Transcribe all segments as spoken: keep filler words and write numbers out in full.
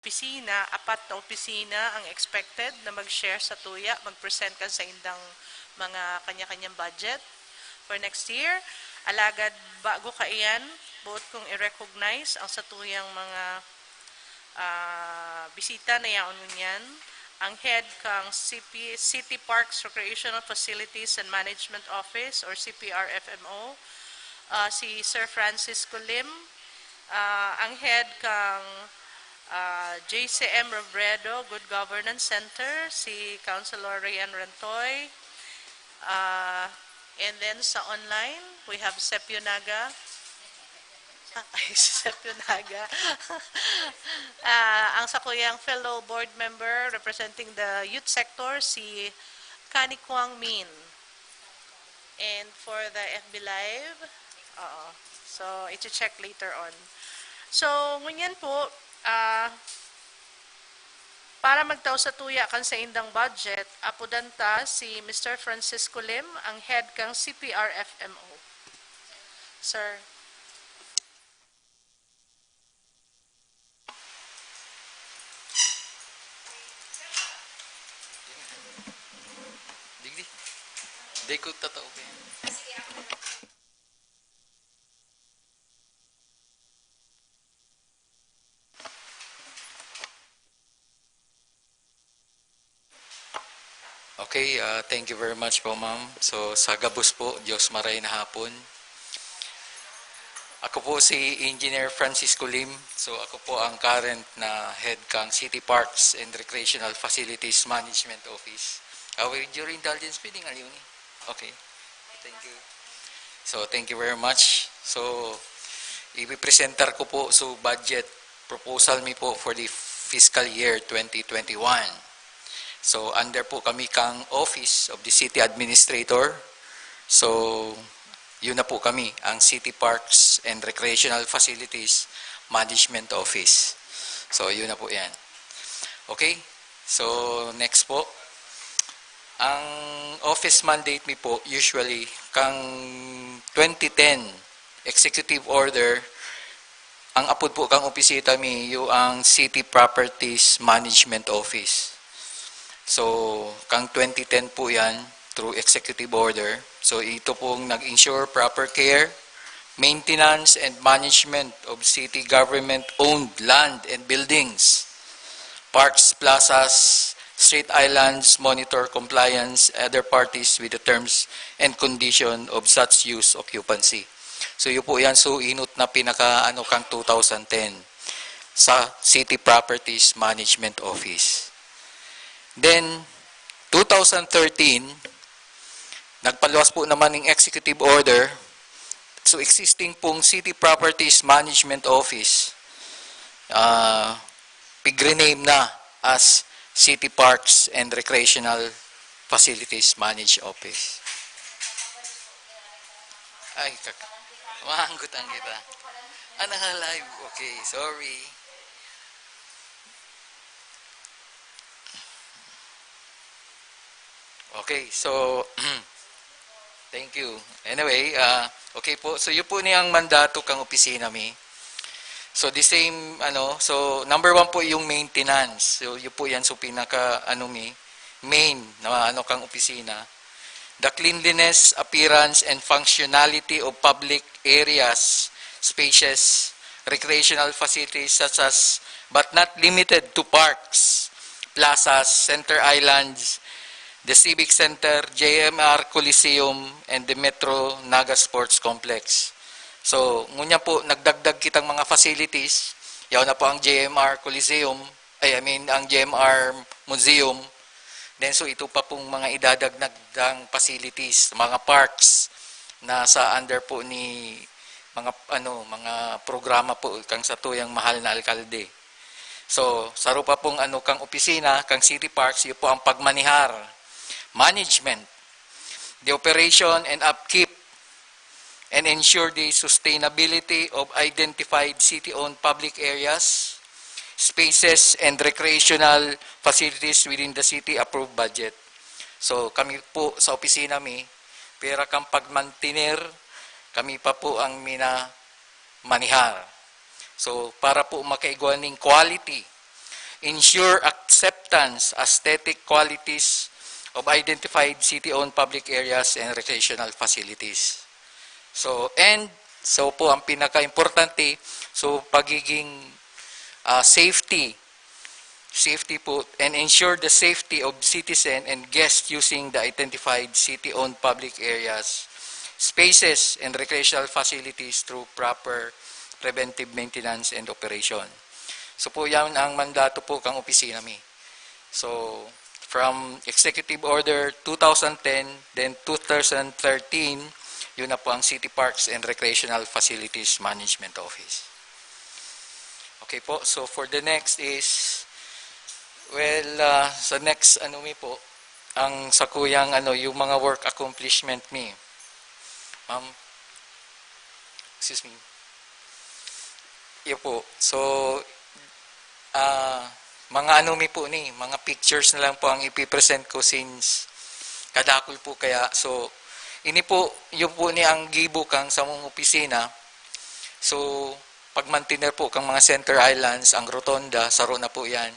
opisina, apat na opisina ang expected na mag-share sa tuya, mag-present kan saindang mga kanya-kanyang budget for next year. Alagad bago kaiyan, boot kong i-recognize ang satuyang mga, ah, bisita na yaon ngunyan. Ang head kang C P, City Parks, Recreational Facilities and Management Office or C P R F M O, ah, si Sir Francisco Lim, ah, ang head kang, ah, J C M Robredo Good Governance Center, si Councilor Rian Rantoy, ah, and then sa online, we have Sepio Naga. Ay, si Sepio Naga. Ah, ang sakuyang fellow board member representing the youth sector, si Kani Kwang Min. And for the F B Live, oo. So, i-check later on. So, ngunyan po, ah, para magtao sa tuya kan saindang budget, apodan ta si Mister Francisco Lim, ang head kang C P R F M O. Sir. Digdi. Di ko tatao kaya. Okay, ah, thank you very much po, ma'am. So, sa gabos po, Diyos maray na hapon. Ako po si Engineer Francisco Lim. So, ako po ang current na head kang City Parks and Recreational Facilities Management Office. Ah, with your indulgence, pwede nga yun eh. Okay. Thank you. So, thank you very much. So, ipipresentar ko po so budget proposal mi po for the fiscal year twenty twenty-one. So, under po kami kang Office of the City Administrator. So, yun na po kami, ang City Parks and Recreational Facilities Management Office. So, yun na po yan. Okay? So, next po. Ang office mandate mi po, usually, kang twenty ten executive order, ang apod po kang opisina mi, yung ang City Properties Management Office. So, kang twenty ten po yan, through executive order. So, ito pong nag-ensure proper care, maintenance, and management of city government-owned land and buildings, parks, plazas, street islands, monitor compliance, other parties with the terms and condition of such use occupancy. So, yun po yan. So, inot na pinaka, ano, kang two thousand ten sa City Properties Management Office. Then, two thousand thirteen, nagpaluwas po naman ng executive order. So, existing pong City Properties Management Office, ah, pig-rename na as City Parks and Recreational Facilities Managed Office. Ay, kak-, maanggot ang kita. Ah, naka-live. Okay, sorry. Okay, so, thank you. Anyway, ah, okay po. So, yun po niyang mandato kang opisina mi. So, the same, ano, so, number one po yung maintenance. So, yun po yan. So, pinaka, ano mi, main na, ano, kang opisina. The cleanliness, appearance, and functionality of public areas, spaces, recreational facilities such as, but not limited to, parks, plazas, center islands, the Civic Center, J M R Coliseum, and the Metro Naga Sports Complex. So, ngunyan po, nagdagdag kitang mga facilities. Yaw na po ang J M R Coliseum, ay, I mean, ang J M R Museum. Then, so, ito pa pong mga idadagnag dang facilities, mga parks na sa under po ni mga, ano, mga programa po kang satuyang mahal na alkalde. So, saro pa pong, ano, kang opisina, kang City Parks, yun po ang pagmanihar, management, the operation and upkeep, and ensure the sustainability of identified city-owned public areas, spaces, and recreational facilities within the city approved budget. So, kami po sa opisina mi, pera kang pagmantiner, kami pa po ang minamanihar. So, para po makaigwa ning quality Ensure acceptance aesthetic qualities of identified city-owned public areas and recreational facilities. So, and, so po ang pinaka-importante, so pagiging, ah, safety, safety po, and ensure the safety of citizen and guests using the identified city-owned public areas, spaces, and recreational facilities through proper preventive maintenance and operation. So po yan ang mandato po kang opisina mi. So, from Executive Order two thousand ten, then two thousand thirteen, yun na po ang City Parks and Recreational Facilities Management Office. Okay po, so for the next is, well, ah, sa next ano mi po, ang sa kuyang ano, yung mga work accomplishment mi. Ma'am, excuse me. Yun po. So, ah, mga ano mi po ni, mga pictures na lang po ang ipipresent ko since kadakul po kaya. So, ini po, yun po ni ang gibo kang samong opisina. So, pag-maintain po kang mga center islands, ang rotonda, saro na po yan.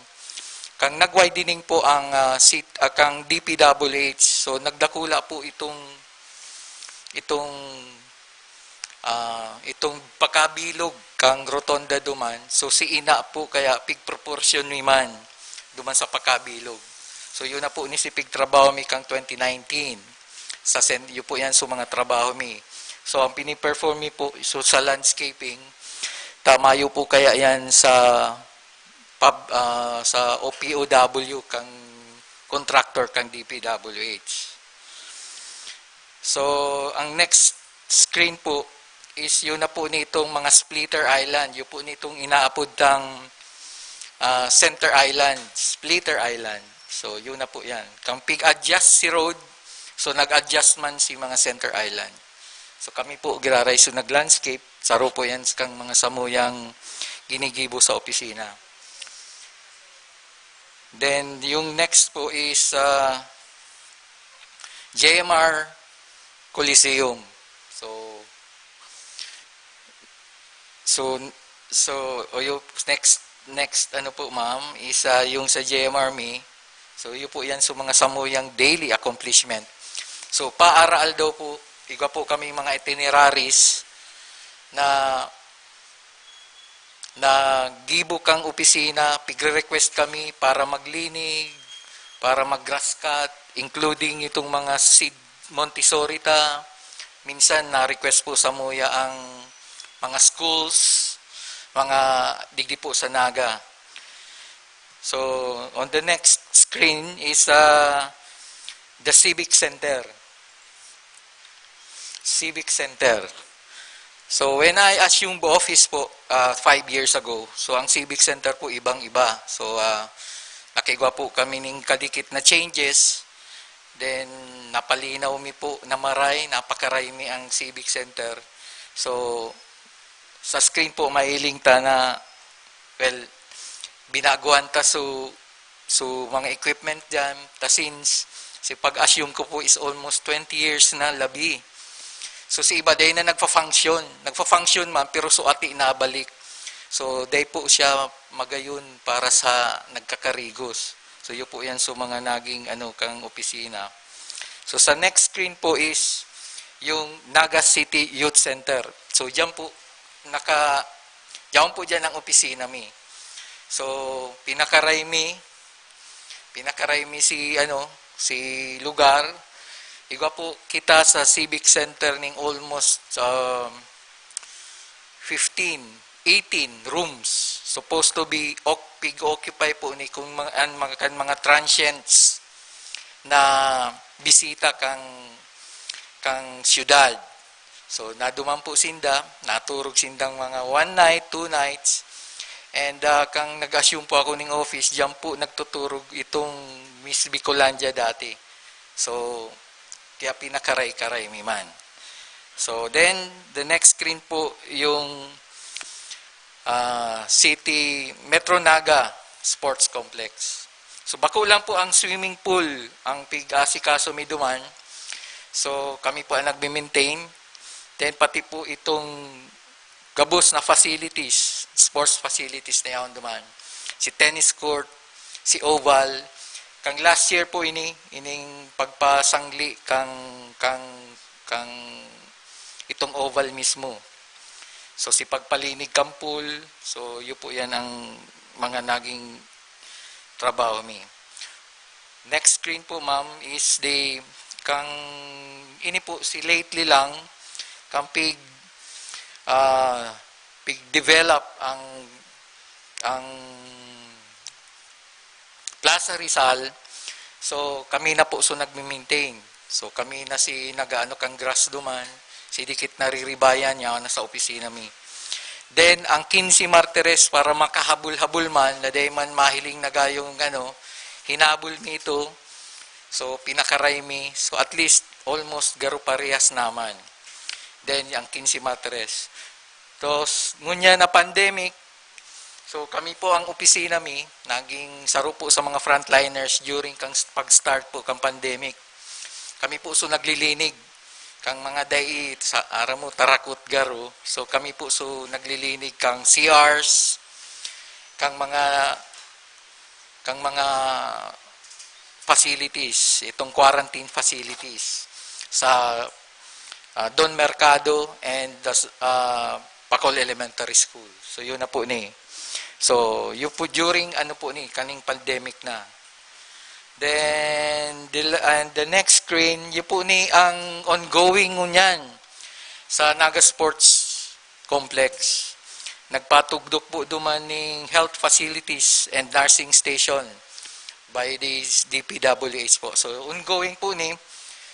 Kang nag-widening po ang, ah, seat, ah, kang D P W H. So, nagdakula po itong, itong, ah, itong pakabilog kang rotonda duman. So, si ina po kaya pigproporsyon mi man duman sa pakabilog. So, yun na po ni si pigtrabaho mi kang twenty nineteen. Sa sen-, yun po yan, so mga trabaho mi. So, ang piniperform mi po, so sa landscaping, tamayo po kaya yan sa pub-, ah, sa O P O W kang contractor kang D P W H. So, ang next screen po is yun na po nitong mga splitter island. Yun po nitong inaapod tang, ah, center island, splitter island. So, yun na po yan. Kang pig-adjust si road, so nag-adjust man si mga center island. So, kami po, giraray, so nag-landscape, saro po yan kang mga samuyang ginigibo sa opisina. Then, yung next po is, ah, J M R Coliseum. So, so, so, o yung next, next ano po, ma'am, is, ah, yung sa J M R mi. So, yun po yan, so mga samuyang daily accomplishment. So, paaraal daw po, igwa po kami mga itineraries na, na gibo kang opisina, pigre-request kami para maglinig, para mag-grass cut, including itong mga seed Montessori ta. Minsan na-request po samuya ang mga schools, mga digdi po sa Naga. So, on the next screen is, ah, the Civic Center. Civic Center. So, when I assumed office po, ah, five years ago, so ang Civic Center po ibang-iba. So, ah, nakigwa po kami ning kadikit na changes. Then, napalinaw mi po na maray, napakaray mi ang Civic Center. So, sa screen po, mahiling ta na, well, binaguhan ta so, so mga equipment dyan. Ta since, si pag-assume ko po is almost twenty years na labi. So, si iba day na nagfa-function. Nagfa-function man, pero suati nabalik. So, day po siya magayon para sa nagkakarigos. So, yun po yan. So, mga naging, ano, kang opisina. So, sa next screen po is yung Naga City Youth Center. So, diyan po, naka, diyan po diyan ang opisina mi. So, pinakaray mi, pinakaray mi si, ano, si lugar. Igwa po kita sa Civic Center ning almost, um, fifteen, eighteen rooms. Supposed to be oc-, pig-occupy po ni kung mga, an, mga, kan mga transients na bisita kang, kang siyudad. So, naduman po sinda, naturog sindang mga one night, two nights, and, ah, kang nag-assume po ako ning office, diyan po nagtuturog itong Miss Bicolandia dati. So, kaya pinakaray-karay mi man. So, then, the next screen po, yung, ah, City Metro Naga Sports Complex. So, bako lang po ang swimming pool, ang pig-asikaso mi duman. So, kami po ang nagme-maintain. Then, pati po itong gabos na facilities, sports facilities na yaon duman. si tennis court, si oval. Kang last year po ini, ining pagpasangli kang, kang, kang itong oval mismo. So, si pagpalinig kang pool, so, yun po yan ang mga naging trabaho mi. Next screen po, ma'am, is the, kang, ini po, si lately lang, kang pig, ah, pig-develop ang, ang Plaza Rizal. So, kami na po so nagmi-maintain. So, kami na si nag-aano kang grass duman, si dikit na riribayan niya, nasa opisina mi. Then, ang quince martires para makahabol-habol man, na dai man mahiling na gayong ano, hinabol mi ito. So, pinakaray mi. So, at least, almost garo parehas naman. Then, ang quince martires. Tapos, ngunyan na pandemic, so kami po ang opisina mi, naging saro po sa mga frontliners during kang s-, pag-start po kang pandemic. Kami po so naglilinig kang mga dai sa aram mo tarakot garo. So kami po so naglilinig kang C Rs, kang mga kang mga facilities, itong quarantine facilities sa ah, Don Mercado and the s- ah, Pacol Elementary School. So yun na po ni. So yun po during ano po ni kaning pandemic na. Then the, and the next screen, yun po ni ang ongoing ngunyan sa Naga Sports Complex. Nagpatugdok po duman ning health facilities and nursing station by the D P W H po. So ongoing po ni.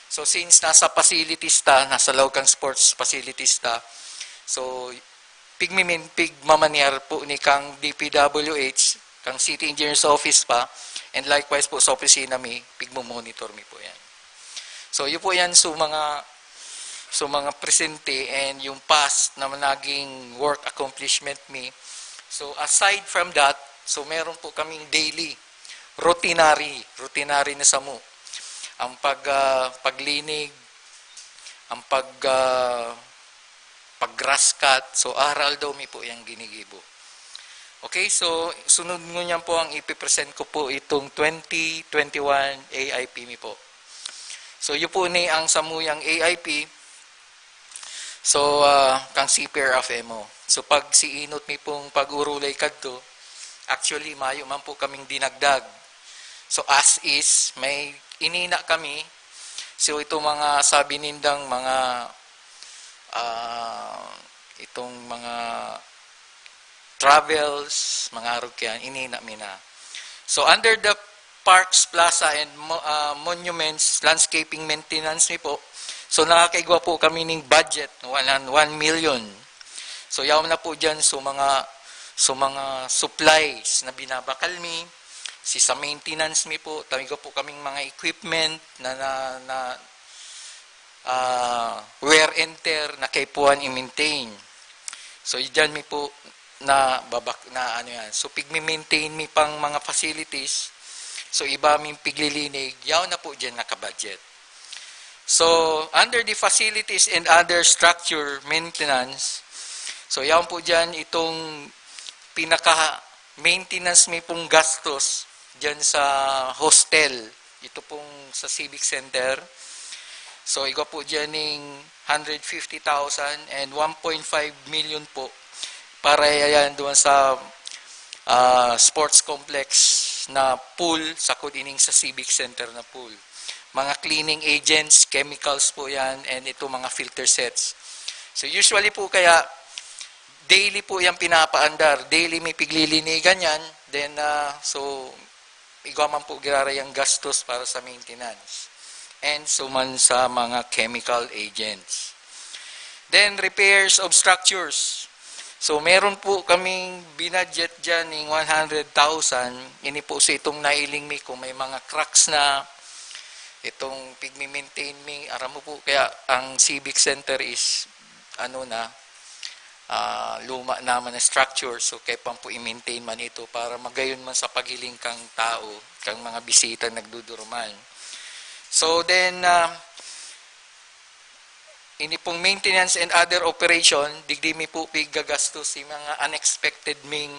So since nasa facilities ta, nasa laog kang sports facilities ta. So pigmimin pigmamaniar po ni kang D P W H, kang City Engineers Office pa, and likewise po sa opisina mi, pigmo-monitor mi po yan. So yun po yan so mga so mga presente and yung past na naging work accomplishment mi. So aside from that, so meron po kaming daily, routinary, routinary na samo. Ang pag, ah, paglinig, ang pag, ah, pag-grass cut. So, aral daw mi po yung ginigibo. Okay, so sunod ngunyan po ang ipipresent ko po itong twenty twenty-one A I P mi po. So, yun po ni ang samuyang A I P. So, ah, kang C P R F M O. So, pag si inot mi pong pag-urulay kadto, actually, mayo man po kaming dinagdag. So, as is, may inina kami. So, itong mga sabi nindang mga, ah, itong mga travels, mga arog kaya, inina mi na. So, under the Parks, Plaza, and mo- ah, Monuments, landscaping maintenance mi po. So, nakakaigwa po kami ning budget, one, one million. So, yaw na po dyan, so mga, so mga supplies na binabakal mi, si sa maintenance mi po, tamigo po kaming mga equipment na, na, na ah, wear and tear na kaipuhan i-maintain. So, dyan mi po na babak-, na ano yan. So, pigmi-maintain mi pang mga facilities. So, iba mi piglilinig. Yaw na po dyan nakabudget. So, under the facilities and other structure maintenance, so, yaw po dyan itong pinaka-maintenance mi pong gastos dyan sa hostel. Ito pong sa Civic Center. So, igwa po dyan ning hundred fifty thousand and one point five million po para yan doon sa, ah, sports complex na pool, sakod ining sa Civic Center na pool. Mga cleaning agents, chemicals po yan, and ito mga filter sets. So, usually po kaya, daily po yan pinapaandar. Daily mi piglilinigan yan. Then, ah, so, igwa man po giraray ang gastos para sa maintenance. And so man sa mga chemical agents. Then, repairs of structures. So, meron po kaming binudget dyan ng one hundred thousand. Ini po sa itong nailing mi kung may mga cracks na, itong pigmi-maintain mi. Aram mo po, kaya ang Civic Center is, ano na, ah, luma naman na structure. So, kaya pang po i-maintain man ito para magayon man sa paghiling kang tao, kang mga bisita nagduduruman. So, then, ah, ini pong maintenance and other operation, digdi mi po piggagastos si mga unexpected ming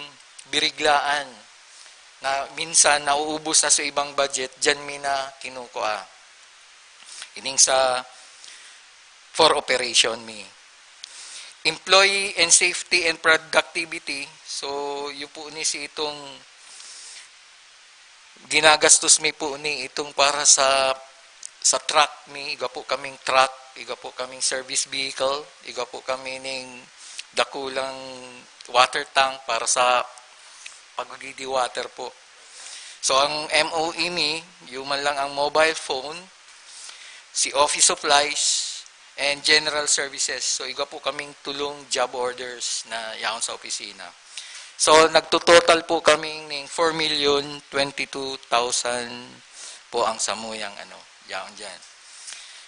biriglaan. na minsan nauubos na sa ibang budget, diyan mi na kinukua. Ining sa for operation mi. Employee and safety and productivity, so yun po ni si itong ginagastos mi po ni itong para sa sa truck mi, igwa po kaming truck, igwa po kaming service vehicle, igwa po kami ning dakulang water tank para sa pagdidi water po. So ang M O E mi, human lang ang mobile phone, si office supplies, and general services. So igwa po kaming tulong job orders na yaon sa opisina. So nagtototal po kaming ning four million twenty-two thousand po ang samuyang ano, yaon diyan.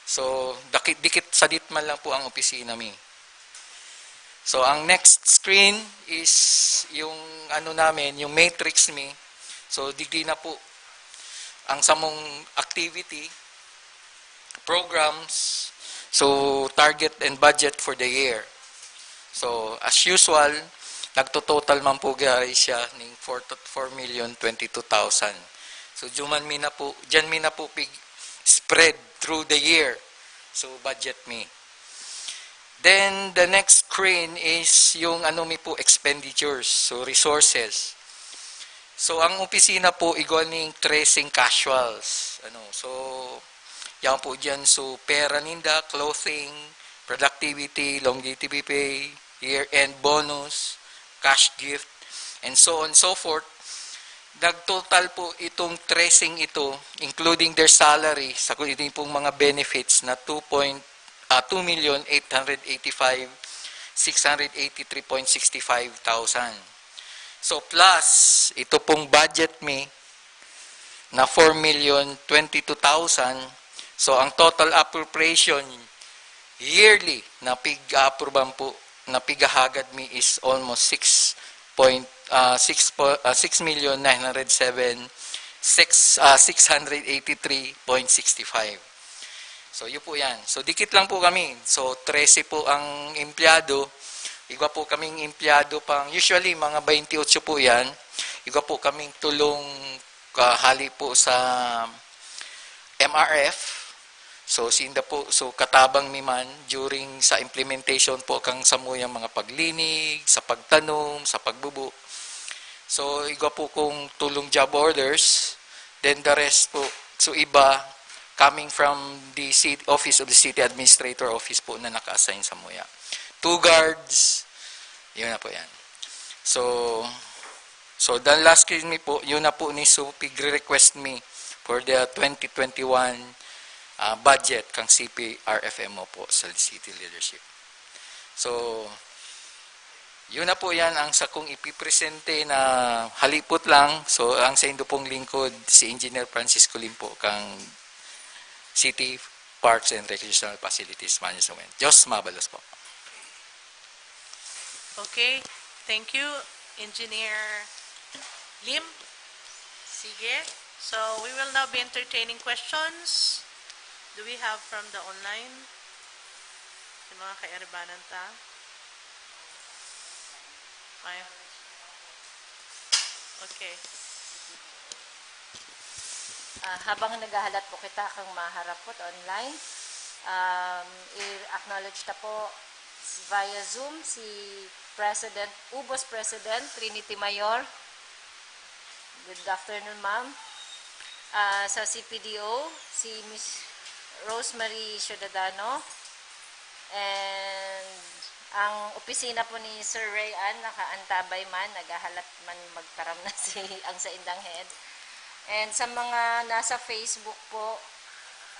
So dakit-dikit sadit man lang po ang opisina mi. So ang next screen is yung ano namin, yung matrix mi. So digdi na po ang samong activity, programs, so target and budget for the year. So as usual, nagtototal man po gari siya ning four to four million twenty-two thousand. So diyan mi na po, diyan mi na po pig spread through the year. So budget mi. Then the next screen is yung ano mi po, expenditures, so resources. So ang opisina po igwa ning tracing casuals. Ano, so yan po diyan, so pera ninda, clothing, productivity, longevity pay, year-end bonus, cash gift, and so on and so forth. Nagtotal po itong tracing ito, including their salary, sa kung ito pong mga benefits na two point, ah, two million eight hundred eighty-five, six hundred eighty-three point six five thousand. So plus, ito pong budget mi na four million twenty-two thousand. So ang total appropriation yearly na pig-aapruban po, na pigahagad mi is almost six point, ah, six po, ah, six million nine hundred seven, six, ah, six hundred eighty-three point six five. So, yun po yan. So, dikit lang po kami. So, trese po ang empleyado. Igwa po kaming empleyado pang, usually, mga twenty-eight po yan. Igwa po kaming tulong kahali po sa M R F. So, sinda po, so, katabang mi man during sa implementation po kang samuyang mga paglinig, sa pagtanom, sa pagbubo. So, igwa po kong tulong job orders. Then the rest po, so iba, coming from the city, office of the city administrator office po na naka-assign samuya. Two guards, yun na po yan. So, so the last screen mi po, yun na po ni, so pigre-request mi for the twenty twenty-one, ah, budget kang C P R F M O po sa city leadership. So, yun na po yan ang sakong ipipresente na halipot lang. So, ang saindo pong lingkod, si Engineer Francisco Lim po, kang City Parks and Recreational Facilities Management. Diyos mabalos po. Okay, thank you, Engineer Lim. Sige. So, we will now be entertaining questions. Do we have from the online? Sa mga kairibanan ta? May. Okay. Ah, habang naghahalat po kita kang maharap po online, um, i-acknowledge ta po via Zoom si President, Ubos President Trinity Mayor. Good afternoon, ma'am. Ah, sa C P D O, si Miss Rosemary Ciudadano. And ang opisina po ni Sir Ray Ann nakaantabay man, naghahalat man magtaram na si ang saindang head. And sa mga nasa Facebook po,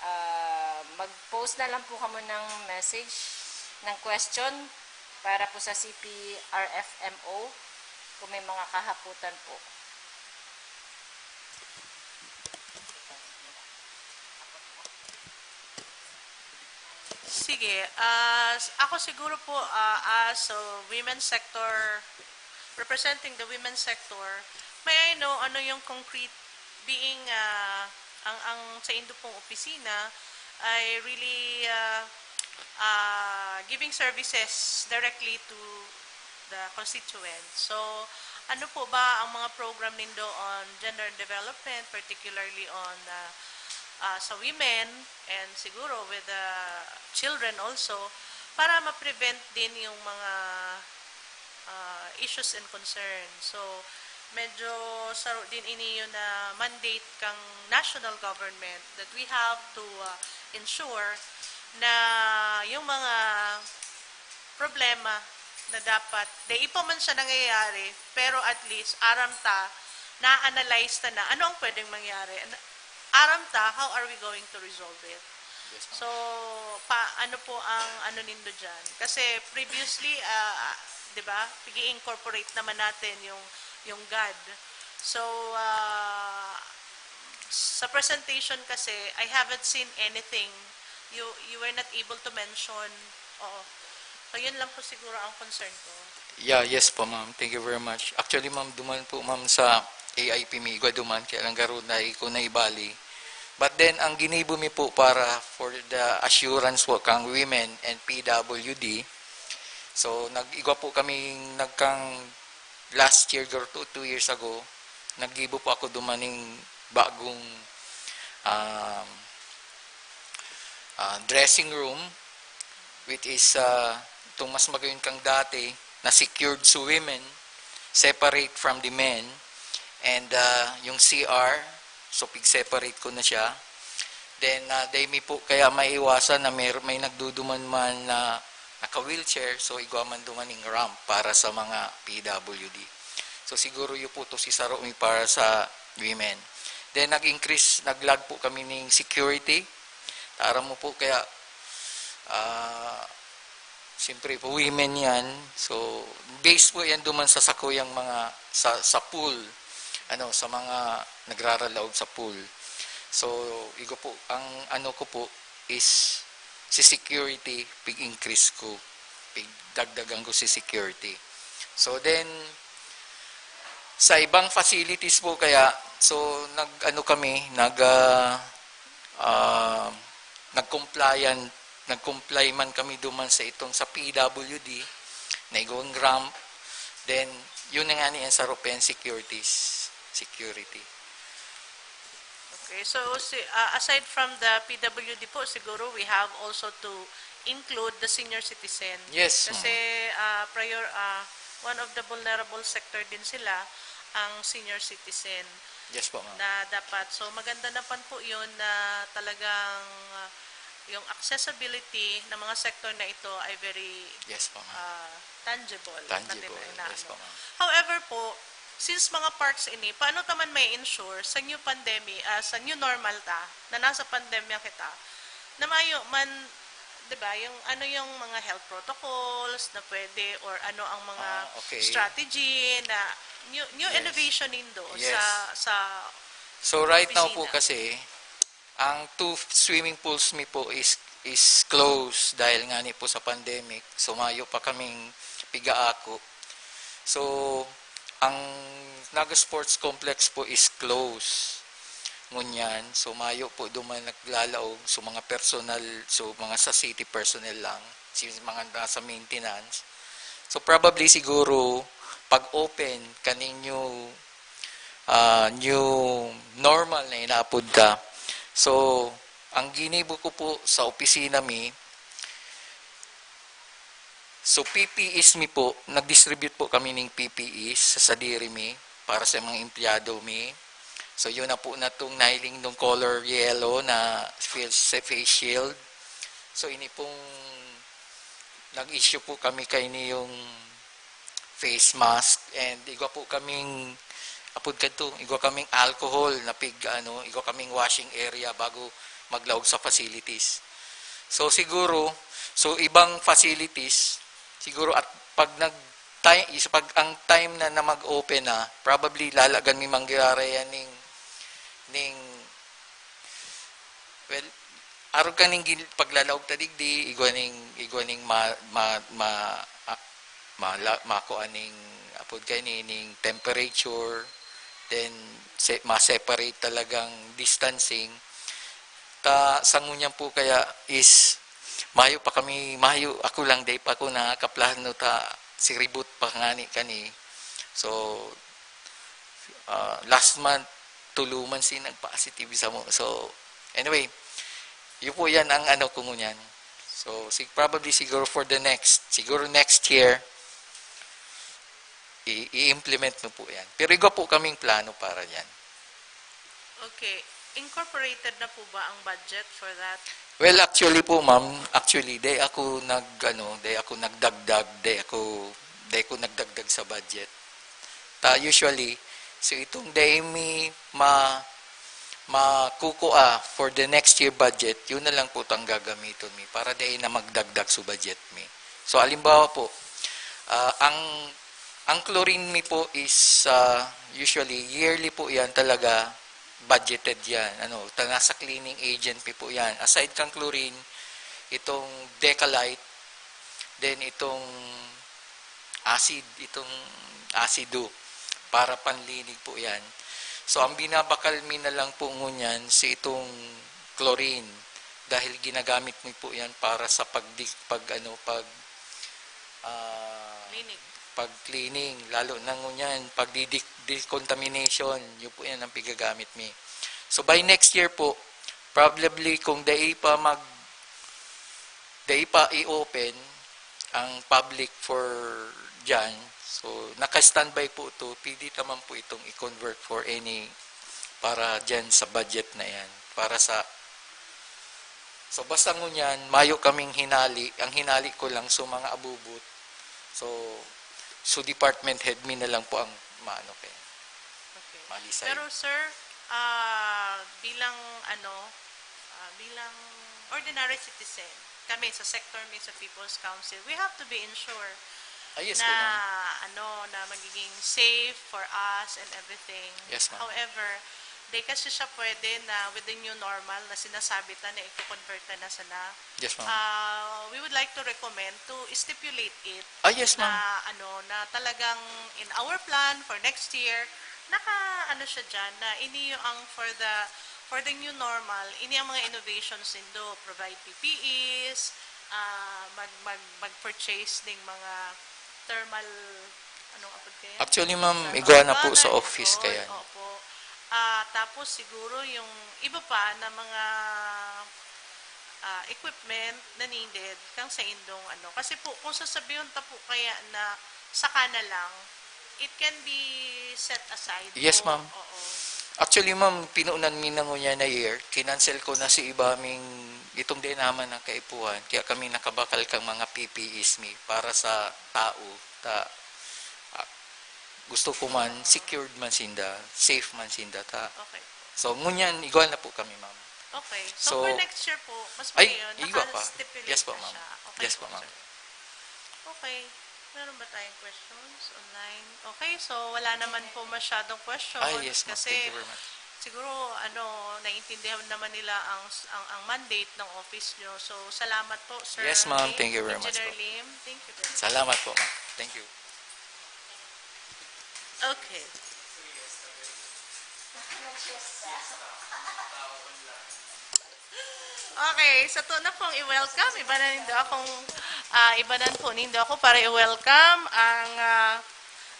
ah, mag-post na lang po kamo ng message, ng question para po sa C P R F M O kung may mga kahaputan po. Sige, ah, s- ako siguro po, ah, as a women sector, representing the women sector, may I know ano yung concrete, being ah, ang ang sa indo pong opisina ay really ah, ah, giving services directly to the constituents. So, Ano po ba ang mga program nindo on gender development, particularly on, ah, ah, sa women and siguro with the children also, para ma-prevent din yung mga, ah, issues and concerns? So, medyo saro din ini yun na mandate kang national government that we have to, ah, ensure na yung mga problema na dapat, dai pa man siya nangyayari, pero at least aram ta, na-analyze ta na ano ang pwedeng mangyari. An-, aram ta, how are we going to resolve it? Yes, ma'am. So, pa, ano po ang ano nindo dyan? Kasi previously, ah, di ba, pag-i-incorporate naman natin yung, yung GAD. So, ah, sa presentation kasi, I haven't seen anything. You, you were not able to mention. Oo. So, yun lang po siguro ang concern ko. Yeah, yes po, ma'am. Thank you very much. Actually, ma'am, duman po, ma'am, sa A I P mi igwa duman, kaya lang garo na ko naibali. But then, ang ginibo mi po para for the assurance po kang women and P W D. So, nag-igwa po kami nagkang last year, garo two, two years ago, naggibo po ako duman ning bagong, um, ah, dressing room, which is, ah, itong mas magayon kang dati, na secured sa women, separate from the men, and, ah, yung C R, so pig-separate ko na siya. Then, ah, dai mi po kaya maiwasan na may, may nagduduman man na naka-wheelchair, so igwa man duman ning ramp para sa mga P W D. So siguro yun po to si saro mi para sa women. Then nag-increase, nag-lag po kami ning security. Aram mo po kaya, ah, siyempre po women yan. So based po yan duman sa sakuyang mga, sa, sa pool, ano, sa mga nagraralaog sa pool. So igo po, ang ano ko po is si security, pig-increase ko, pigdagdagan ko si security. So then, sa ibang facilities po kaya, so nag-ano kami, nag, ah, ah, nag-compliant, nag-comply man kami duman sa itong sa P W D, na igong ramp, then yun na nga ni ang sarupen securities, security. Okay, so si, ah, aside from the P W D po, siguro we have also to include the senior citizen. Yes, ma'am. Kasi ah, prior, ah, one of the vulnerable sector din sila, ang senior citizen Yes po, ma'am. na dapat. So maganda naman po yun na talagang ah, yung accessibility ng mga sector na ito ay very Yes po, ma'am. ah, tangible. Tangible. Natin na Yes inaano. po, ma'am. However po, since mga parks ini, paano ta man may ensure sa new pandemic, ah, sa new normal ta, na nasa pandemya kita, na mayo man, 'di ba, yung ano yung mga health protocols na pwede or ano ang mga Ah, okay. Strategy na new, new Yes. Innovation nindo Yes. sa sa So right now po opisina. Kasi, ang two swimming pools mi po is is closed dahil nga ni po sa pandemic. So mayo pa kaming pigaako. So ang Naga Sports Complex po is closed ngunyan. So mayo po duman naglalaog. So mga personal, so mga sa city personnel lang, si mga nasa maintenance. So probably siguro pag open kaning new, ah, new normal na inaapod ta. So ang ginibo ko po sa opisina mi, so P P Es mi po, nag-distribute po kami ning P P Es sa sadiri mi para sa mga empleyado mi. So yun na po na tong nahiling nung color yellow na face, face shield. So ini pong nag-issue po kami kaini yung face mask and igwa po kaming apod kadto, igwa kaming alcohol na pig ano, igwa kaming washing area bago maglaog sa facilities. So siguro, so ibang facilities siguro at pag nag time is pag ang time na na mag-open na, probably lalagan mi mangyari yan ning ning well, arog kaning gin- paglalaog ta digdi, igwa ning igwa ning ma ma ma ah, mala, makuan ning apod kay ni ning temperature, then se, ma-separate talagang distancing. Ta sa ngunyan po kaya is mayo pa kami, mayo ako lang, day pa ako nakakaplano ta si reboot pa ngani kani. So, ah, last month, tulo man si nagpositive sa mo. So, anyway, yun po yan ang ano ko ngunyan. So, sig-, probably siguro for the next, siguro next year, i- i-implement mo po yan. Pero igwa po kaming plano para yan. Okay. Incorporated na po ba ang budget for that? Well, actually po, ma'am, actually, day ako nag, ano, day ako nagdagdag, day ako, day ko nagdagdag sa budget. Ta, usually, so itong day mi ma, makukua for the next year budget, yun na lang po tang gagamiton mi para day na magdagdag sa budget mi. So, alimbawa po, ah, ang, ang chlorine mi po is, ah, usually, yearly po yan talaga budgeted yan. Ano, ta-, nasa cleaning agent mi po yan. Aside kang chlorine, itong Decalite, then itong acid, itong asido, para panlinig po yan. So, ang binabakal mi na lang po ngunyan si itong chlorine dahil ginagamit mi po yan para sa pag, pag, ano, pag, ah, Linig. pag cleaning, lalo na ngunyan, pag decontamination, yun po yan ang pigagamit mi. So by next year po, probably kung dai pa mag, dai pa i-open ang public for dyan, so naka-standby po ito, pwede naman po itong i-convert for any para dyan sa budget na yan, para sa So basta ngunyan, mayo kaming hinali. Ang hinali ko lang, so mga abubot. So, so department head mi na lang po ang maano kaya. Okay. Malisay. Pero sir, ah, bilang ano, ah, bilang ordinary citizen, kami sa sector mi sa People's Council, we have to be ensured Ah, yes na po, ma'am. ano na magiging safe for us and everything. Yes, ma'am. However, di kasi siya pwede na with the new normal na sinasabi ta na i-convert na sana. Yes, ma'am. Uh, we would like to recommend to stipulate it Ah, yes, na ma'am. ano na talagang in our plan for next year naka ano siya diyan na ini ang for the for the new normal, ini ang mga innovations nindo, provide P P Es, ah, mag mag mag-purchase ning mga thermal, anong apod kaya? Actually, ma'am, Thermal igwa na po bag, sa office ito, kaya. Opo. Ah, tapos siguro yung iba pa na mga ah, equipment na needed kang sa indong ano. Kasi po, kung sasabihon ta po kaya na saka na lang, it can be set aside Yes, po. Ma'am. Oo. Actually, ma'am, pinuunan mi na ngunyan na year, kinancel ko na si iba ming itong di naman ang kaipuhan, kaya kami nakabakal kang mga P P Es mi para sa tao. Ta, ah, gusto ko man, secured man sinda, safe man sinda. Ta. Okay. So, ngunyan, igwa na po kami, ma'am. Okay. So, So, for next year po, mas ay, ngayon, igwa pa. naka-stipulate Yes po, na ma'am. Siya. Okay Yes po, po, ma'am. sir. Okay. Meron ba tayong questions online? Okay, so wala naman po masyadong questions Ay, yes, ma'am. kasi Thank you very much. siguro, ano, naiintindihan naman nila ang, ang, ang mandate ng office nyo. So, salamat po, Sir Yes, ma'am. Lim. Thank you very much Engineer po. Lim, thank you very much. Salamat po, ma'am. Thank you. Okay. Okay, sato na pong i-welcome. Iba na nindo akong, ah, iba na po nindo ako para i-welcome ang, ah,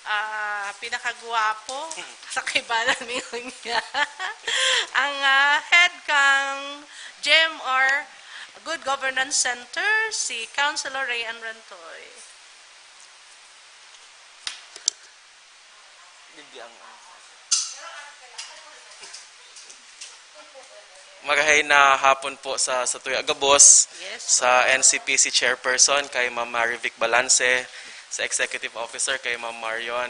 ah, pinakagwapo sa kaibanan ninyo niya. Ang, ah, head kang G M R Good Governance Center, si Councilor Rayan Rantoy. Hindi ang ano. Marahay na hapon po sa, sa Tuya Gabos, Yes. Sa N C P C Chairperson, kay Ma'am Marivic Balance, sa Executive Officer, kay Ma'am Marion,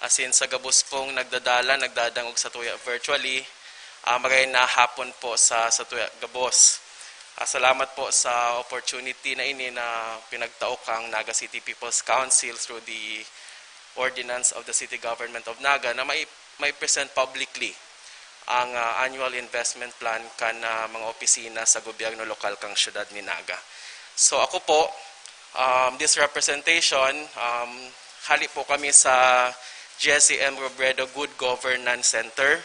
asin sa gabos pong nagdadala, nagdadangog sa Tuya virtually, ah, marahay na hapon po sa, sa Tuya Gabos. Ah, salamat po sa opportunity na ini na pinagtao kang Naga City People's Council through the ordinance of the City Government of Naga na mai-, mai-present publicly ang, ah, annual investment plan kan, ah, mga opisina sa gobyerno lokal kan siyudad ni Naga. So ako po, um, this representation, um, hali po kami sa G S C M Robredo Good Governance Center.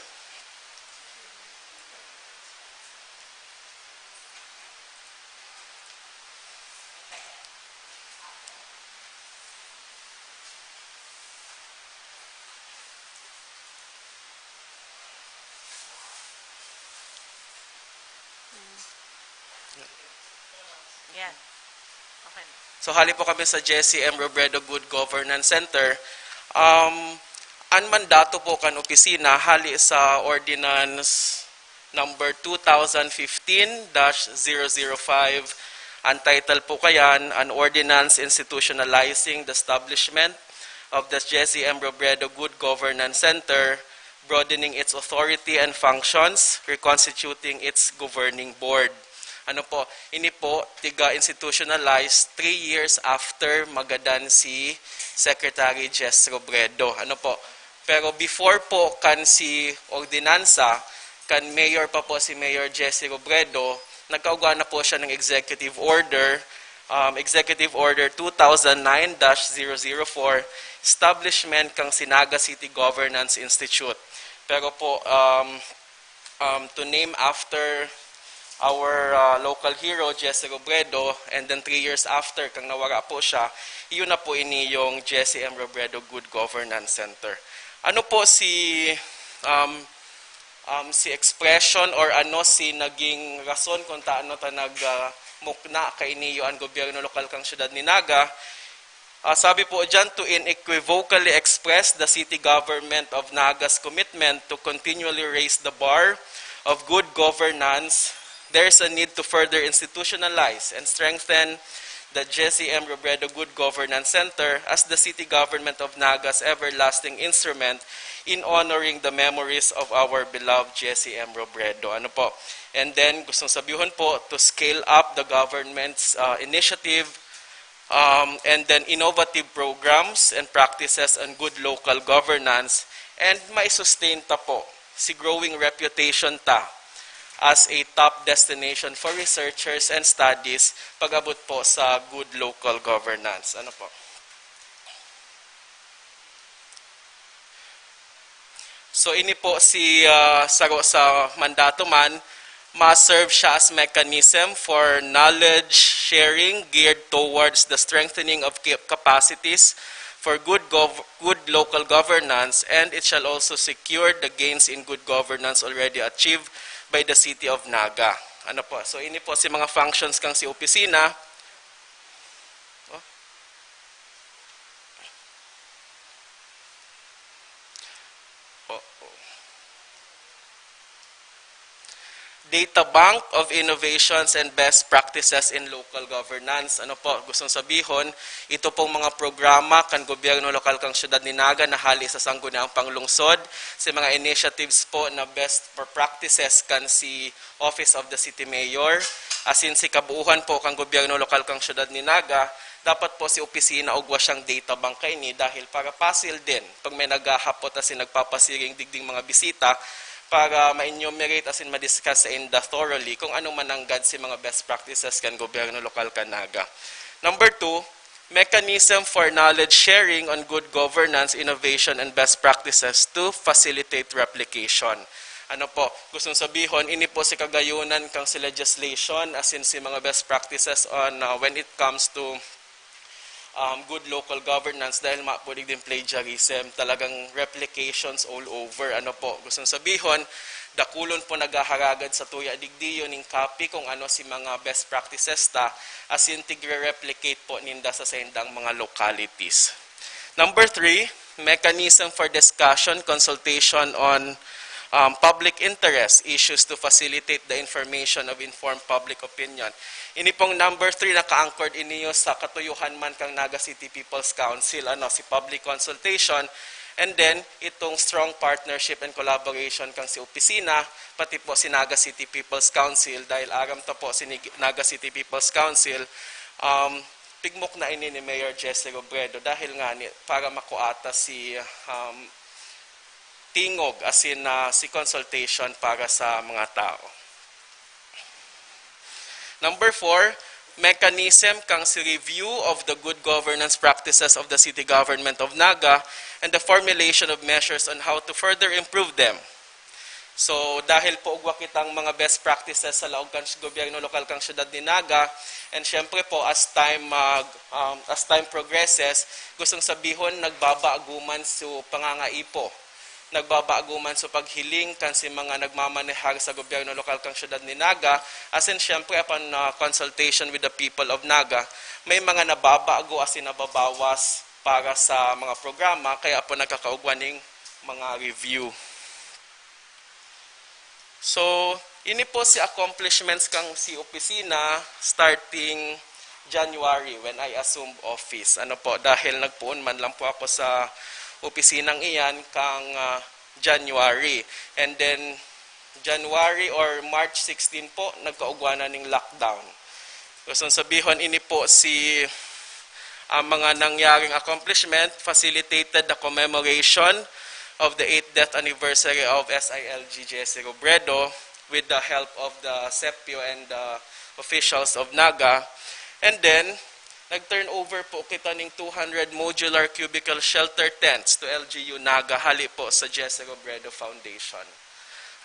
Yeah. Okay. So, hali po kami sa Jesse M. Robredo Good Governance Center. Um, an mandato po kan opisina hali sa Ordinance number two thousand fifteen dash zero zero five. Ang title po kayan, An Ordinance Institutionalizing the Establishment of the Jesse M. Robredo Good Governance Center, broadening its authority and functions, reconstituting its governing board. Ano po, ini po, tiga-institutionalize three years after magadan si Secretary Jess Robredo. Ano po, pero before po kan si ordinansa, kan mayor pa po si Mayor Jesse Robredo, nagkaugwa na po siya ng executive order, um, Executive Order two thousand nine dash zero zero four, establishment kang Sinaga City Governance Institute. Pero po, um, um, to name after our uh, local hero, Jesse Robredo, and then three years after, kang nawara po siya, iyon na po ini yung Jesse M. Robredo Good Governance Center. Ano po si um, um, si expression or ano si naging rason kung taano ta nag uh, mukna kaini an gobyerno lokal kang siyudad ni Naga? Uh, sabi po dyan, to unequivocally express the city government of Naga's commitment to continually raise the bar of good governance, there's a need to further institutionalize and strengthen the Jesse M. Robredo Good Governance Center as the city government of Naga's everlasting instrument in honoring the memories of our beloved Jesse M. Robredo. Ano po? And then, gustong sabihon po, to scale up the government's uh, initiative um, and then innovative programs and practices on good local governance and maisustain ta po si growing reputation ta as a top destination for researchers and studies pag-abot po sa good local governance. Ano po? So ini po si uh, saro sa mandato man, ma-serve siya as mechanism for knowledge sharing geared towards the strengthening of capacities for good gov- good local governance, and it shall also secure the gains in good governance already achieved by the city of Naga. Ano po? So ini po si mga functions kang si opisina. Oh. Oh, oh. Data Bank of Innovations and Best Practices in Local Governance. Ano po, gustong sabihon, ito pong mga programa kan gobyerno lokal kang siyudad ni Naga na hali sa sangguniang panglungsod, sa mga initiatives po na best practices kan si Office of the City Mayor, asin si kabuuhan po kan gobyerno lokal kang siyudad ni Naga, dapat po si opisina ugwa siyang data bank kaini dahil para pasil din pag may naghahapot asin nagpapasiring digding mga bisita para ma-enumerate asin ma-discuss sa inda thoroughly kung ano mananggad si mga best practices kan gobyerno lokal kan Naga. Number two, mechanism for knowledge sharing on good governance, innovation, and best practices to facilitate replication. Ano po, gustong sabihon, ini po si kagayunan kang si legislation, asin si mga best practices on uh, when it comes to um, good local governance dahil mapulig din plagiarism, talagang replications all over. Ano po, gustong sabihon, dakulon po naghaharagad sa tuya digdiyo ning copy kung ano si mga best practices ta, asin tigre-replicate po ninda sa saindang mga localities. Number three, mechanism for discussion, consultation on um, public interest issues to facilitate the information of informed public opinion. Ini pong number three, naka-anchored iniyo sa katuyuhan man kang Naga City People's Council, ano, si public consultation, and then itong strong partnership and collaboration kang si opisina, pati po si Naga City People's Council, dahil aram ta po si Naga City People's Council, um, pigmukna ini ni Mayor Jesse Robredo dahil nga ni, para makuata si um, tingog, asin na si consultation para sa mga tao. Number four, mechanism kang si review of the good governance practices of the city government of Naga and the formulation of measures on how to further improve them. So, dahil po ugwa kitang mga best practices sa laog kan gobyerno lokal kan siyudad ni Naga, and syempre po, as time mag, um, as time progresses, gustong sabihon, nagbabaaguman so pangangaipo nagbabago man sa paghiling kan si mga nagmamanehar sa gobyerno lokal kan siyudad ni Naga, asin siyempre upon, ah, consultation with the people of Naga, may mga nababago asin nababawas para sa mga programa, kaya po nagkakaugwa ning mga review. So, ini po si accomplishments kan si opisina starting January when I assumed office. Ano po, dahil nagpoon man lang po ako sa opisinang iyan kang, ah, January. And then, January or March sixteen po, nagkaugwa na ning lockdown. Gusto sabihon, ini po si, ang mga nangyaring accomplishment, facilitated the commemoration of the eighth death anniversary of S I L G Jesse Robredo with the help of the sepio and the officials of Naga. And then, nag-turnover po kita ning two hundred modular cubicle shelter tents to L G U Naga, hali po sa Jesse Robredo Foundation.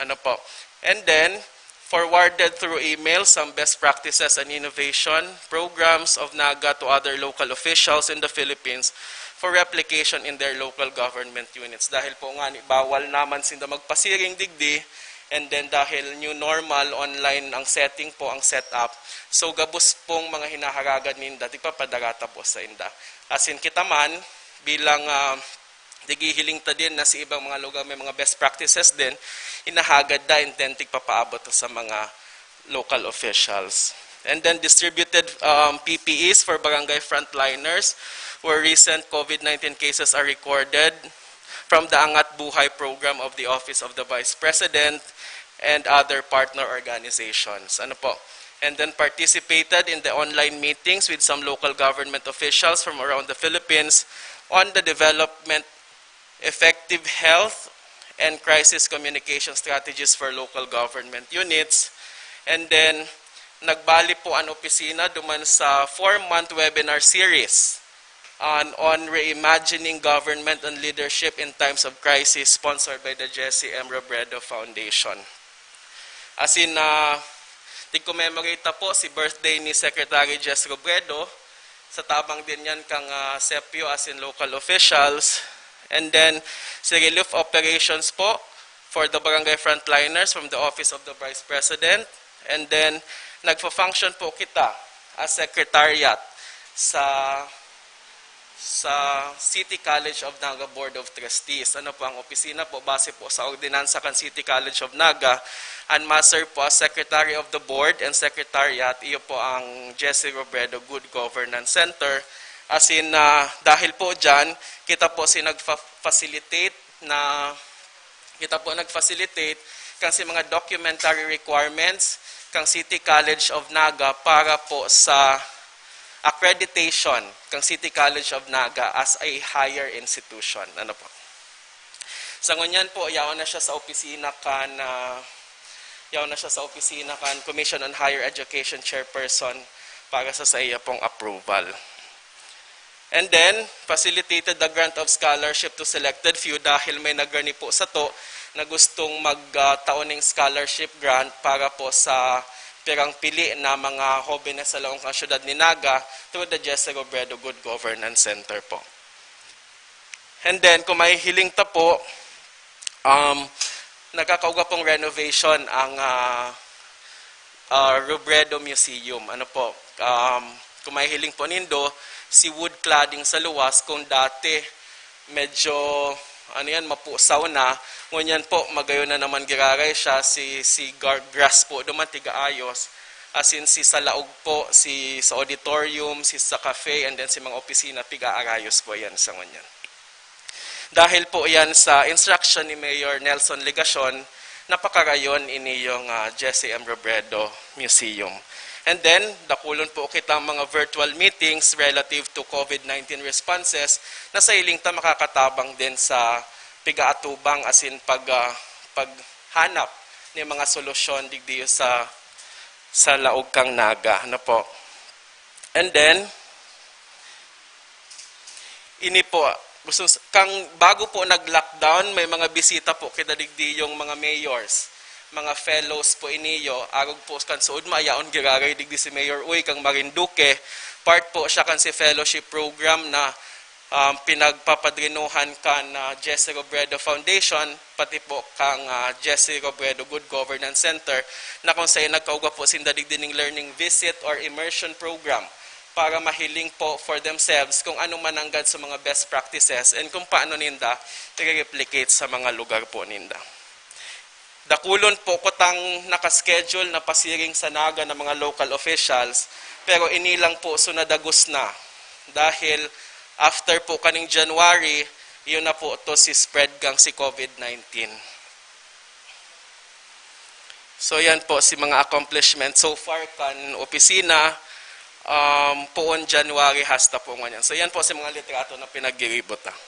Ano po? And then, forwarded through email some best practices and innovation programs of Naga to other local officials in the Philippines for replication in their local government units. Dahil po nga, ni, bawal naman sinda magpasiring digdi, and then dahil new normal, online ang setting po, ang setup. So, gabos pong mga hinaharagad ninda, tigpapadarata po sa inda. Asin kita man, bilang, ah, digihiling ta din na sa ibang mga lugar may mga best practices din, inahagad da and then tigpapaabot sa mga local officials. And then distributed, um, P P Es for barangay frontliners where recent COVID nineteen cases are recorded from the Angat Buhay program of the Office of the Vice President and other partner organizations. Ano po? And then participated in the online meetings with some local government officials from around the Philippines on the development, effective health, and crisis communication strategies for local government units. And then, nagbali po ang opisina duman sa four-month webinar series on, on reimagining government and leadership in times of crisis, sponsored by the Jesse M Robredo Foundation. Asin, ah, tig-commemorate ta po si birthday ni Secretary Jess Robredo, sa tabang din yan kang, ah, sepio asin local officials. And then, si relief operations po for the barangay frontliners from the Office of the Vice President. And then, nagfa-function po kita as secretariat sa, sa City College of Naga Board of Trustees. Ano po ang opisina po? Base po sa ordinansa kan City College of Naga, an ma-serve po as secretary of the board and secretariat, iyo po ang Jesse Robredo Good Governance Center. Asin, ah, dahil po dyan, kita po si nagfa-, facilitate na, kita po nag-facilitate kan si mga documentary requirements kang City College of Naga para po sa accreditation kang City College of Naga as a higher institution. Ano po? Sa ngunyan po, yaon na siya sa opisina kan, ah, yaon na siya sa opisina kan Commission on Higher Education Chairperson para sa, sa iya pong approval. And then, facilitated the grant of scholarship to selected few dahil may nagrani po sato na gustong magtao ning scholarship grant para po sa pirang pili na mga hobenes sa laong kan siyudad ni Naga through the Jesse Robredo Good Governance Center po. And then, kung mahihiling ta po, um, nagkakaugwa pong renovation ang, ah, ah, Robredo Museum. Ano po, um, kung mahihiling po nindo, si wood cladding sa luwas, kung dati medyo, ano yan, mapusaw na, ngunyan po, magayon na naman giraray siya, si, si gar-, grass po duman, tigaayos. Asin si sa laog po, si sa auditorium, si sa cafe, and then si mga opisina, pig-aarayos po yan sa ngunyan. Dahil po yan sa instruction ni Mayor Nelson Legacion, napakarayon ini yung, ah, Jesse M Robredo Museum. And then, dakulon po kitang mga virtual meetings relative to COVID nineteen responses na sa hiling ta makakatabang din sa pigaatubang asin pag, ah, paghanap ni mga solusyon digdi sa, sa laog kang Naga, ano po. And then, ini po, gusto s-, kang bago po nag-lockdown, may mga bisita po kita digdi yung mga mayors, mga fellows po iniyo, arog po kan suod mayaon giraray digdi si Mayor Uy, kang Marinduque, part po siya kan si fellowship program na um, pinagpapadrinuhan kan, ah, Jesse Robredo Foundation, pati po kang, ah, Jesse Robredo Good Governance Center, na kung saan nagkaugwa po sinda digdi ning learning visit or immersion program para mahiling po for themselves kung ano man nanggad sa mga best practices and kung paano ninda i-replicate sa mga lugar po ninda. Dakulon po kutang naka-schedule na pasiring sa Naga ng mga local officials, pero ini lang po so nadagos na dahil after po kaning January, yun na po to si spread kang si COVID nineteen. So yan po si mga accomplishment so far kan opisina, um, poon January hasta po ngunyan. So yan po si mga litrato na pinaggiribot, ah.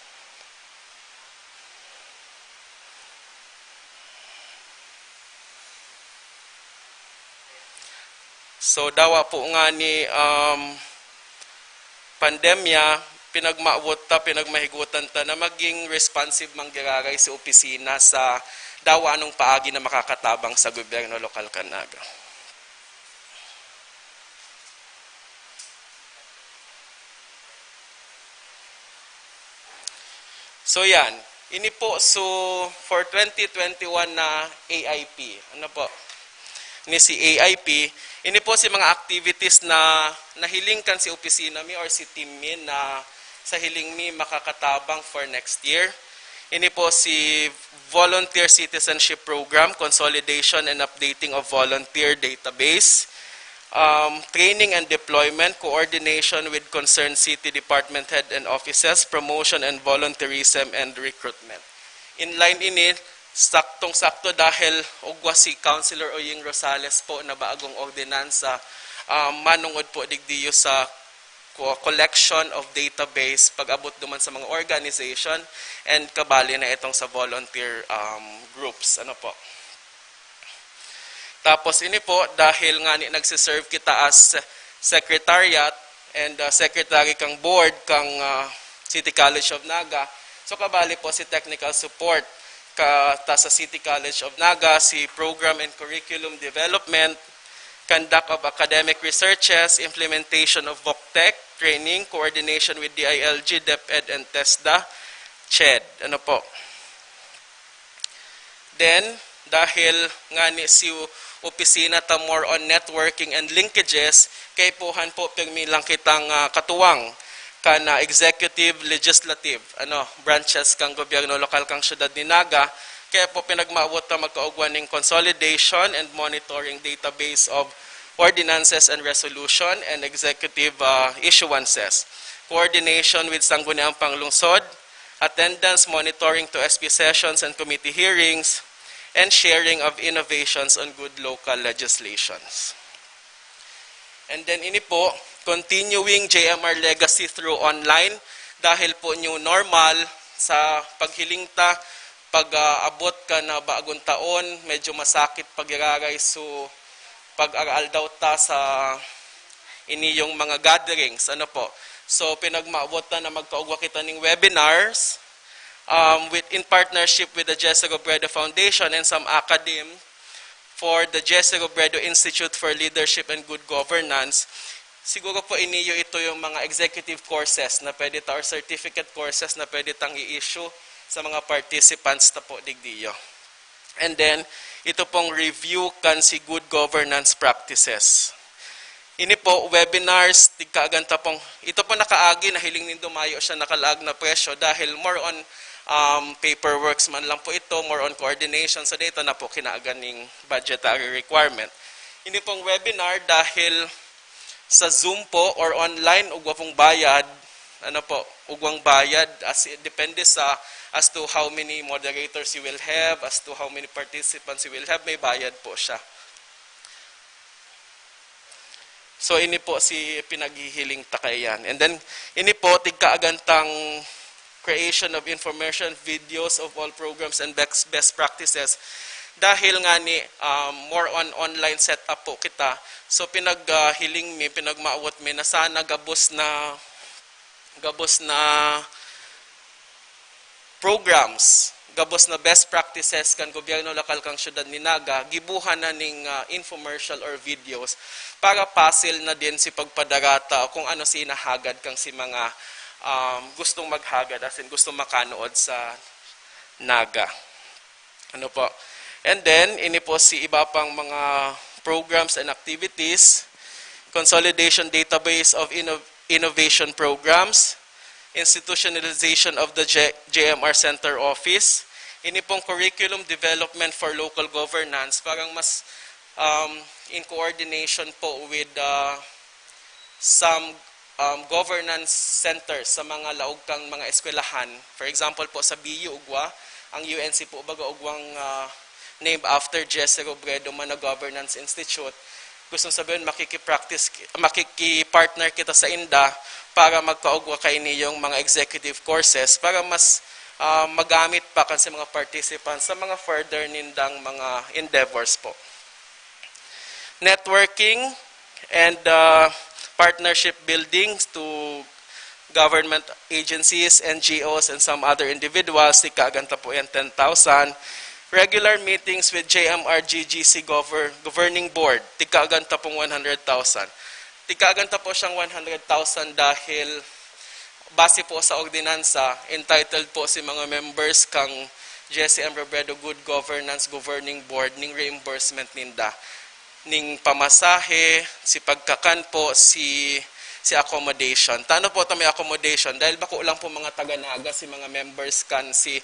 So dawa po nga ni, um, pandemya, pinagmawot ta, pinagmahigutan ta na maging responsive man giraray si opisina sa dawa anong paagi na makakatabang sa gobyerno lokal kan Naga. So yan. Ini po, so for twenty twenty-one na A I P. Ano po? Ni si A I P, ini po si mga activities na nahiling kan si opisina mi or si team mi na sa hiling mi makakatabang for next year. Ini po si Volunteer Citizenship Program, Consolidation and Updating of Volunteer Database, um, Training and Deployment, Coordination with Concerned City Department Head and Offices, Promotion and Volunteerism and Recruitment. In line ini, saktong-sakto dahil ugwa si Councilor Oying Rosales po na bagong ordinansa, um, manungod po digdiyo sa co-, collection of database pag-abot duman sa mga organization and kabali na itong sa volunteer, um, groups. Ano po? Tapos ini po, dahil nga ni nagsiserve kita as secretariat and, uh, secretary kang board kang, uh, City College of Naga, so kabali po si technical support ka, ta sa City College of Naga, si program and curriculum development, conduct of academic researches, implementation of VocTech training, coordination with D I L G, DepEd, and TESDA, CHED. Ano po? Then, dahil nga ni si opisina ta more on networking and linkages, kaipuhan po pirmi lang kitang, ah, katuwang kan, ah, executive, legislative, ano, branches kang gobyerno lokal kang siyudad ni Naga, kaya po pinagmawot na magkaugwa ning consolidation and monitoring database of ordinances and resolution and executive, ah, issuances, coordination with Sangguniang Panglungsod, attendance monitoring to S P sessions and committee hearings, and sharing of innovations on good local legislations. And then ini po, continuing J M R legacy through online, dahil po new normal sa paghiling ta, pag-aabot kan bagong taon, medyo masakit pag-iraray, so pag-aral daw ta sa iniyong mga gatherings, ano po. So, pinagmawot na na magkaugwa kita ning webinars, um, with, in partnership with the Jesse Robredo Foundation and some academe for the Jesse Robredo Institute for Leadership and Good Governance. Siguro po iniyo ito yung mga executive courses na pwede ta or certificate courses na pwede tang i-issue sa mga participants ta po digdiyo. And then, ito pong review kan si good governance practices. Ini po, webinars, tigkaagan ta pong, ito po nakaagi, nahiling nindo mayo siya nakalaag na presyo dahil more on, um, paperworks man lang po ito, more on coordination. So, dito na po kinaagan ning budgetary requirement. Ini pong webinar dahil sa Zoom po or online, ugwa pong bayad, ano po, ugwang bayad, as, depende sa, as to how many moderators you will have, as to how many participants you will have, may bayad po siya. So, ini po si pinaghihiling ta kaiyan. And then, ini po, tigkaagan tang creation of information videos of all programs and best, best practices. Dahil nga ni, um, more on online setup po kita. So, pinaghiling mi, pinagmawot mi na sana gabos na, gabos na programs, gabos na best practices kan gobyerno lokal kan siyudad ni Naga, gibuhan na ning, ah, infomercial or videos para pasil na din si pagpadarata o kung ano si inahagad kang si mga, um, gustong maghagad, as in gustong makanood sa Naga. Ano po? And then, ini po si iba pang mga programs and activities, consolidation database of inno- innovation programs, institutionalization of the J- JMR Center Office, ini pong curriculum development for local governance, parang mas um, in coordination po with uh, some um, governance centers sa mga laog kang mga eskwelahan. For example po, sa B U ugwa, ang U N C po baga ugwang uh, named after Jesse Robredo man na Governance Institute. Gustong sabihin, makiki-practice, makiki-partner kita sa inda para magkaugwa kainiyong mga executive courses para mas uh, magamit pa kan sa mga participants sa mga further nindang mga endeavors po. Networking and uh, partnership building to government agencies, N G Os, and some other individuals, tigkaagan ta po yan, ten thousand. Regular meetings with J M R G G C gover- Governing Board, tigkaagan ta pong one hundred thousand. Tigkaagan ta po siyang one hundred thousand dahil base po sa ordinansa, entitled po si mga members kang Jesse M. Robredo Good Governance Governing Board ning reimbursement ninda, ning pamasahe, si pagkakan po, si si accommodation. Tano po ta may accommodation? Dahil bako lang po mga taga-Naga si mga members kan si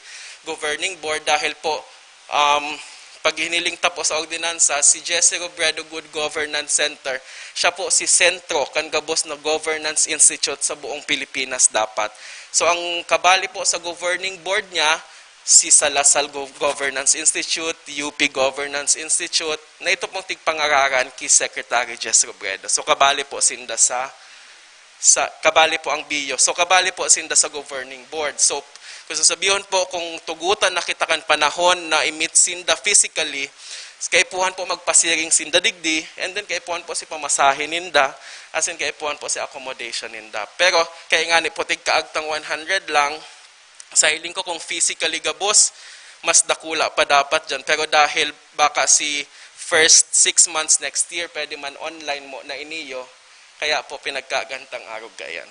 governing board, dahil po um, pag hiniling ta po sa ordinansa, si Jesse Robredo Good Governance Center, siya po si sentro kan gabos na governance institute sa buong Pilipinas dapat. So ang kabali po sa governing board niya, si Salasal Gov- Governance Institute, U P Governance Institute, na ito pong tigpangararan ki Secretary Jess Robredo. So kabali po sinda sa sa kabali po ang B U. So kabali po sinda sa governing board. So kung sasabihon po, kung tugutan na kita kan panahon na i-meet sinda physically, kaipuhan po magpasiring sinda digdi, and then kaipuhan po si pamasahe ninda, as in kaipuhan po si accommodation ninda. Pero kaya nga ni putig kaagtang one hundred lang, sa hiling ko kung physically gabos, mas dakula pa dapat dyan. Pero dahil baka si first six months next year, pwede man online mo na iniyo, kaya po pinagkagantang arog kaiyan.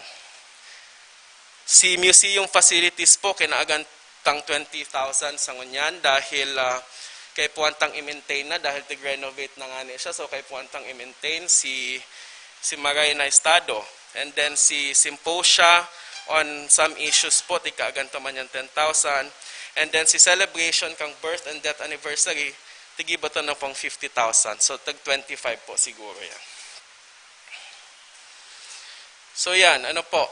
Si museum facilities po, kinaagan tang twenty thousand sa ngunyan dahil uh, kaipuhan tang i-maintain na dahil tig-renovate na nga ni siya. So, kaipuhan tang i-maintain si, si Maray na estado. And then si symposia on some issues po, tigkaagan ta man yan ten thousand. And then si celebration kang birth and death anniversary, tigiba ta na pang fifty thousand. So, tag twenty-five po siguro yan. So yan, ano po.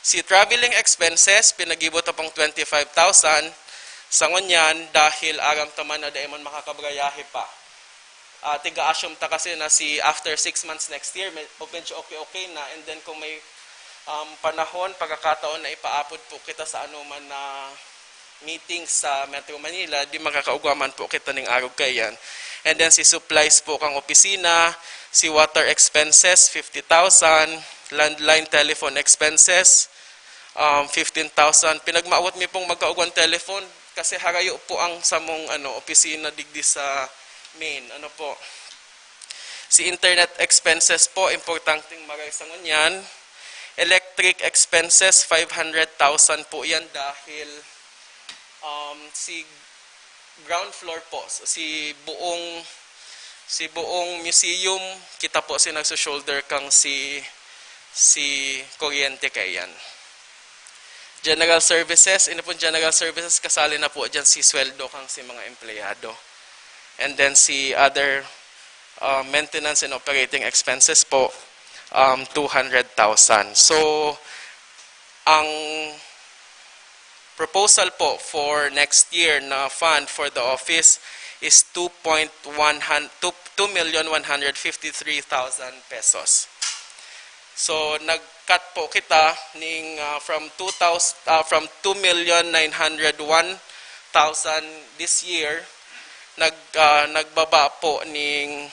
Si traveling expenses, pinagibo ta pang twenty-five thousand. Sa ngunyan, dahil aram ta man na dai man makakabrayahe pa. Uh, tiga-assume ta kasi na si after six months next year, may, medyo okay-okay na. And then kung may um, panahon, pagkakataon na ipaapod po kita sa anuman na meeting sa Metro Manila, di makakaugwa man po kita ning arog kaiyan. And then si supplies po kang opisina, si water expenses, fifty thousand, landline telephone expenses, um, fifteen thousand. Pinagmaawat mi pong magkaugwan telephone kasi harayo po ang samong ano, opisina digdi sa main. Ano po? Si internet expenses po, importanteng maray sa ngunyan. Electric expenses, five hundred thousand po yan dahil um, si ground floor po, si buong si buong museum, kita po si nagso-shoulder kang si si kuryente kaiyan. General services, ini pong general services, kasali na po dyan si sweldo kang si mga empleyado. And then si other uh, maintenance and operating expenses po, um, two hundred thousand. So, ang proposal po for next year na fund for the office is two point one hundred, two, two million one hundred fifty-three thousand pesos. So, nag-cut po kita ning uh, from two thousand, uh, from two million nine hundred one thousand this year, nag, uh, nagbaba po ning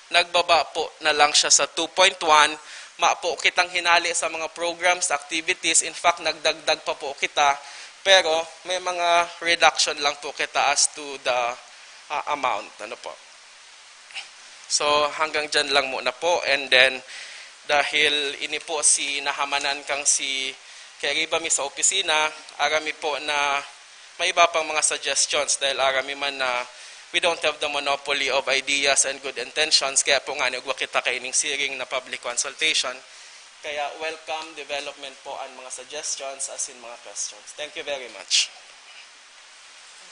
nagbaba po na lang siya sa two point one. Ma po kitang hinali sa mga programs, activities. In fact, nagdagdag pa po kita. Pero may mga reduction lang po kita as to the uh, amount. Ano po? So, hanggang dyan lang muna po. And then, dahil ini po si nahamanan kang si Keriba mi sa opisina, arami po na may iba pang mga suggestions dahil arami man na we don't have the monopoly of ideas and good intentions. Kaya po nga, nagwa kita kaining siring na public consultation. Kaya welcome development po ang mga suggestions as in mga questions. Thank you very much.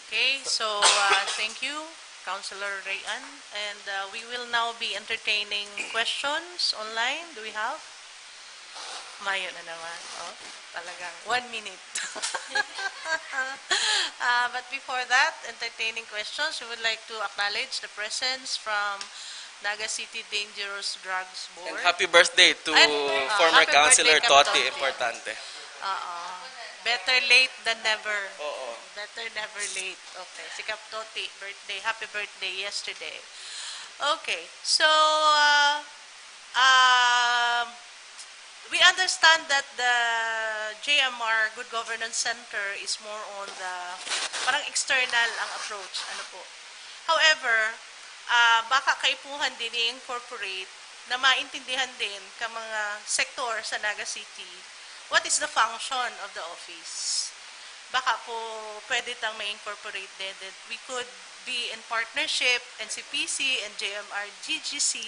Okay, so uh, thank you, Councilor Rayan. And uh, we will now be entertaining questions online. Do we have? Mayo na naman. Oh, talagang one minute. Uh, but before that, entertaining questions, we would like to acknowledge the presence from Naga City Dangerous Drugs Board. And happy birthday to And, uh, former happy councilor birthday, Kap Toti, Toti. Importante. Oo. Better late than never. Oo. Better never late. Okay. Si Kap Toti, birthday. Happy birthday yesterday. Okay. So, uh, um, we understand that the J M R Good Governance Center is more on the parang external ang approach. Ano po? However, ah, baka kaipuhan din i-incorporate na maintindihan din ka mga sektor sa Naga City what is the function of the office. Baka po pwede tang ma-incorporate din that we could be in partnership, N C P C and J M R G G C,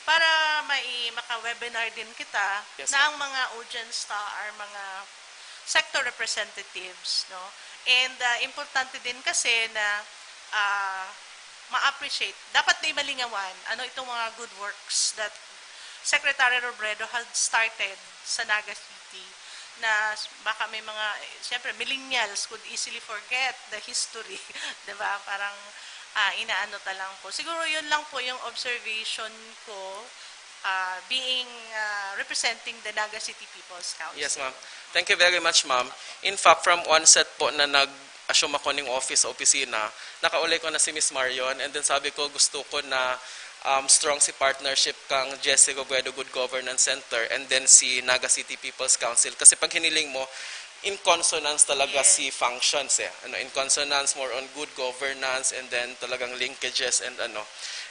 para may maka-webinar din kita Yes, na ma'am. Ang mga audience ta are mga sector representatives, no? And uh, importante din kasi na uh, ma-appreciate, dapat na malingawan ano itong mga good works that Secretary Robredo had started sa Naga City na baka may mga, siyempre, millennials could easily forget the history, di ba? Parang uh, inaano ta lang po. Siguro yun lang po yung observation ko uh, being uh, representing the Naga City People's Council. Yes, ma'am. Thank you very much, ma'am. In fact, from onset po na nag-assume ako ning office sa opisina, nakaulay ko na si Miss Marion, and then sabi ko, gusto ko na um, strong si partnership kang Jesse Robredo Good Governance Center and then si Naga City People's Council. Kasi pag hiniling mo, in consonance talaga Yes. Si functions eh. Ano, in consonance, more on good governance and then talagang linkages and ano.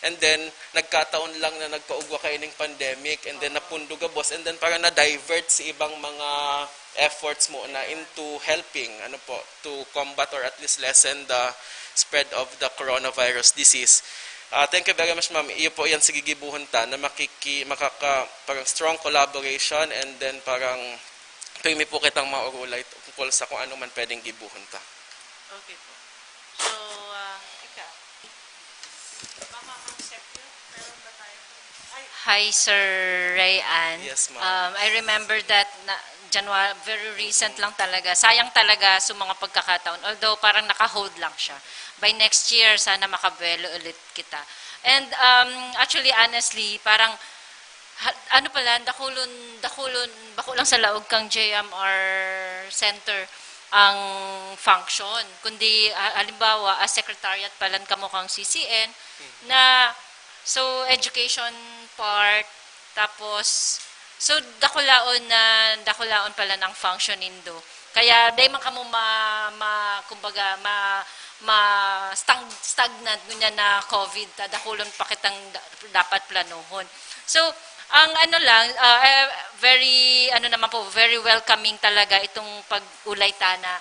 And then, nagkataon lang na nagkaugwa kayo ng pandemic and then napundo gabos and then parang na-divert si ibang mga efforts mo na into helping, ano po, to combat or at least lessen the spread of the coronavirus disease. Ah, thank you very much, ma'am. Iyo po yan, sige, gibuhon ta na makiki, makaka, parang strong collaboration and then parang pirmi po kitang maurulay tungkol sa kung ano man pwedeng gibuhon ta. Okay po. So, uh, ikaw. Baka ang Sergio, meron ba tayo? Ay, Hi, Sir Rayan. Yes, ma'am. Um, I remember that na, January, very recent lang talaga. Sayang talaga sa mga pagkakataon. Although parang naka-hold lang siya. By next year, sana makabuelo ulit kita. And um, actually, honestly, parang ha- ano pala, dakulon, dakulon, bako lang sa laog kang J M R Center ang function. Kundi ha- halimbawa, as secretariat pala kamo kang C C N, na so education part, tapos so dakulaon na dakulaon pala ng function nindo. Kaya dai man kamo ma, ma kumbaga ma, ma stag, stagnant ngunyan na COVID, ta dakulon pa kitang da- dapat planohon. So ang ano lang, ah, eh, very ano naman po, very welcoming talaga itong pag-ulay tana.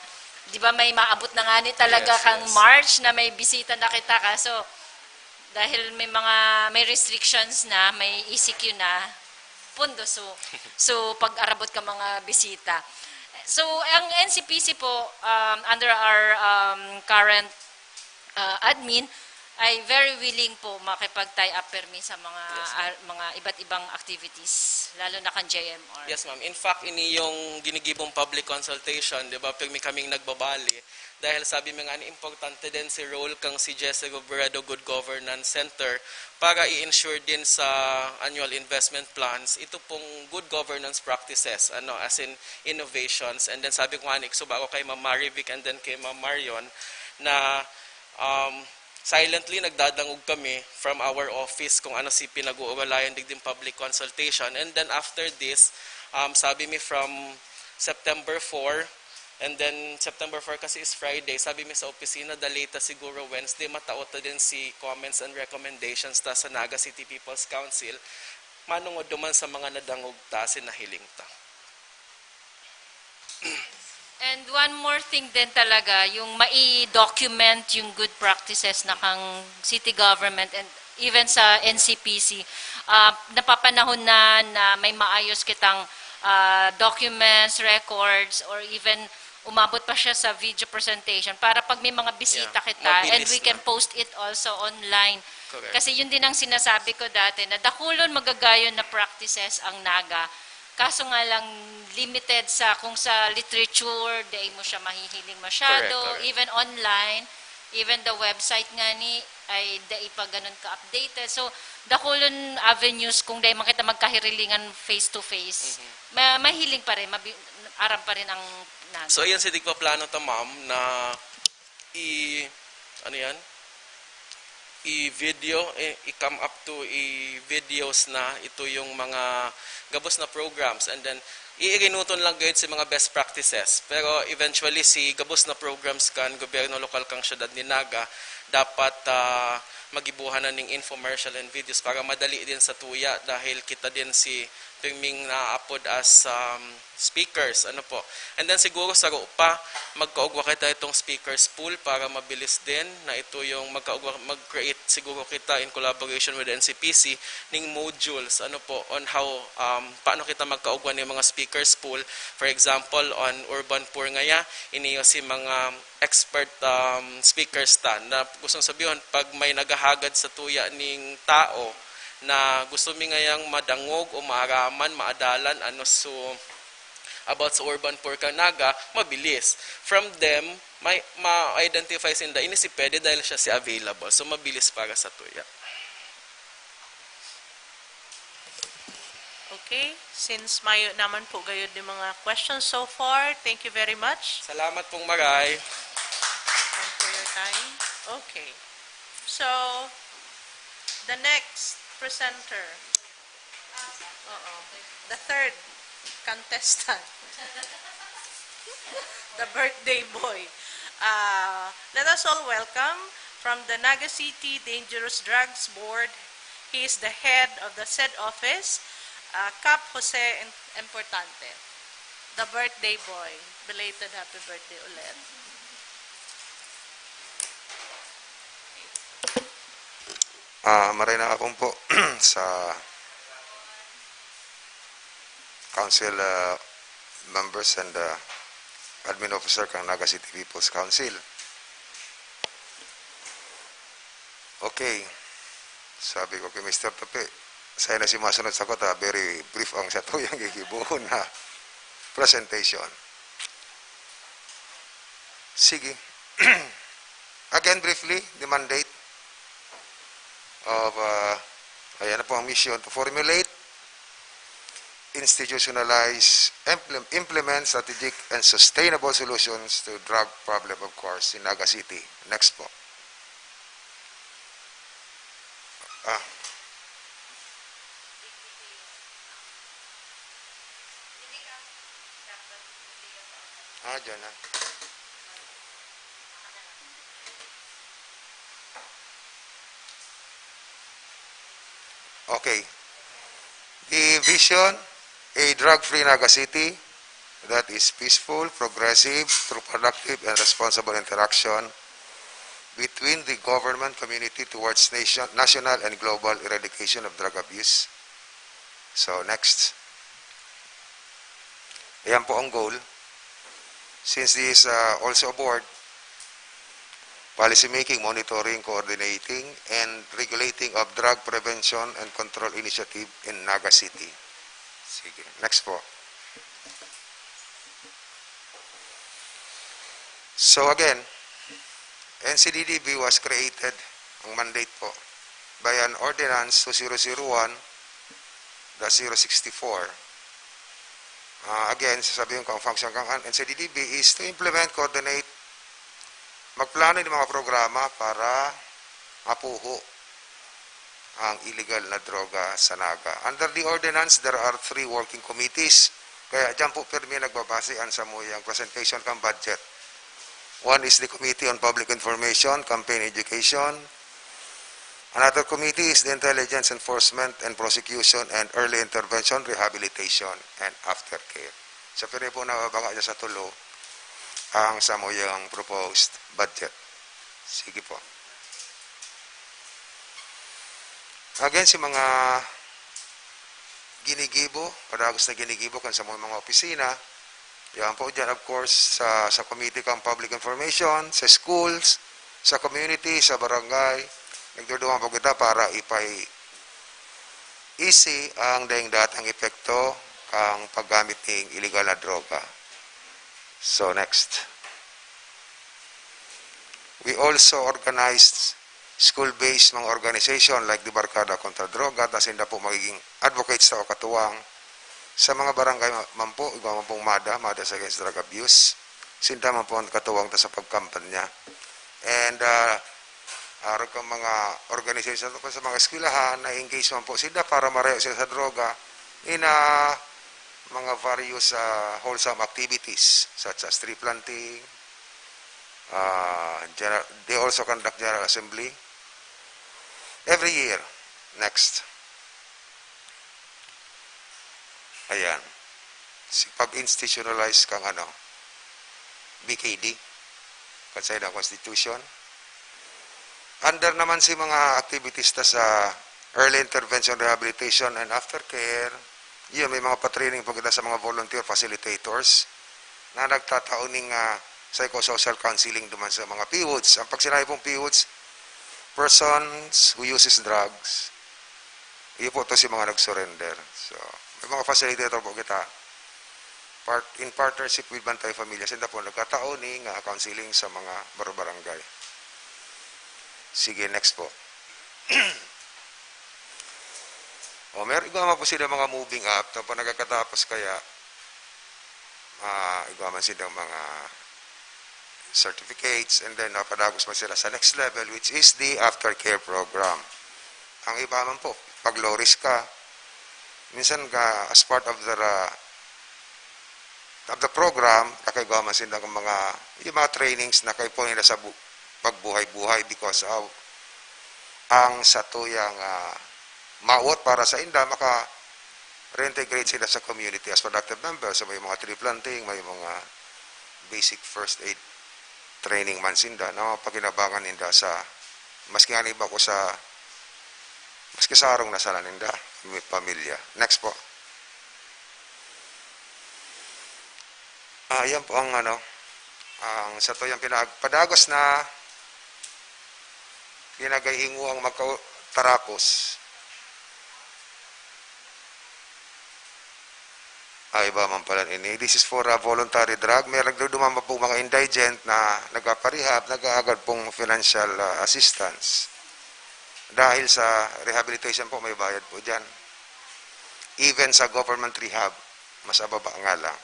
'Di ba may maabot na nga ni talaga Yes, kang yes. March na may bisita na kita, kaso dahil may mga may restrictions na, may E C Q na, pundo so. So pag-arabot ka mga bisita. So ang N C P C po, um, under our um, current uh, admin, ay very willing po makipag-tie up permi sa mga Yes, ma'am. ah, mga iba't ibang activities, lalo na kan J M R. Yes, ma'am. In fact, ini yung ginigibong public consultation, di ba? Pirmi kaming nagbabali. Dahil sabi mo nga, importante din si role kang si Jesse Robredo Good Governance Center para i-ensure din sa annual investment plans ito pong good governance practices, ano, as in innovations. And then sabi ko nga, iksuba ko kay Ma'am Marivic and then kay Ma'am Marion na um, silently nagdadangog kami from our office kung ano si pinag-uulayan digding public consultation. And then after this, um, sabi mi from September four, And then, September four kasi is Friday. Sabi mi sa opisina, the latest siguro Wednesday, matao ta din si comments and recommendations ta sa Naga City People's Council. Manungod duman sa mga nadangog ta, sinahiling ta. And one more thing din talaga, yung mai-document yung good practices na kang city government and even sa N C P C. Ah, napapanahon na na may maayos kitang ah, documents, records, or even umabot pa siya sa video presentation para pag may mga bisita Yeah, kita and mabilis we can na. Post it also online. Correct. Kasi yun din ang sinasabi ko dati na dakulon magagayon na practices ang Naga. Kaso nga lang limited sa kung sa literature, dai mo siya mahihiling masyado, Correct, correct. Even online, even the website nga ni ay dai pa ganun ka-updated. So, dakulon avenues kung dai man kita magkahirilingan face to face. Ma- mahiling pa rin, mabi- aram pa rin ang Naga. So, ayan si Digpaplano ta, ma'am, na i... ano yan? I-video, i- i-come up to i-videos na ito yung mga gabos na programs. And then, iirinuton lang gayud si mga best practices. Pero eventually, si gabos na programs kan gobyerno lokal kan syudad ni Naga, dapat ah, magibuhan na ning infomercial and videos para madali din sa tuya dahil kita din si pirming naaapod as um, speakers. Ano po? And then siguro sa pa, magkaugwa kita itong speakers pool para mabilis din na ito yung magkaugwa, mag-create siguro kita in collaboration with N C P C ning modules, ano po, on how, um, paano kita magkaugwa ng mga speakers pool. For example, on urban poor ngaya, iniyo si mga expert um, speakers ta na gustong sabihon, pag may naghahagad sa tuya ning tao na gusto mi ngayang madangog o maaraman, maadalan, ano, so, about sa urban poor kan Naga, mabilis. From them, may ma-identify sinda, ini si pwede dahil siya si available. So, mabilis para sa tuya. Okay, since mayo naman po gayud ni mga questions so far, thank you very much. Salamat pong maray. And for your time. Okay. So, the next presenter. Oo. The third contestant. The birthday boy. Uh, let us all welcome from the Naga City Dangerous Drugs Board. He is the head of the said office, uh, Cap Jose Im- Importante. The birthday boy. Belated happy birthday ulit. Ah, maray na hapon po sa council ah, members and ah, admin officer kan Naga City People's Council. Okay. Sabi ko kay Mister Tupi, saya na si masunod sa kota, very brief ang sa tuyang gigibuhon na presentation. Sige. Again, briefly, the mandate of, uh, ayan na po ang mission to formulate, institutionalize, implem- implement strategic and sustainable solutions to drug problem, of course, in Naga City. Next po. Ah. Ah, dyan na. Okay. The vision, a drug-free Naga City that is peaceful, progressive, through productive and responsible interaction between the government community towards nation, national and global eradication of drug abuse. So, next. Ayan po ang goal. Since this is uh, also a board, policy making, monitoring, coordinating, and regulating of drug prevention and control initiative in Naga City. Sige, next po. So again, N C D D B was created, ang mandate po, by an ordinance two zero zero one dash zero sixty-four. Ah, again, sasabihin ko, ang function ng N C D D B is to implement, coordinate, magplano ng mga programa para mapuho ang illegal na droga sa Naga. Under the ordinance, there are three working committees Kaya diyan po pirmi nagbabase ang samuyang presentation kan budget. One is the Committee on Public Information, Campaign Education. Another committee is the Intelligence Enforcement and Prosecution and Early Intervention, Rehabilitation, and Aftercare. So, pirmi po nababanga dyan sa tulo ang samuyang proposed budget. Sige po. Again, si mga ginigibo, padagos na ginigibo kan sa mga, mga opisina, yan po dyan, of course, sa, sa Committee kan Public Information, sa schools, sa community, sa barangay, nagduduman po kita para ipai-, easy ang daing datang epekto kang paggamit ning iligal na droga. So, next. We also organized school-based mga organization like the Barkada Kontra Droga, ta sinda po magiging advocates ta o katuwang sa mga barangay ma-, man po, igwa man pong MADA, Mothers Against Drug Abuse. Sinda man po ang katuwang ta sa pagkampanya. And, ah, arog kang mga organization sa mga eskwelahan, na-engage man po sila para marayo sila sa droga in, ah, mga various, ah, wholesome activities such as tree planting, ah, general, they also conduct General Assembly every year. Next. Ayan. Si pag-institutionalize kang ano, B K D, kan saindang constitution. Under naman si mga activities ta sa early intervention, rehabilitation, and aftercare, yun, may mga pa-training po kita sa mga volunteer facilitators na nagtatao ning, ah, psychosocial counseling duman sa mga P U Ds. Ang pag sinabi pong P U Ds, persons who uses drugs. Iyo po to si mga nag-surrender. So, may mga facilitator po kita. Part-, in partnership with Bantay Familia, sinda po nagkatao ning, ah, counseling sa mga bar-, barangay. Sige, next po. O, meron, igwa man po sila mga moving up, tapos nagkakatapos kaya, ah, igwa man silang mga certificates, and then napadagos man sila sa next level, which is the aftercare program. Ang iba man po, pag low risk ka, minsan ka, as part of the, ah, of the program, kakaigwa man sila ng mga, yung mga trainings na kaipuhan nila sa bu-, pagbuhay-buhay because of ang satuyang, ah, mawot para sa inda, maka-reintegrate sila sa community as productive members. So, may mga tree planting, may mga basic first aid training man sinda na mapakinabangan ninda sa, maski ani ba ko sa, maski sa arong na sana ninda, may pamilya. Next po. Ah, yan po ang ano, ang satuyang pinag-, padagos na pinaghihinguang magkatarakos. Ay, iba man pala ini. This is for a voluntary drug. May nagduduman pa po mga indigent na nagpaparehab, nag-aagad pong financial, ah, assistance. Dahil sa rehabilitation po, may bayad po dyan. Even sa government rehab, mas ababa nga lang.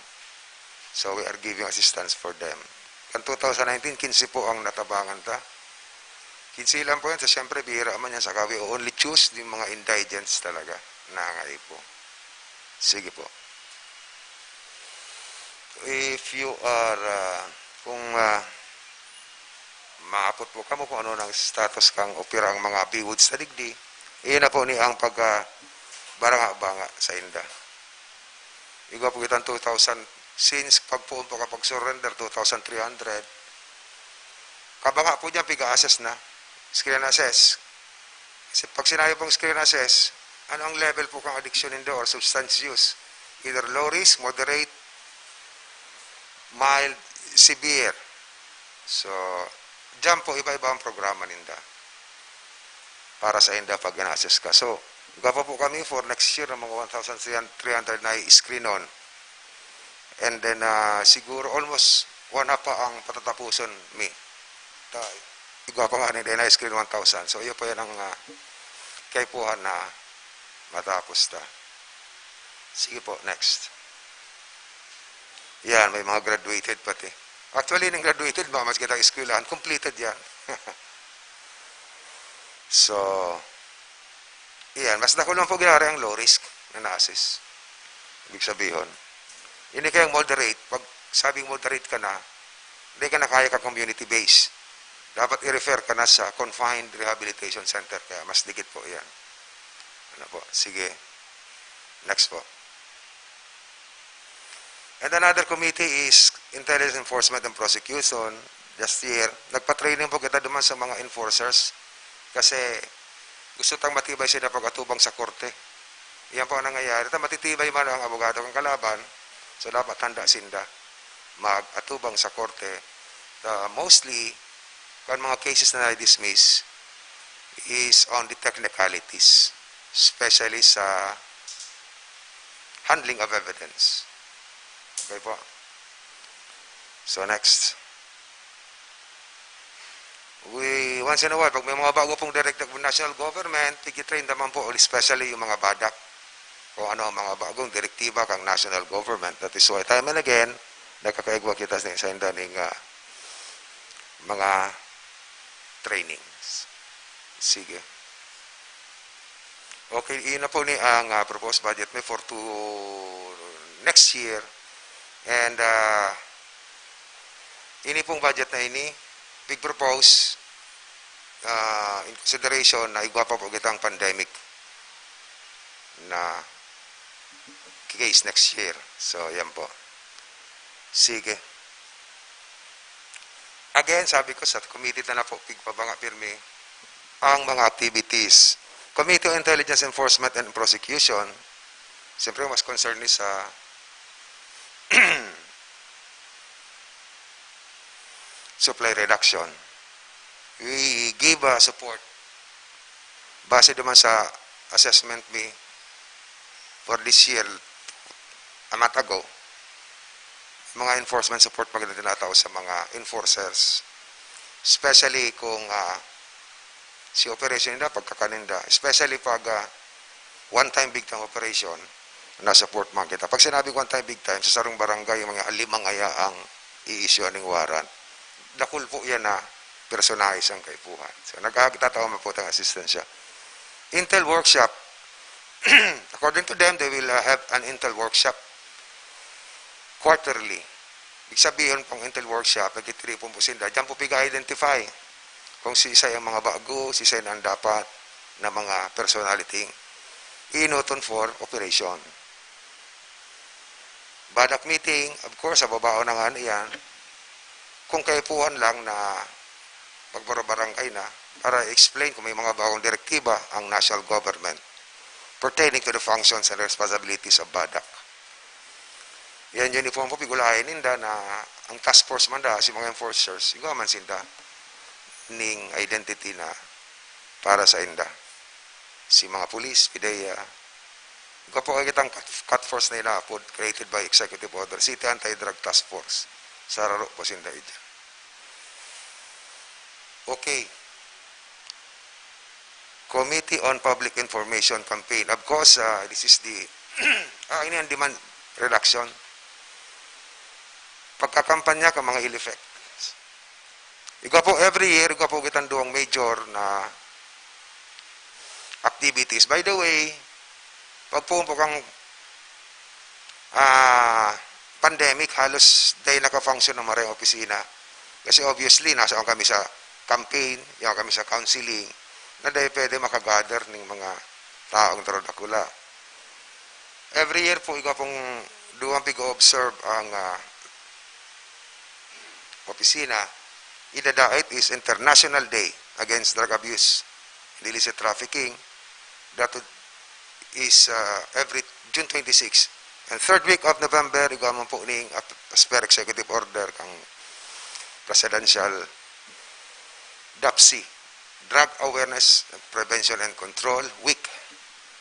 So, we are giving assistance for them. Kan two thousand nineteen, kinse po ang natabangan ta. Kinse lang po yan. So, siyempre, bihira man yan. Saka we only choose yung mga indigents talaga na nangangaipo. Sige po. If you are, ah, kung, ah, maapot po kamo kung ano nang status kang opera ang mga P U Ds sa digdi, iyan na po ni ang pagka baranga-banga sa inda. Igwa po kitang two thousand, since pagpoon po kapag surrender, two thousand three hundred. Kabanga po dyan, piga-assess na. Screen assess. Kasi pag sinabi pong screen assess, ano ang level po kang addiction nindo or substance use? Either low risk, moderate, mild, severe. So, dyan po, iba-iba ang programa ninda para sa inda pag ina-assess ka. So, gapa po kami for next year ng mga one thousand three hundred na i-screen on. And then, ah, siguro almost one half pa ang patatapuson mi. Ta-, igwa pa nga ni na-screen one thousand. So, iyo pa yan ang, ah, kaipuhan na matapos ta. Sige po, next. Yan, may mga graduated pati. Actually, ning graduated, mga mas kita eskwelahan, completed yan. So, yan, mas dakul lang po ginari ang low risk na na-assess. Ibig sabihin, Ini kayang moderate, pag sabing moderate ka na, hindi ka na kaya ka community base. Dapat i-refer ka na sa confined rehabilitation center, kaya mas dikit po yan. Ano po? Sige. Next po. And another committee is Intelligence Enforcement and Prosecution. Last year, nagpa-training po kita duman sa mga enforcers kasi gusto tang matibay sila pag-atubang sa korte. Yan po ang nangyayari. Ta matitibay man ang abogado kang kalaban, so dapat handa sinda mag-atubang sa korte. Ta mostly, kan mga cases na na-dismiss is on the technicalities, especially sa handling of evidence. Okay po. So next. We, once in a while, pag may mga bago pong direkta ng national government, pigi-train naman po, especially yung mga badak. Kung ano ang mga bagong direktiba kang national government. That is why, time and again, nagkakaigwa kita sa, sa inda ning, ah, mga trainings. Sige. Okay, iyon na po ni ang, ah, proposed budget mi for to next year. And, ah, ini pong budget na ini, big propose, ah, in consideration na igwa pa po kitang pandemic na case next year. So, yan po. Sige. Again, sabi ko sa committee na po, pigpabanga pirmi ang mga activities. Committee on Intelligence Enforcement and Prosecution, siyempre mas concern ni sa supply reduction. We give, uh, support base naman sa assessment mi for this year, a month ago, mga enforcement support maganda tinatao sa mga enforcers. Especially kung, ah, si operation nila, pagkakaninda. Especially pag, ah, one-time big time operation, na-support man kita. Pag sinabi one-time big time, sa sarong barangay, yung mga limang aya ang i-issue ning warrant. Dakul po yan na personalize ang kaipuhan. So, nagkakatatawa man po tayong asistensya. Intel workshop. According to them, they will, uh, have an Intel workshop quarterly. Ibig sabihin, pang Intel workshop, nagtitiripon po sila. Diyan po piga-identify kung sisay ang mga bago, sisay na ang dapat na mga personality inuton for operation. Badak meeting, of course, sa babaw na nga niyan, kung kaipuhan lang na pagbabarangay na, para i-explain kung may mga bagong direktiba ang national government pertaining to the functions and responsibilities of badak. Yan uniform po, pigulayan ninda na ang task force man da, si mga enforcers, igwa man sinda ning identity na para sa inda. Si mga pulis, pideya, igwa po kitang cut, cut force na inaapod, created by executive order, City Anti-Drug Task Force. Sararo po sinda idyan. Okay. Committee on Public Information Campaign. Of course, ah, this is the, ah, ini ang demand reduction. Pagkakampanya ka, mga ill effect. Igwa po, every year, igwa po kitang duwang major na activities. By the way, pag po, po kang, ah, pandemic, halos dai naka-function ang maray opisina. Kasi obviously, nasa kami sa campaign, yung kami sa counseling, na dai pwede makagather ning mga taong daradakula. Every year po, igwa pong duwang pig-observe ang, ah, opisina. Idadait is International Day Against Drug Abuse and Illicit Trafficking. That would, is, uh, every June twenty-six. And third week of November, igwa man po ning at, as per executive order kang presidential DAPC, Drug Awareness, Prevention and Control Week.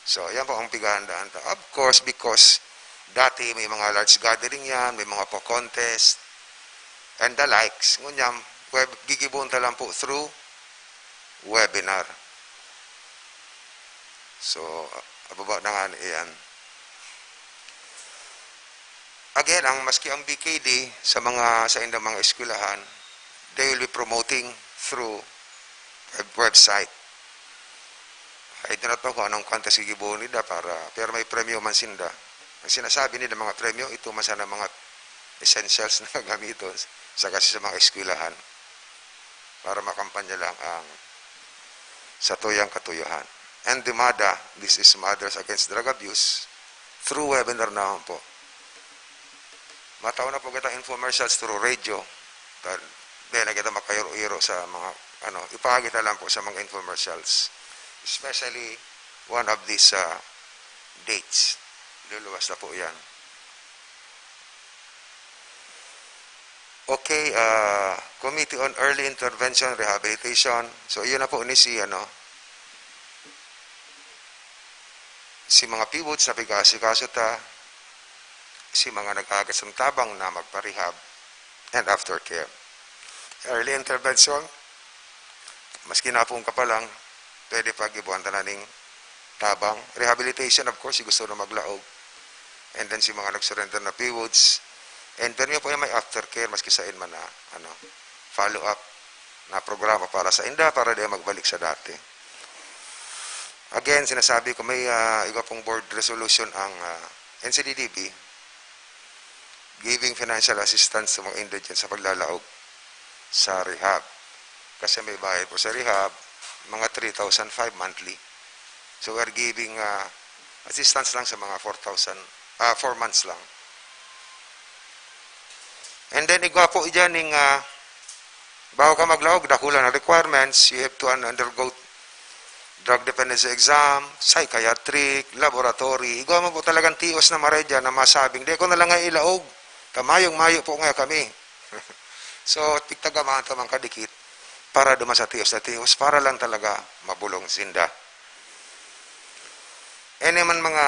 So, yan po ang pighahandaan ta. Of course, because dati may mga large gathering yan, may mga po contest, and the likes. Ngunyan, web, gigibon ta lang po through webinar. So, ababa na nga iyan. Again, ang, maski ang B K D sa mga, sa indang mga eskwelahan, they will be promoting through web-, website. I do not know kung anong contest gigibohon nila para, pero may premyo man sinda. Ang sinasabi nila mga premyo, ito man sana mga essentials na gamiton sa kasi sa mga eskwelahan para makampanya lang ang satuyang katuyohan. And the MADA, this is Mothers Against Drug Abuse, through webinar naman po. Matao na po kita infomercials through radio. Dahil di na kita makairo-iro sa mga, ano, ipahagi na lang po sa mga infomercials. Especially one of these uh, dates. Luluwas na po yan. Okay, uh, Committee on Early Intervention Rehabilitation. So, iyon na po ni si, ano, si mga PWODs na pig-aasikaso ta, si mga nag-agas ng tabang na magpa-rehab, and aftercare. Early intervention, maski napong ka pa lang, pwede pag-ibuhan ta na ning tabang. Rehabilitation, of course, si gusto na maglaog. And then si mga nag-surrender na PWODs. And then yun po yung may aftercare, maski sa inman na ano, follow-up na programa para sa inda, para di magbalik sa dati. Again, sinasabi ko, may uh, iba pong board resolution ang uh, ah, N C D D B giving financial assistance sa mga indigent sa paglalaog sa rehab. Kasi may bayad po sa rehab, mga three thousand five monthly. So we're giving uh, assistance lang sa mga four thousand, uh, four months lang. And then igwa po dyan ning uh, bago ka maglaog, dakulan ang requirements, you have to undergo drug dependency exam, psychiatric, laboratory. Igwa mo po talagang tios na maray dyan na masabing, di ko na lang nga ilaog. Kamayong-mayo po nga kami. So, pigtagamaan ta man kadikit para duman sa tios na tios, para lang talaga mabulong sinda. Any man mga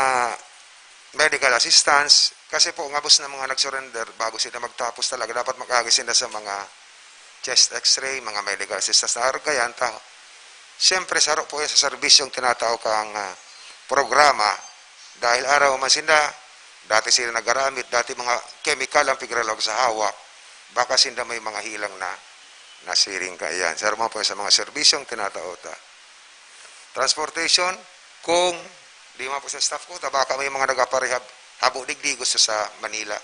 medical assistance, kasi po ngabos na mga nag-surrender bago sila magtapos talaga, dapat mag-agi sila sa mga chest x-ray, mga medical assistance na arog kaiyan ta. Siyempre, saro po yan sa serbisyong tinatao kang ah, programa. Dahil araw man sinda, dati sila nagaramit, dati mga chemical ang pigralog sa hawak. Baka sinda may mga hilang na nasiring kaiyan. Saro man po yan sa mga serbisyong tinatao ta. Transportation, kung di man po sa staff ko, ta baka may mga nagaparehab, habo digdi gusto sa Manila.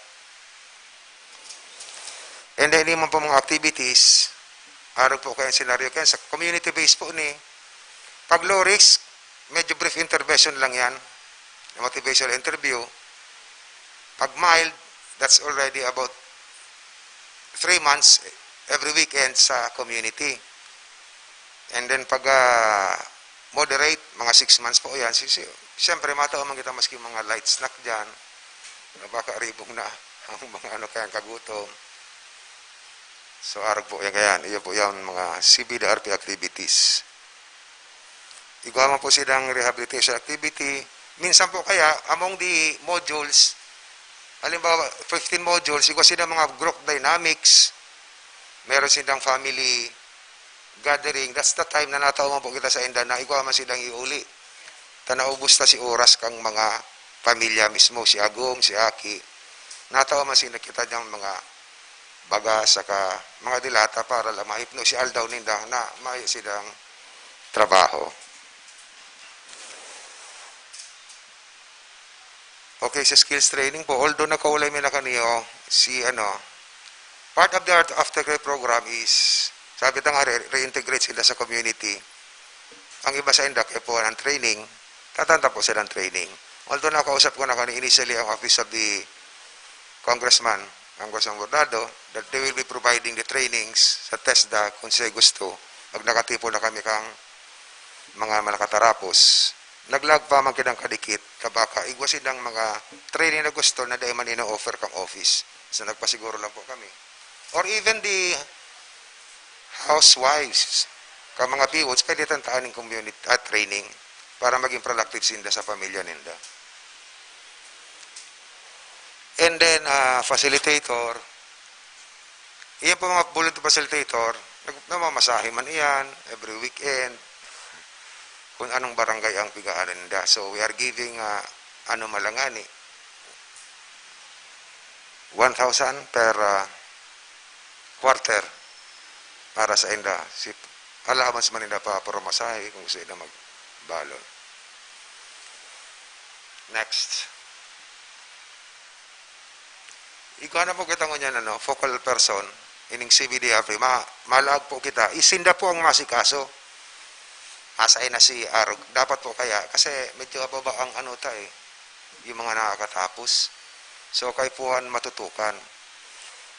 And then, di man po mga activities, arog po kaya ang senaryo kaya sa community base po ni, pag low risk, medyo brief intervention lang yan, motivational interview. Pag mild, that's already about three months every weekend sa community. And then pag ah, moderate, mga six months po yan. Si, si, siyempre, matao man kita maski mga light snack dyan. Baka ribong na ang mga ano kayang kagutom. So, arog po yan. Kaya, iyo po yan, mga C B D R P activities. Igwa man po silang rehabilitation activity. Minsan po kaya, among the modules, halimbawa, fifteen modules, igwa sila mga group dynamics, meron silang family gathering, that's the time na natao man po kita sa inda na igwa man silang iuli. Ta naubos ta si oras kang mga pamilya mismo, si Agom, si Aki. Natao man sila kita diyang mga baga saka mga dilata para lang mahipno si aldaw ninda na mayo silang trabaho. Okay, sa skills training po, although nakaulay mi na kaniyo, si ano, part of the aftercare program is, sabi ta nga, re- reintegrate sila sa community. Ang iba sa inda, kaya po ang training, tatanta po silang training. Although nakausap ko na kani initially ang office of the congressman, Congressman Bordado, that they will be providing the trainings sa TESDA kung siya gusto. Pag nakatipon na kami kang mga malakatarapos, naglag pa man kidang kadikit, kabaka, igwa silang mga training na gusto na dai man ino-offer kang office. So, nagpasiguro lang po kami. Or even the housewives, ka mga piwots, pwede tantaan ng community at training para maging productive sinda sa pamilya ninda. And then, ah, facilitator, iyan po mga bulletin facilitator, nag- namamasahe man iyan, every weekend, kung anong barangay ang pigaan ninda. So, we are giving, ah, ano malangani, one thousand per ah, quarter para sa inda. Si allowance man ninda pa pamasahe kung gusto ninda magbalon. Next. Igwa na po kita ngunyan, ano, focal person, ining C B D F, ma-, malaag po kita. Isinda po ang masikaso. Asa ay na si Arog? Dapat po kaya, kasi medyo ababa ang ano ta eh, yung mga nakakatapos. So, kaipuhan matutukan.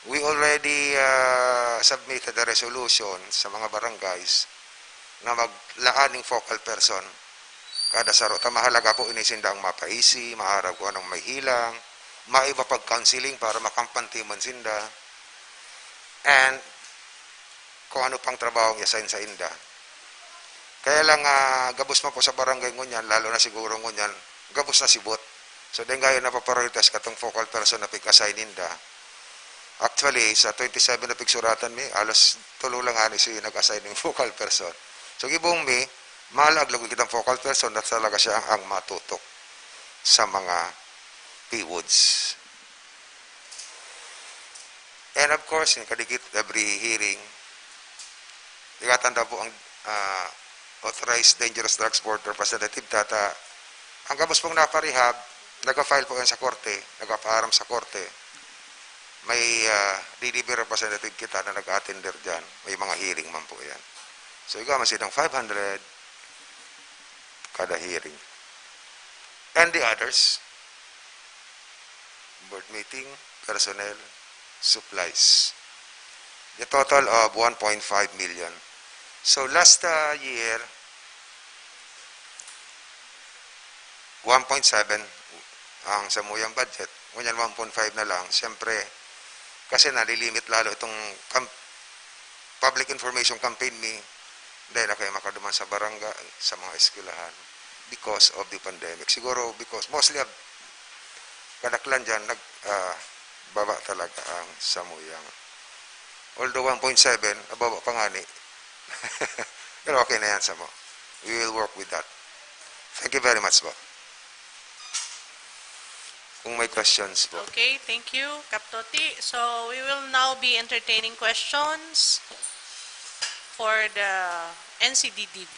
We already, ah, submitted a resolution sa mga barangays na maglaan ng focal person. Kada saro ta mahalaga po ini sindang mapaisi, maarag kung anong may hilang, maiba pag-counseling para makampante man sinda, and kung ano pang trabaho ang i-assign sa inda. Kaya lang, ah, gabos man po sa barangay ngunyan, lalo na siguro ngunyan, gabos na sibot. So, dahil ngayon napaprioritize katong focal person na pig-assign ninda. Actually, sa twenty-seven na pigsuratan mi, alos tulo lang ani si nag-assign ng focal person. So, gibong mi, malaag lagi kitang focal person na talaga siya ang, ang matutok sa mga P woods. And of course, yung kadikit every hearing, ikatanda po ang, ah, authorized dangerous drugs board representative tata. Ang gabos pong naparehab, nag-file po yan sa korte, nagpapaaram sa korte. May, ah, D D B representative kita na nag-attender dyan. May mga hearing man po yan. So, ikaw, mas itong five hundred kada hearing. And the others, board meeting, personnel, supplies. The total of one point five million. So last, uh, year, one point seven ang samuyang budget. Ngunyan one point five na lang. Siyempre, kasi nalilimit lalo itong cam-, public information campaign mi. Dahil na kayo makaduman sa barangay, sa mga eskwelahan because of the pandemic. Siguro because mostly, ah, kadaklan dyan, nag, ah, baba talaga ang samuyang. Although one point seven, nababa pa nga ni. Pero okay na yan, samo. We will work with that. Thank you very much po. Kung may questions po. Okay, thank you, Kap Toti. So, we will now be entertaining questions for the N C D D B.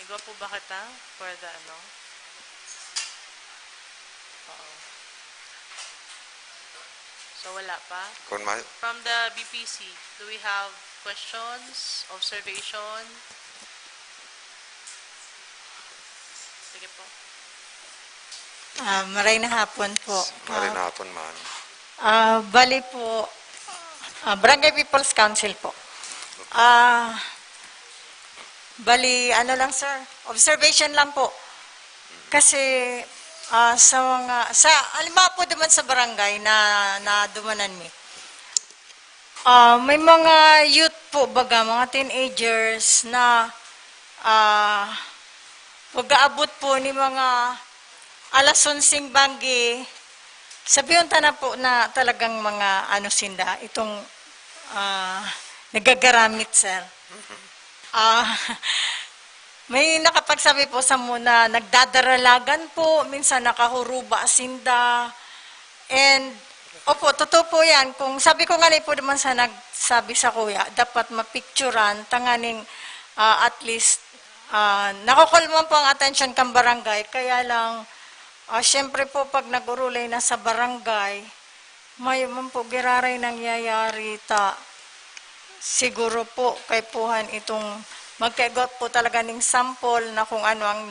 Igwa po ba kita for the ano? Oo. So, wala pa? Kung ma- From the B P C, do we have questions, observation? Sige po. Ah, maray na hapon po. Maray na hapon, ma'am. Ah, bali po, ah, Barangay People's Council po. Ah, bali, ano lang, sir, observation lang po. Kasi, ah, sa mga, sa, halimbawa po duman sa barangay na, na dumanan mi, ah, may mga youth po, baga, mga teenagers na, ah, pag-aabot po ni mga alas onseng banggi, sabihon ta na po na talagang mga ano sinda, itong, ah, nagagaramit, sir. Ah, may nakapagsabi po sa muna, nagdadaralagan po, minsan nakahuruba sinda. And, opo, totoo po yan. Kung sabi ko nga po naman sa nagsabi sa kuya, dapat mapicturan, tanganing, ah, at least, ah, nakukulman po ang atensyon kang barangay. Kaya lang, ah, syempre po, pag nag-urulay na sa barangay, mayo man po giraray nangyayari ta. Siguro po, kaipuhan itong magkaigwa po talaga ning sample na kung ano ang,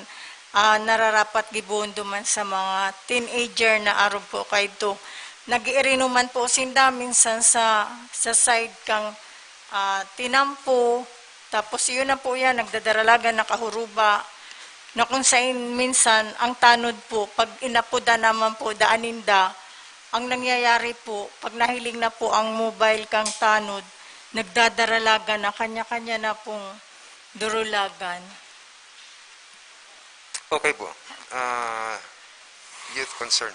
ah, nararapat gibondo man sa mga teenager na arog po kaidto. Nag-iirinuman po sinda minsan sa, sa side kang, ah, tinampo. Tapos yun na po yan, nagdadaralagan, nakahuruba, na kung sain minsan ang tanod po, pag inapodan naman po daan ninda, ang nangyayari po, pag nahiling na po ang mobile kang tanod, nagdadaralagan na, kanya-kanya na pong durulagan. Okay po. Ah, youth concern.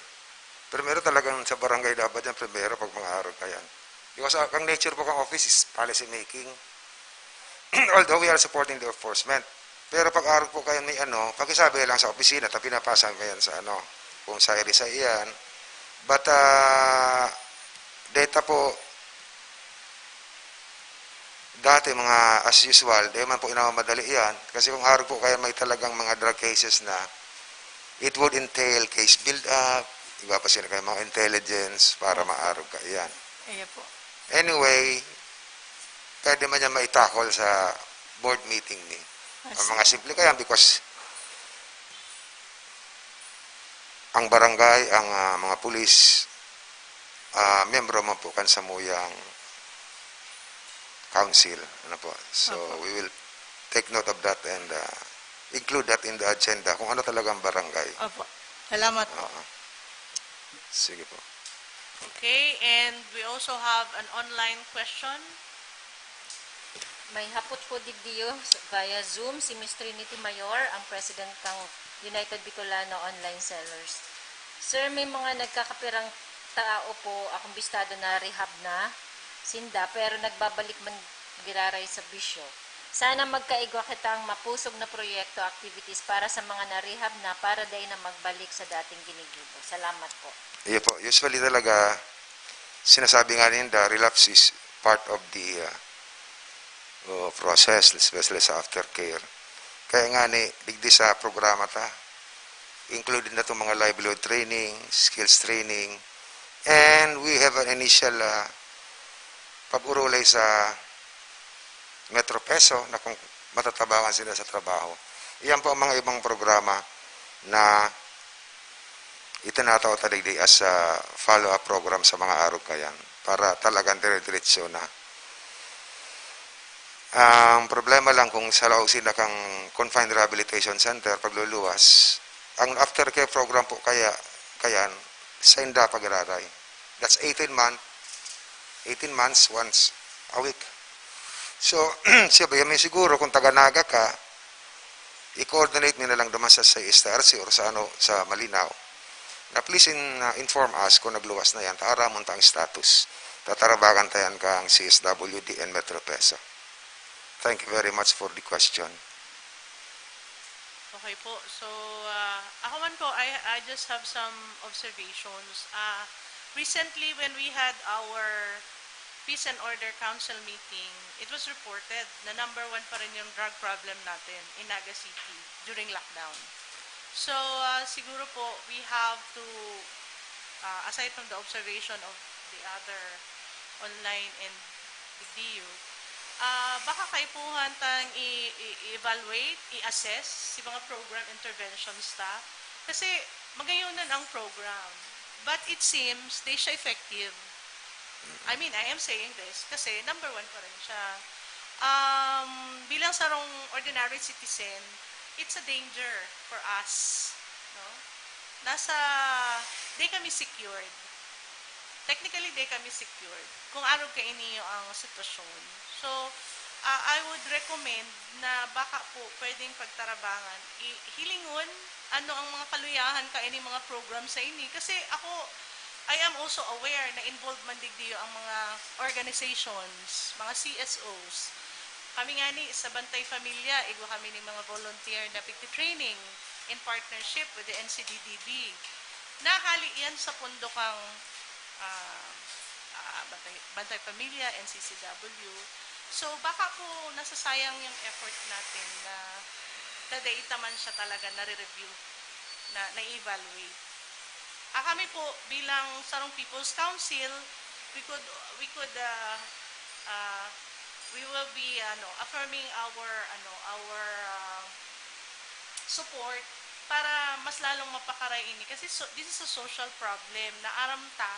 Primero talagang sa barangay dapat yan, primero pag mga arog ka yan. Because, ah, ang nature po kang office is policy making. Although we are supporting the enforcement. Pero pag arog po kayo may ano, pakisabi lang sa opisina, ta pinapasa mo yan sa ano, kung sa area sa iyan. But, ah, data po, dati mga as usual, di man po inamamadali yan. Kasi kung arog po kayo may talagang mga drug cases na, It would entail case build-up, iba pa sila kayo, mga intelligence para maarog ka. Yan. Ayan po. Anyway, pwede man yan maitakol sa board meeting ni. Ang mga simple kaya because ang barangay, ang ah, mga pulis, ah, miyembro man po kan samuyang council. Ano po? So, Opo. We will take note of that and ah, include that in the agenda kung ano talagang barangay. Opo. Salamat po. Oo. Sige po. Okay, and we also have an online question. May hapot po digdiyo via Zoom si Miss Trinity Mayor, ang president ng United Bicolano Online Sellers. Sir, may mga nagkakapirang tao po akong bistado na rehab na sinda, pero nagbabalik man giraray sa bisyo. Sana magkaigwa kitang mapusog na proyekto, activities para sa mga na-rehab na para dai na magbalik sa dating ginigibo. Salamat po. Iyo po, usually talaga, sinasabi nga ninda, relapse is part of the uh, uh, process, especially sa aftercare. Kaya nga ni, digdi sa programa ta, included na itong mga livelihood training, skills training, and we have an initial uh, pag-urulay sa Metro Peso na kung matatabangan sila sa trabaho. Iyan po ang mga ibang programa na itinatao ta digdi as a follow-up program sa mga arog kayan para talagang dire-diretso na. Ang problema lang kung sa laog sila kang confined rehabilitation center, pagluluwas, ang aftercare program po kaya, kayan, sa inda pag-iraray. That's eighteen month, eighteen months, once a week. So, siya ba, may siguro kung taga Naga ka, i-coordinate nyo na lang duman sa, sa S T R C or sa, ano, sa Malinao. Na please in, uh, inform us kung nagluwas na yan. Taaramon ta ang status. Tatarabakan ta yan kang C S W D and Metro Peso. Thank you very much for the question. Okay po. So, ah, ako man po, I, I just have some observations. Ah, recently, when we had our Peace and Order Council meeting, it was reported na number one pa rin yung drug problem natin in Naga City during lockdown. So, ah, siguro po, we have to, ah, aside from the observation of the other online and digdiyo, ah, baka kaipuhan tang i-, i-, i-evaluate, i-assess si mga program interventions ta. Kasi magayonan ang program. But it seems, di siya effective. I mean, I am saying this kasi number one pa rin siya. Um, bilang sarong ordinary citizen, it's a danger for us. No? Nasa, di kami secured. Technically, di kami secured kung arog kaini ang sitwasyon. So, ah, I would recommend na baka po pwedeng pagtarabangan, i-, hilingon ano ang mga kaluyahan kaini mga program sa ini. Kasi ako, I am also aware na involved man digdiyo ang mga organizations, mga C S Os. Kami nga ni sa Bantay Pamilya, igwa kami ni mga volunteer na pigti-training in partnership with the N C D D B. Nahali yan sa pondo kang ah, ah, Bantay, Bantay Pamilya, N C C W. So, baka po nasasayang yung effort natin na kada ita man siya talaga nare-review, na, na-evaluate. Ah, kami po bilang sarong People's Council, we could we could uh, uh, we will be ano affirming our ano our uh, support para mas lalong mapakaray ini kasi so, this is a social problem na aram ta,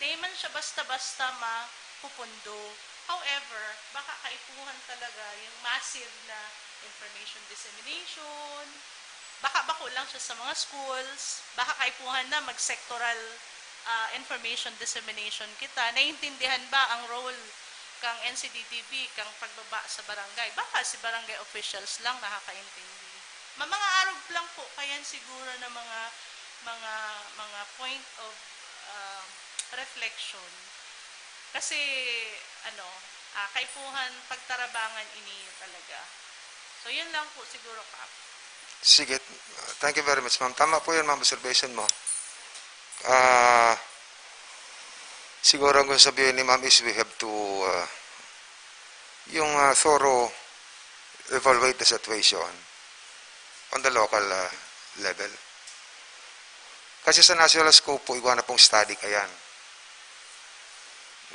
di man siya basta-basta mapupundo. However, baka kaipuhan talaga yung massive na information dissemination. Baka bako lang siya sa mga schools, baka kaipuhan na mag-sectoral ah, information dissemination kita. Naiintindihan ba ang role kang N C D D B, kang pagbaba sa barangay? Baka si barangay officials lang nakakaintindi. Ma-, mga arog lang po kayan siguro na mga mga mga point of ah, reflection. Kasi ano, ah, kaipuhan pagtarabangan ini talaga. So yun lang po siguro, Kap. Sige. Thank you very much, ma'am. Tama po yun, ma'am, observation mo. Ah, siguro ang gusto sabihin ni ma'am is we have to, ah, yung ah, thorough evaluate the situation on the local ah, level. Kasi sa national scope po, igwa na pong study kayan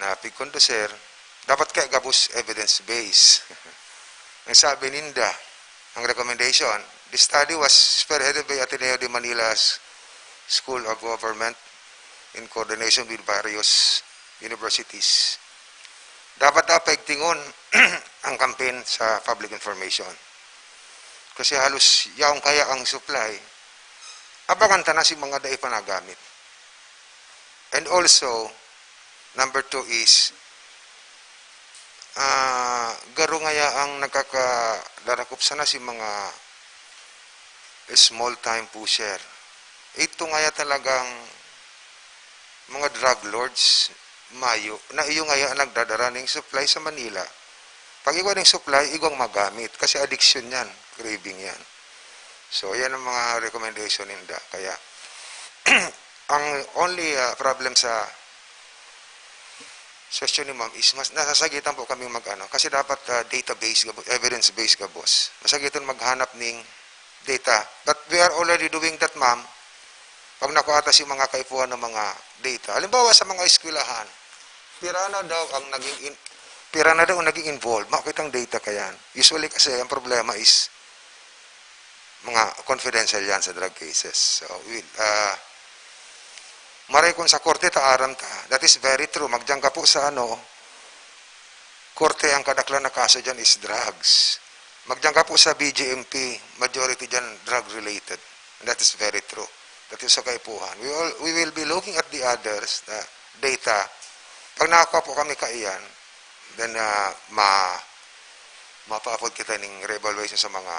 na pigconducir, dapat kaya gabos evidence-based. Ang sabi ninda, ang recommendation, the study was spearheaded by Ateneo de Manila's School of Government in coordination with various universities. Dapat daw paigtingon ang campaign sa public information. Kasi halos yaon kaya ang supply. Abangan ta na si mga dai pa nagamit. And also, number two is, ah, garo ngaya ang nagkakadarakop sana si mga small time pusher. Ito ngaya talagang mga drug lords, mayo, na iyo ngaya ang nagdadara ning supply sa Manila. Pag igwa ning supply, igwang magamit kasi addiction yan, craving yan. So, yan ang mga recommendation ninda. Kaya, ang only ah, problem sa session ni ma'am is mas nasasagitan po kami mag ano, kasi dapat ah, database, gabo- evidence-based gabos. Masagitan maghanap ning data. But we are already doing that, ma'am. Pag nakuha ta si mga kaipuhan ng mga data. Halimbawa sa mga eskwelahan, pira na daw ang naging in, pira na daw ang naging involved. Makita ang data kayan. Usually kasi ang problema is mga confidential yan sa drug cases. So, we, ah, maray kung sa korte ta aram ta. That is very true. Magdiyan ka po sa ano, korte ang kadaklan na kaso dyan is drugs. Magdiyan ka po sa B J M P, majority dyan drug-related. And that is very true. That is sa kaipuhan. We, all, we will be looking at the others, the data. Pag nakakuha po kami kaiyan, then uh, ma, mapa-afford kita ning re-evaluation sa mga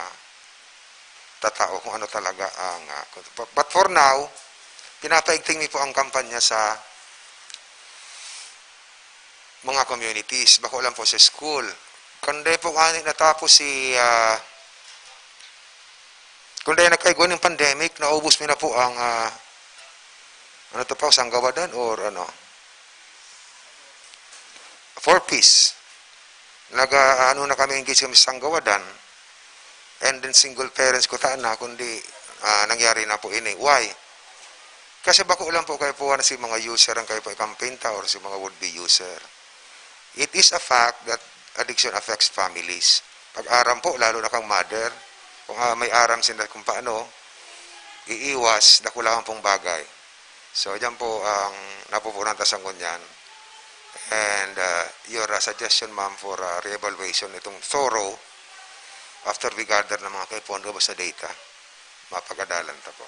tatao kung ano talaga ang... Uh, but for now, pinapaigting mi po ang kampanya sa mga communities, bako lang po sa school. Kundi po ani natapos si, ah, kundi nagkaigwa ng pandemic, naubos mi na po ang, ah, ano to pa, sanggawadan or ano? Four Ps. Nag, ah, ano na kami, engage kami sa sanggawadan. And then single parents ko taan na, kundi ah, nangyari na po ini. Why? Kasi bako lang po kayo po si mga user ang kayo po ikampinta or si mga would-be user. It is a fact that addiction affects families. Pag aram po, lalo na kang mother, kung ah, may aram sila kung paano iiwas, dakulahan pong bagay. So, dyan po ang napupunan ta sa ngunyan. And uh, your uh, suggestion, ma'am, for uh, re-evaluation itong thorough after we gather ng mga kaipuhan gabos na data, mapagadalan ta po.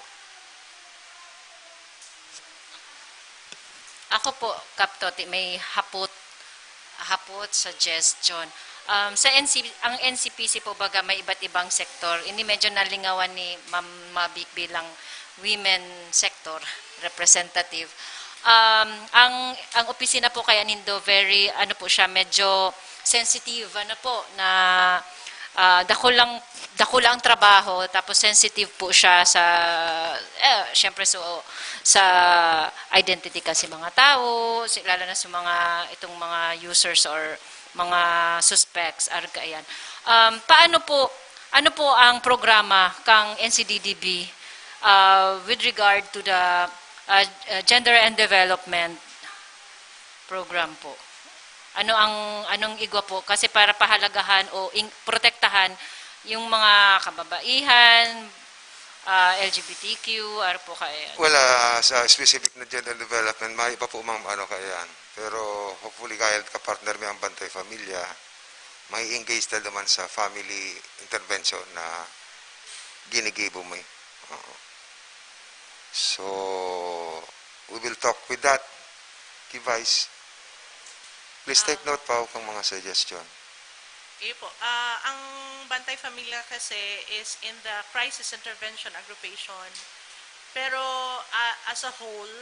Ako po, Kap Toti, may hapot, hapot, suggestion. Um, sa N C, ang N C P C po baga may iba't ibang sektor. Ini medyo nalingawan ni Ma'am Mabic bilang women sector representative. Um, ang ang opisina po kaya nindo very ano po siya, medyo sensitive ano po na ah, dakulang dakula ang trabaho tapos sensitive po siya sa eh, syempre so sa identity kasi mga tao, si- lalo na sa mga itong mga users or mga suspects arga yan. Um, paano po ano po ang programa kang N C D D B uh, with regard to the uh, uh, gender and development program po? Ano ang anong igwa po kasi para pahalagahan o in, protektahan yung mga kababaihan, uh, L G B T Q, ano po kaya? Well, uh, sa specific na gender development, may iba po mang ano kaya yan. Pero hopefully, kahit kapartner mi ang Bantay Pamilya, may engage na naman sa family intervention na ginigibo mo eh. Oo. So, we will talk with that, Vice. Please take note pa kang mga suggestion. Iyo po. Ah, ang Bantay Familia kasi is in the crisis intervention aggregation. Pero ah, as a whole,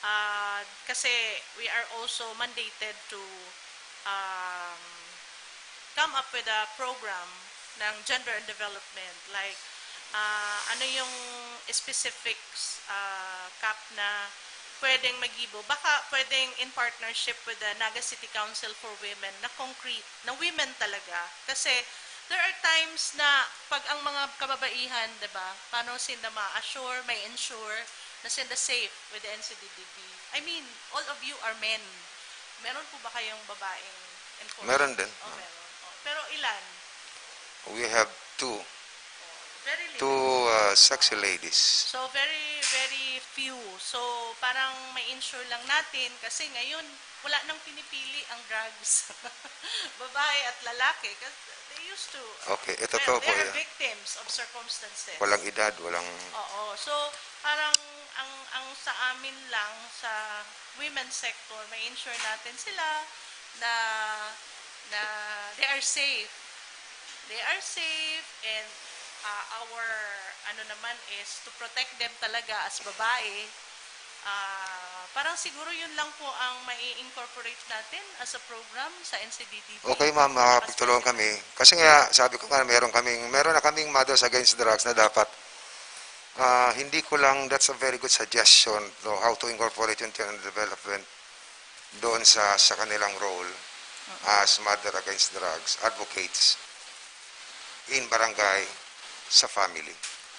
ah, kasi we are also mandated to um, come up with a program ng gender and development. Like, ah, ano yung specifics, ah, Kap, na pwedeng magibo? Baka pwedeng in partnership with the Naga City Council for Women na concrete, na women talaga. Kasi there are times na pag ang mga kababaihan, 'di ba, paano sila ma-assure, may ensure That's in the safe with the N C D D B. I mean, all of you are men. Meron po ba kayong babaeng enforcer? Meron din. Oh, meron. Oh, pero ilan? We have two, Very little. two uh, sexy ladies. So, very, very few. So, parang may ensure lang natin kasi ngayon, wala nang pinipili ang drugs. Babae at lalaki. Kasi they used to, Okay, ito well, to they po are yan. Victims of circumstances. Walang edad, walang... Oo. So, parang ang ang sa amin lang sa women sector, may ensure natin sila na na they are safe. They are safe and uh, our ano naman is to protect them talaga as babae. Ah, parang siguro yun lang po ang mai-incorporate natin as a program sa N C D D B. Okay ma'am, makakapagtulungan kami. Kasi nga, sabi ko nga, meron kaming, meron na kaming Mothers Against Drugs na dapat. Ah, hindi ko lang, that's a very good suggestion, no, how to incorporate yung children development doon sa sa kanilang role as Mother Against Drugs advocates in barangay, sa family.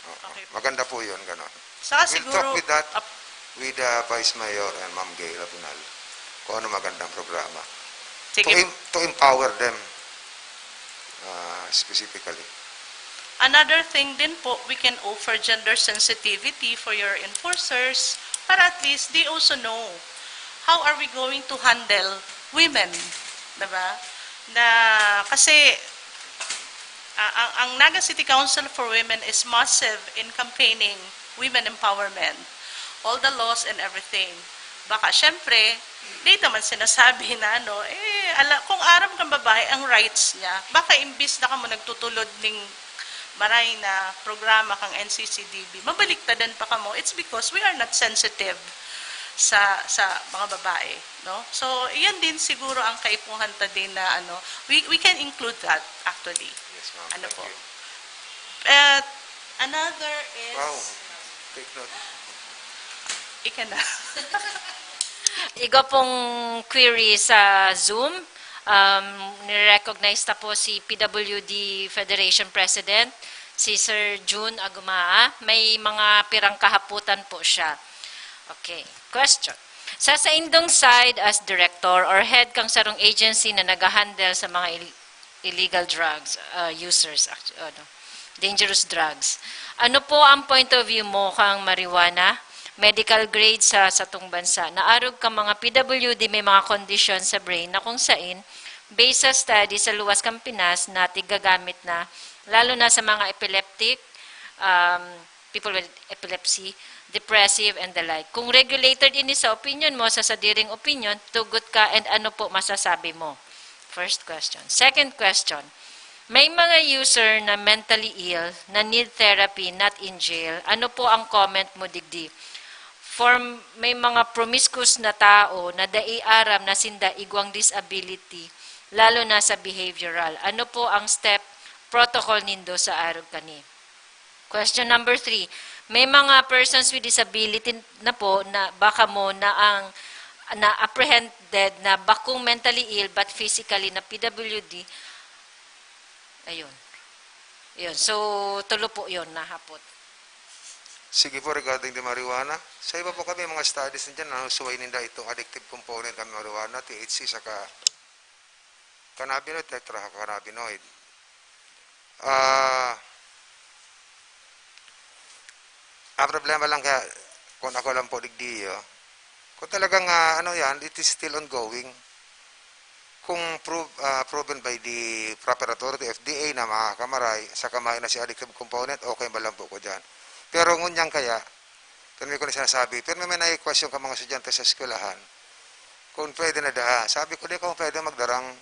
Oo. Okay. Maganda po yun, ganon. Saka We'll siguro, talk with that ap- with uh, Vice Mayor and Ma'am Gail Abunal kung ano magandang programa to, sige. em- to empower them uh, specifically. Another thing din po, we can offer gender sensitivity for your enforcers para at least they also know how are we going to handle women, 'di ba? Na kasi ah, ang, ang Naga City Council for Women is massive in campaigning women empowerment. All the laws and everything. Baka syempre, di naman sinasabi na ano, eh, ala, kung aram kang babae ang rights niya, baka imbis na kamo nagtutulod ning maray na programa kang N C C D B, mabaliktadan pa kamo. It's because we are not sensitive sa sa mga babae, no? So, iyan din siguro ang kaipuhan ta din na ano, we we can include that actually. Yes, ma'am. Ano Thank po? You. At another is Wow. Take note. Ika na. Igo pong query sa Zoom. Um, nire-recognize ta po si P W D Federation President, si Sir Jun Agumaa. May mga pirang kahaputan po siya. Okay. Question. Sa saindong side as director or head kang sarong agency na nag-handle sa mga il- illegal drugs uh, users, actu- ano, dangerous drugs. Ano po ang point of view mo kang marijuana? Medical grade sa satong bansa. Naarog ka mga P W D may mga kondisyon sa brain na kung sain, based sa study sa luwas kang Pinas na tigagamit na, lalo na sa mga epileptic, um, people with epilepsy, depressive, and the like. Kung regulated ini sa opinion mo, sa sadiring opinion, tugot ka and ano po masasabi mo? First question. Second question, may mga user na mentally ill na need therapy, not in jail. Ano po ang comment mo digdi? For may mga promiscuous na tao na dai aram na sinda igwang disability, lalo na sa behavioral. Ano po ang step, protocol nindo sa arog kani? Question number three, may mga persons with disability na po na baka mo na ang na apprehended na bakong mentally ill but physically na P W D. Ayun. Yun. So, tulo po yun na hapot. Sige po, regarding the marijuana, sa iba po kami, mga studies na dyan, nanusuway ninda itong addictive component ng marijuana, T H C, saka cannabinoid, tetracannabinoid. Ah, ang problema lang kaya, kung ako lang po digdiyo, kung talagang ah, ano yan, it is still ongoing. Kung prove, ah, proven by the proper authority, F D A na makakamaray, sa kamay na si addictive component, okay man lang po ko dyan. Pero ngunyan kaya, pero may ko na sinasabi, pero may na-question ka mga estudyante sa eskwelahan, kung pwede na daa. Sabi ko, di kung pwede magdarang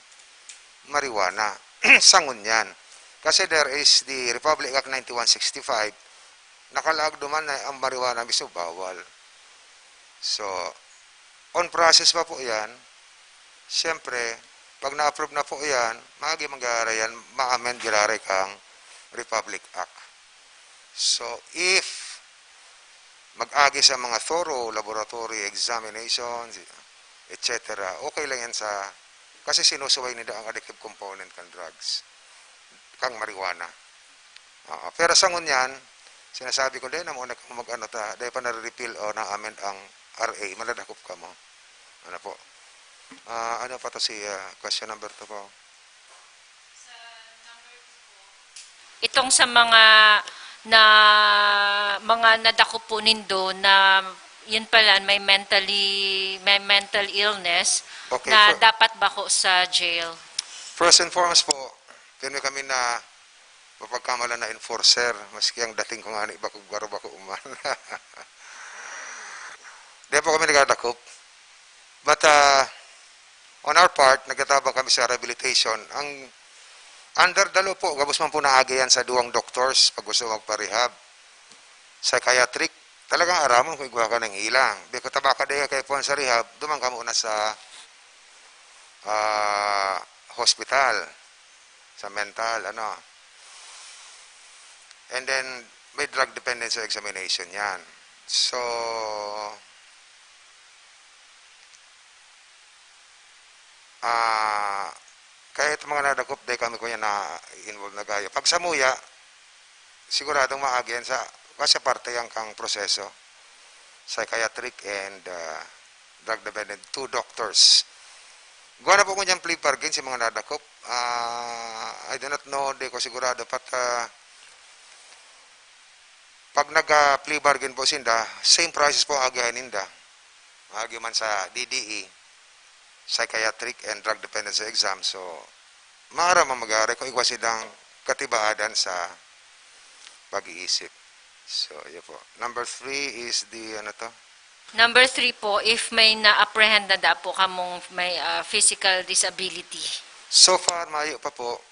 marijuana sa ngunyan. Kasi there is the Republic Act ninety-one sixty-five, nakalaag duman na ang marijuana mismo bawal. So, on process pa po yan. Siyempre, pag na-approve na po yan, maagi mangyayari yan, ma-amend giraray kang Republic Act. So, if mag-agi sa mga thorough laboratory examinations, et cetera, okay lang yan sa, kasi sinusuway nila ang addictive component kan drugs, kang marijuana. Ah, pero sa ngunyan, Sinasabi ko, "Dai na muna kamo mag-ano ta, dai pa nare-repeal o na-amend ang R A, manadakop kamo." Ano po? Ah, ano pa to si, ah, question number two po? Itong sa mga na mga nadakop po nindo na yun pala may mentally may mental illness Okay, na for- dapat bako sa jail. First and foremost po, pirmi kami na mapagkamala na enforcer, maski ang dating ko nga ni bako, baro bako uman. Di po kami nagdadakop. But uh, on our part, nagtatabang kami sa rehabilitation. Ang under the law po, gabos man po naagi yan sa duwang doctors pag gusto magpa-rehab. Psychiatric, talagang aramon kung igwa ka ng ilang. Biko tabaka dahil kayo po sa rehab, duman ka muna sa ah, hospital, sa mental, ano. And then, may drug dependency examination yan. So, ah, kaya itong mga nadakop, dahil kami kunya na-involve na gayo. Pag sa muya, siguradong maagi yan sa, kasi parte yan kang proseso, psychiatric and ah, drug dependent, two doctors. Gawa na po ko niyang plea bargain sa mga nadakop. Ah, I do not know, di ko sigurado, but ah, pag nag-plea bargain po sinda, same prices po ang agihan ninda. Agi man sa D D E, psychiatric and drug dependency exam. So, maaram ang mag-aaray kung igwa silang katibaadan sa pag-iisip. So, yun po. Number three is the, ano to? Number three po, if may na-apprehend na da po kamong may ah, physical disability. So far, mayo pa po.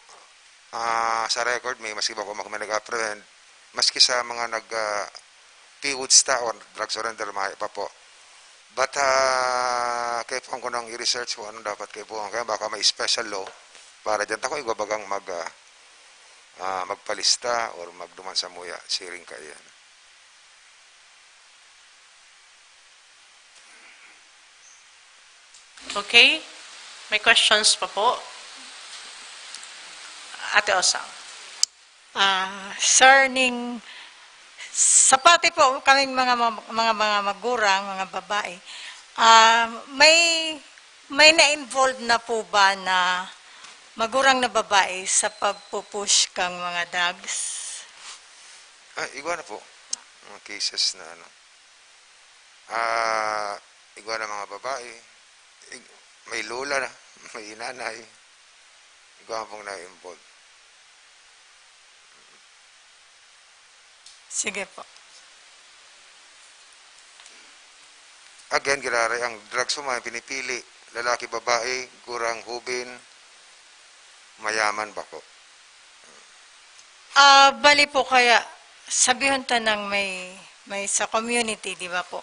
Ah, sa record, may maski ba ko may nag-apprehend. Maski sa mga nag ah, P W O Ds ta or drug surrender, mayo pa po. But ah, kaipuhan ko nang i-research kung anong dapat kaipuhan. Kaya baka may special law para dyan. Tako igwa bagang mag, ah, ah, magpalista or magduman sa muya, siring kaiyan. Okay? May questions pa po? Ate Osang. Ah, sir, ning sa pati po kaming mga ma- mga mga magurang, mga babae, ah, may may na-involve na po ba na magurang na babae sa pagpupush kang mga drugs? Ah, igwa na po. Mga cases na ano. Ah, igwa na mga babae. Ig- may lola na, may inanay. Igwa pong na-involve. Sige po. Again, giraray ang drugs mo, mga pinipili. Lalaki, babae, gurang, hubin, mayaman, bako. Ah, bali po kaya sabihon ta nang may may sa community, di ba po?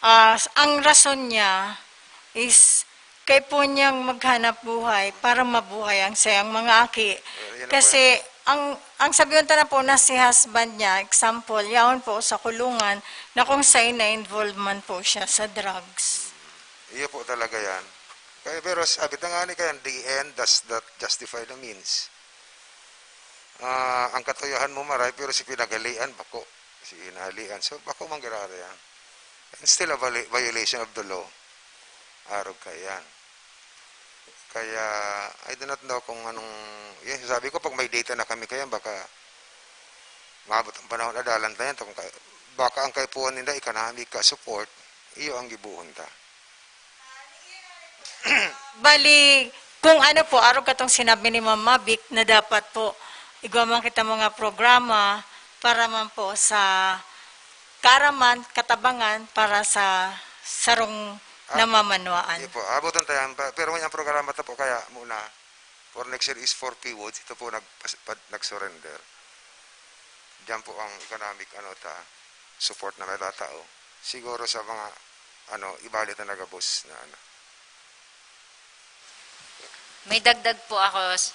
Ah, ang rason niya is kaipuhan niyang maghanap buhay para mabuhay ang sayang mga aki. Yun na po Kasi ang ang sabihon ta na po na si husband niya, example, yaon po sa kulungan na kung saan na-involve man po siya sa drugs. Iyo po talaga yan. Kaya, pero sabi ta nga ni kaya, the end does not justify the means. Ah, ang katuyahan mo maray, pero si pinagalian, bako. Si inalian. So, bako manggirara yan. And still a viola- violation of the law. Arog ka yan. Kaya, I do not know kung anong, yun, sabi ko, pag may data na kami kaya, baka maabot ang panahon, adalan tayo. Kung kay, baka ang kaipuhan nila, economic ka support, iyo ang gibuhon ta. Bali, kung ano po, arog katong sinabi ni Ma'am Mavic na dapat po igwa man kita mga programa para man po sa karaman, katabangan para sa sarong Ah, namamanwaan. Iyo po, abutan tayo. Pa- Pero may ang programa ta po kaya muna for next year is for P W O Ds. Ito po nag, pag, nag-surrender. Diyan po ang economic ano ta, support na may tatao. Siguro sa mga ano, ibali ta nagabos na ano. May dagdag po ako, s-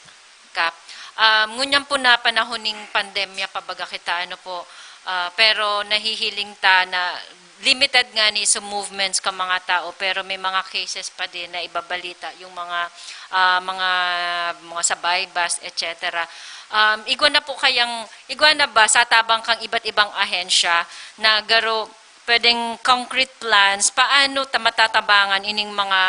Kap. Um, ngunyan po na panahon ning pandemya, pabaga kita, ano po, ah, pero nahihiling ta na limited nga ni sa movements ka mga tao, pero may mga cases pa din na ibabalita, yung mga, ah, mga, mga sabay, bus, et cetera. Um, igwa na po kayang, igwa na ba sa tabang kang iba't ibang ahensya na garo pwedeng concrete plans, paano ta matatabangan ining mga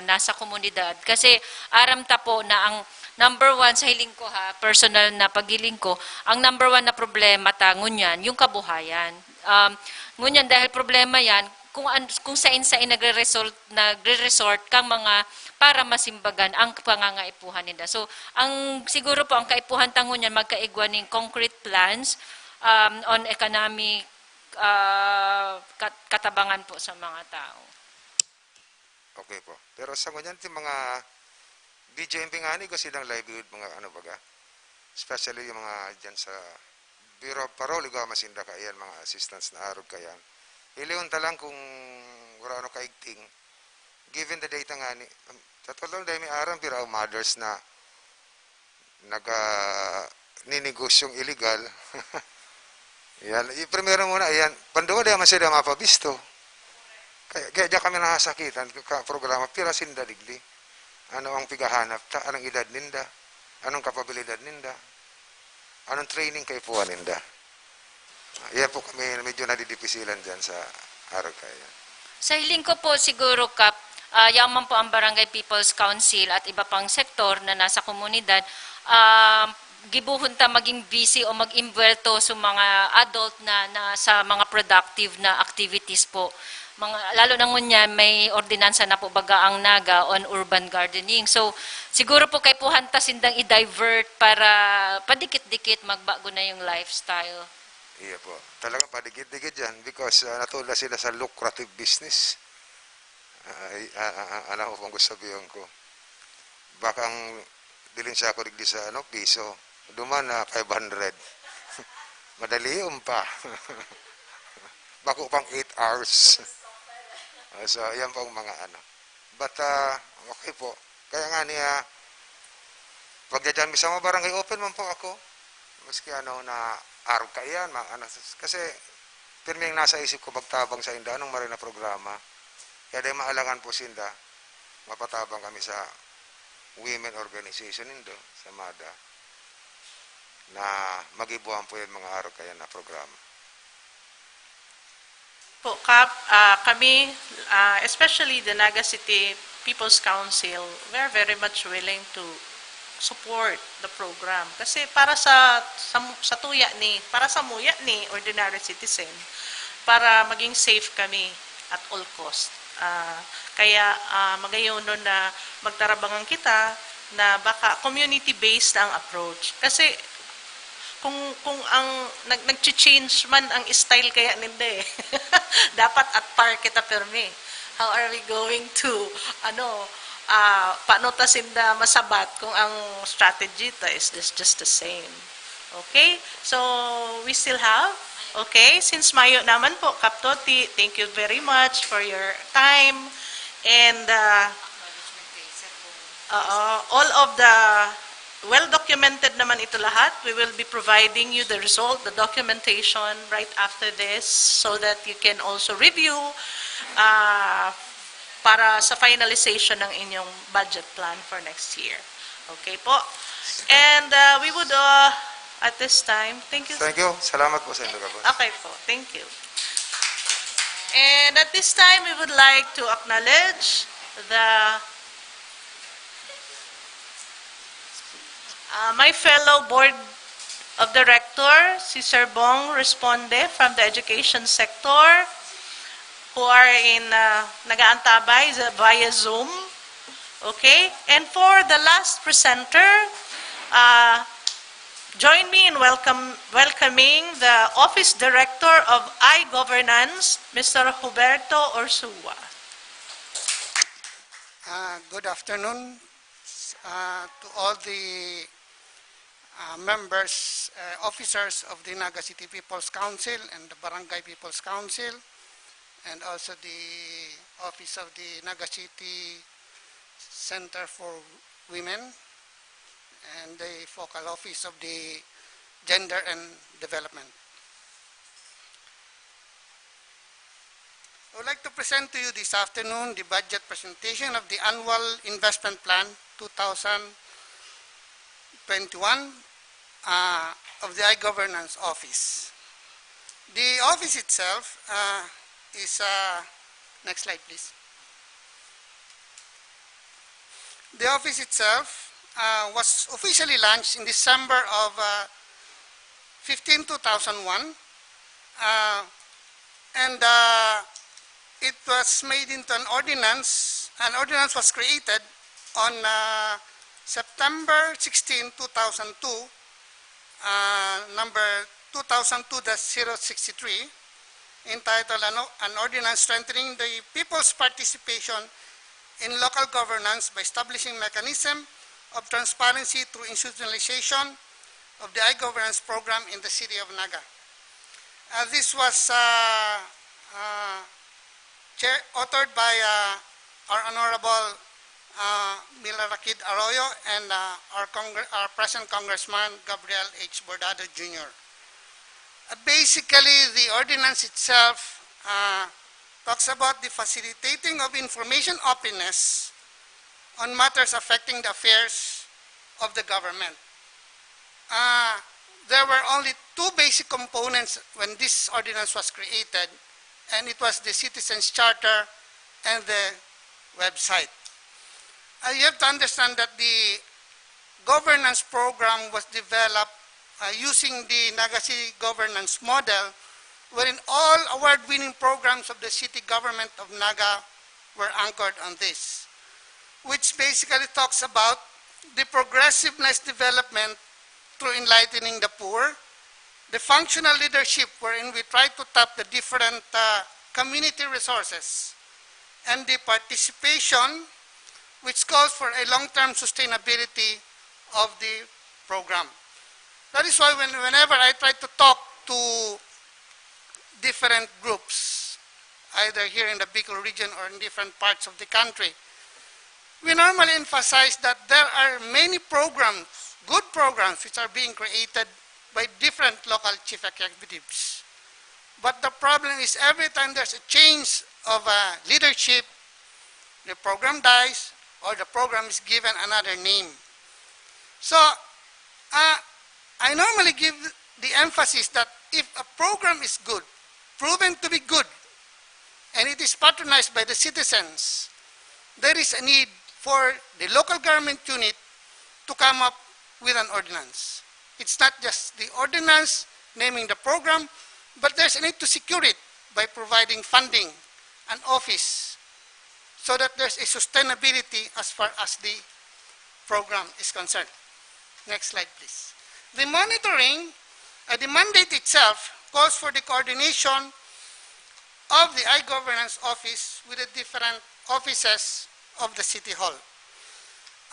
nasa komunidad? Kasi aram ta po na ang number one sa hiling ko ha, personal na paghiling ko, ang number one na problema ta ngunyan, yung kabuhayan. Um, ngunyan dahil problema yan, kung, an- kung sain-sain nagre-result, nagre-resort kang mga para masimbagan ang pangangaipuhan nila. So, ang siguro po ang kaipuhan ta ngunyan magkaigwa ning concrete plans um, on economic ah, kat- katabangan po sa mga tao. Okay po. Pero sa ngunyan, ti mga B J M P nga ni, kasi ng livelihood, mga ano baga. Especially yung mga dyan sa Bureau of Parole, igwa masinda kaiyan, mga assistance na arog kaiyan. Hilingon ta lang kung wala ano kaigting. Given the data nga ni, um, sa totoo lang, dahil may aram, pero mothers na naga ninegosyong illegal. Yan. Yung primero muna, yan. Panduwa, di man sila mapabisto. Kaya, kaya diyan kami nasakitan, ka programa, pira sinda digdi. Ano ang pigahanap ta? Anong edad ninda? Anong kapabilidad ninda? Anong training kaipuhan ninda? Yan po kami medyo nadidipisilan dyan sa Arog Kaya. Sa hiling ko po siguro, Kap, ah, yaman po ang Barangay People's Council at iba pang sektor na nasa komunidad, ah, gibohon ta maging busy o mag-imbuwelto sa mga adult na, na sa mga productive na activities po. Mga, lalo na ngunyan, may ordinansa na po baga ang Naga on urban gardening. So, siguro po kaipuhan ta sindang i-divert para padikit-dikit magbago na yung lifestyle. Iya po. Talagang padikit-dikit yan because ah, natulad sila sa lucrative business. Ay, ah, ah, ah, alam mo kung gusto sabihin ko. Baka ang dilin siya ako digdi sa ano, piso. Duman na five hundred. Madali yun pa. Bako pang eight hours. Ah, so, yan po ang mga ano. But, ah, okay po. Kaya nga niya, pagdadyan mi sa mga barangay, open man po ako. Maski ano na arog kaiyan, mga ano, kasi pirmi ang nasa isip ko magtabang sa inda anong maray na programa. Kaya dahil maalangan po sinda, mapatabang kami sa women organization nindo, sa MADA, na magibuhan po yan mga arog kaiyan na programa. Po, Kap, ah, kami, ah, especially the Naga City People's Council, we're very much willing to support the program. Kasi para sa, sa, sa tuya ni, para sa muya ni ordinary citizen, para maging safe kami at all cost. Ah, kaya ah, magayonon na magtarabangan kita na baka community-based ang approach. Kasi kung kung ang nag nagche-change man ang style kaya ninda eh. Dapat at par kita permi. How are we going to ano ah, paano ta sinda masabat kung ang strategy ta is this just the same. Okay? So we still have okay, since mayo naman po, Kap Toti, thank you very much for your time. And uh, uh, all of the well documented naman ito lahat. We will be providing you the result, the documentation right after this so that you can also review uh, para sa finalization ng inyong budget plan for next year. Okay po. And uh, we would uh, at this time, thank you. Thank you. Salamat po sa inyo, Gabos. Okay po. Thank you. And at this time, we would like to acknowledge the Uh, my fellow board of director, si Sir Bong Responde from the education sector, who are in uh, nagaantabay via Zoom. Okay? And for the last presenter, uh, join me in welcome, welcoming the Office Director of iGovernance, Mister Huberto Orsua. Uh, good afternoon uh, to all the uh, members, uh, officers of the Naga City People's Council and the Barangay People's Council, and also the office of the Naga City Center for Women and the focal office of the Gender and Development. I would like to present to you this afternoon the budget presentation of the Annual Investment Plan two thousand twenty-one, uh, of the iGovernance Office. The office itself, uh, is, uh, next slide, please. The office itself, uh, was officially launched in December of, uh, fifteen, two thousand one, uh, and, uh, it was made into an ordinance. An ordinance was created on, uh, September sixteen, two thousand two, uh, number two thousand two dash zero sixty-three, entitled an, an ordinance strengthening the people's participation in local governance by establishing mechanism of transparency through institutionalization of the iGovernance program in the city of Naga. Uh, this was, uh, uh, chair, authored by, uh, our Honorable, uh, Mila Rakid Arroyo and, uh, our, Congre- our present Congressman Gabriel H. Bordado Junior. Uh, basically, the ordinance itself, uh, talks about the facilitating of information openness on matters affecting the affairs of the government. Uh, there were only two basic components when this ordinance was created, and it was the Citizens Charter and the website. Uh, you have to understand that the governance program was developed, uh, using the Naga City governance model, wherein all award-winning programs of the city government of Naga were anchored on this, which basically talks about the progressiveness development through enlightening the poor, the functional leadership wherein we try to tap the different, uh, community resources, and the participation, which calls for a long-term sustainability of the program. That is why when, whenever I try to talk to different groups, either here in the Bicol region or in different parts of the country, we normally emphasize that there are many programs, good programs, which are being created by different local chief executives. But the problem is, every time there's a change of, uh, leadership, the program dies or the program is given another name. So, uh, I normally give the emphasis that if a program is good, proven to be good, and it is patronized by the citizens, there is a need for the local government unit to come up with an ordinance. It's not just the ordinance naming the program, but there's a need to secure it by providing funding, an office, so that there's a sustainability as far as the program is concerned. Next slide, please. The monitoring, uh, the mandate itself calls for the coordination of the iGovernance Office with the different offices of the City Hall.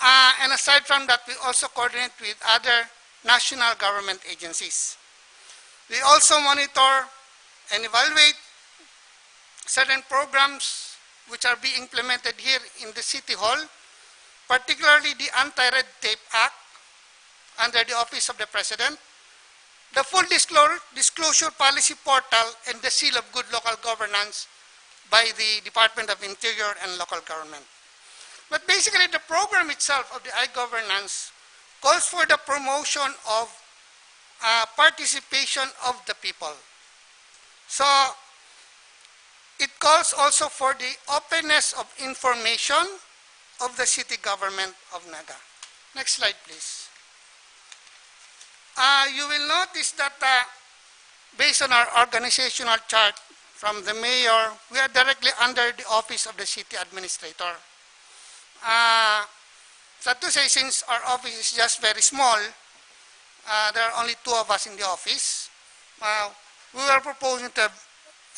Uh, and aside from that, we also coordinate with other national government agencies. We also monitor and evaluate certain programs which are being implemented here in the City Hall, particularly the Anti-Red Tape Act under the Office of the President, the Full Disclosure, Disclosure Policy Portal, and the Seal of Good Local Governance by the Department of Interior and Local Government. But basically, the program itself of the iGovernance calls for the promotion of, uh, participation of the people. So, it calls also for the openness of information of the city government of Naga. Next slide, please. Uh, you will notice that, uh, based on our organizational chart from the mayor, we are directly under the office of the city administrator. Uh, sad to say, since our office is just very small, uh, there are only two of us in the office. Uh, we were proposing to have,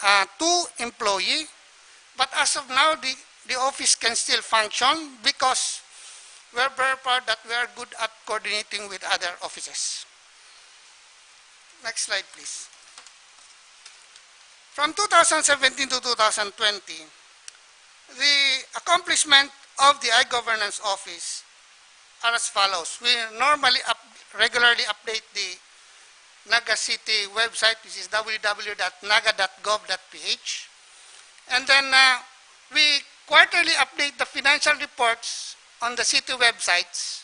uh, two employee, but as of now, the, the office can still function because we're very proud that we are good at coordinating with other offices. Next slide, please. From two thousand seventeen to two thousand twenty, the accomplishment of the iGovernance Office are as follows. We normally up-, regularly update the Naga City website, which is w w w dot naga dot gov dot p h. And then uh, we quarterly update the financial reports on the city websites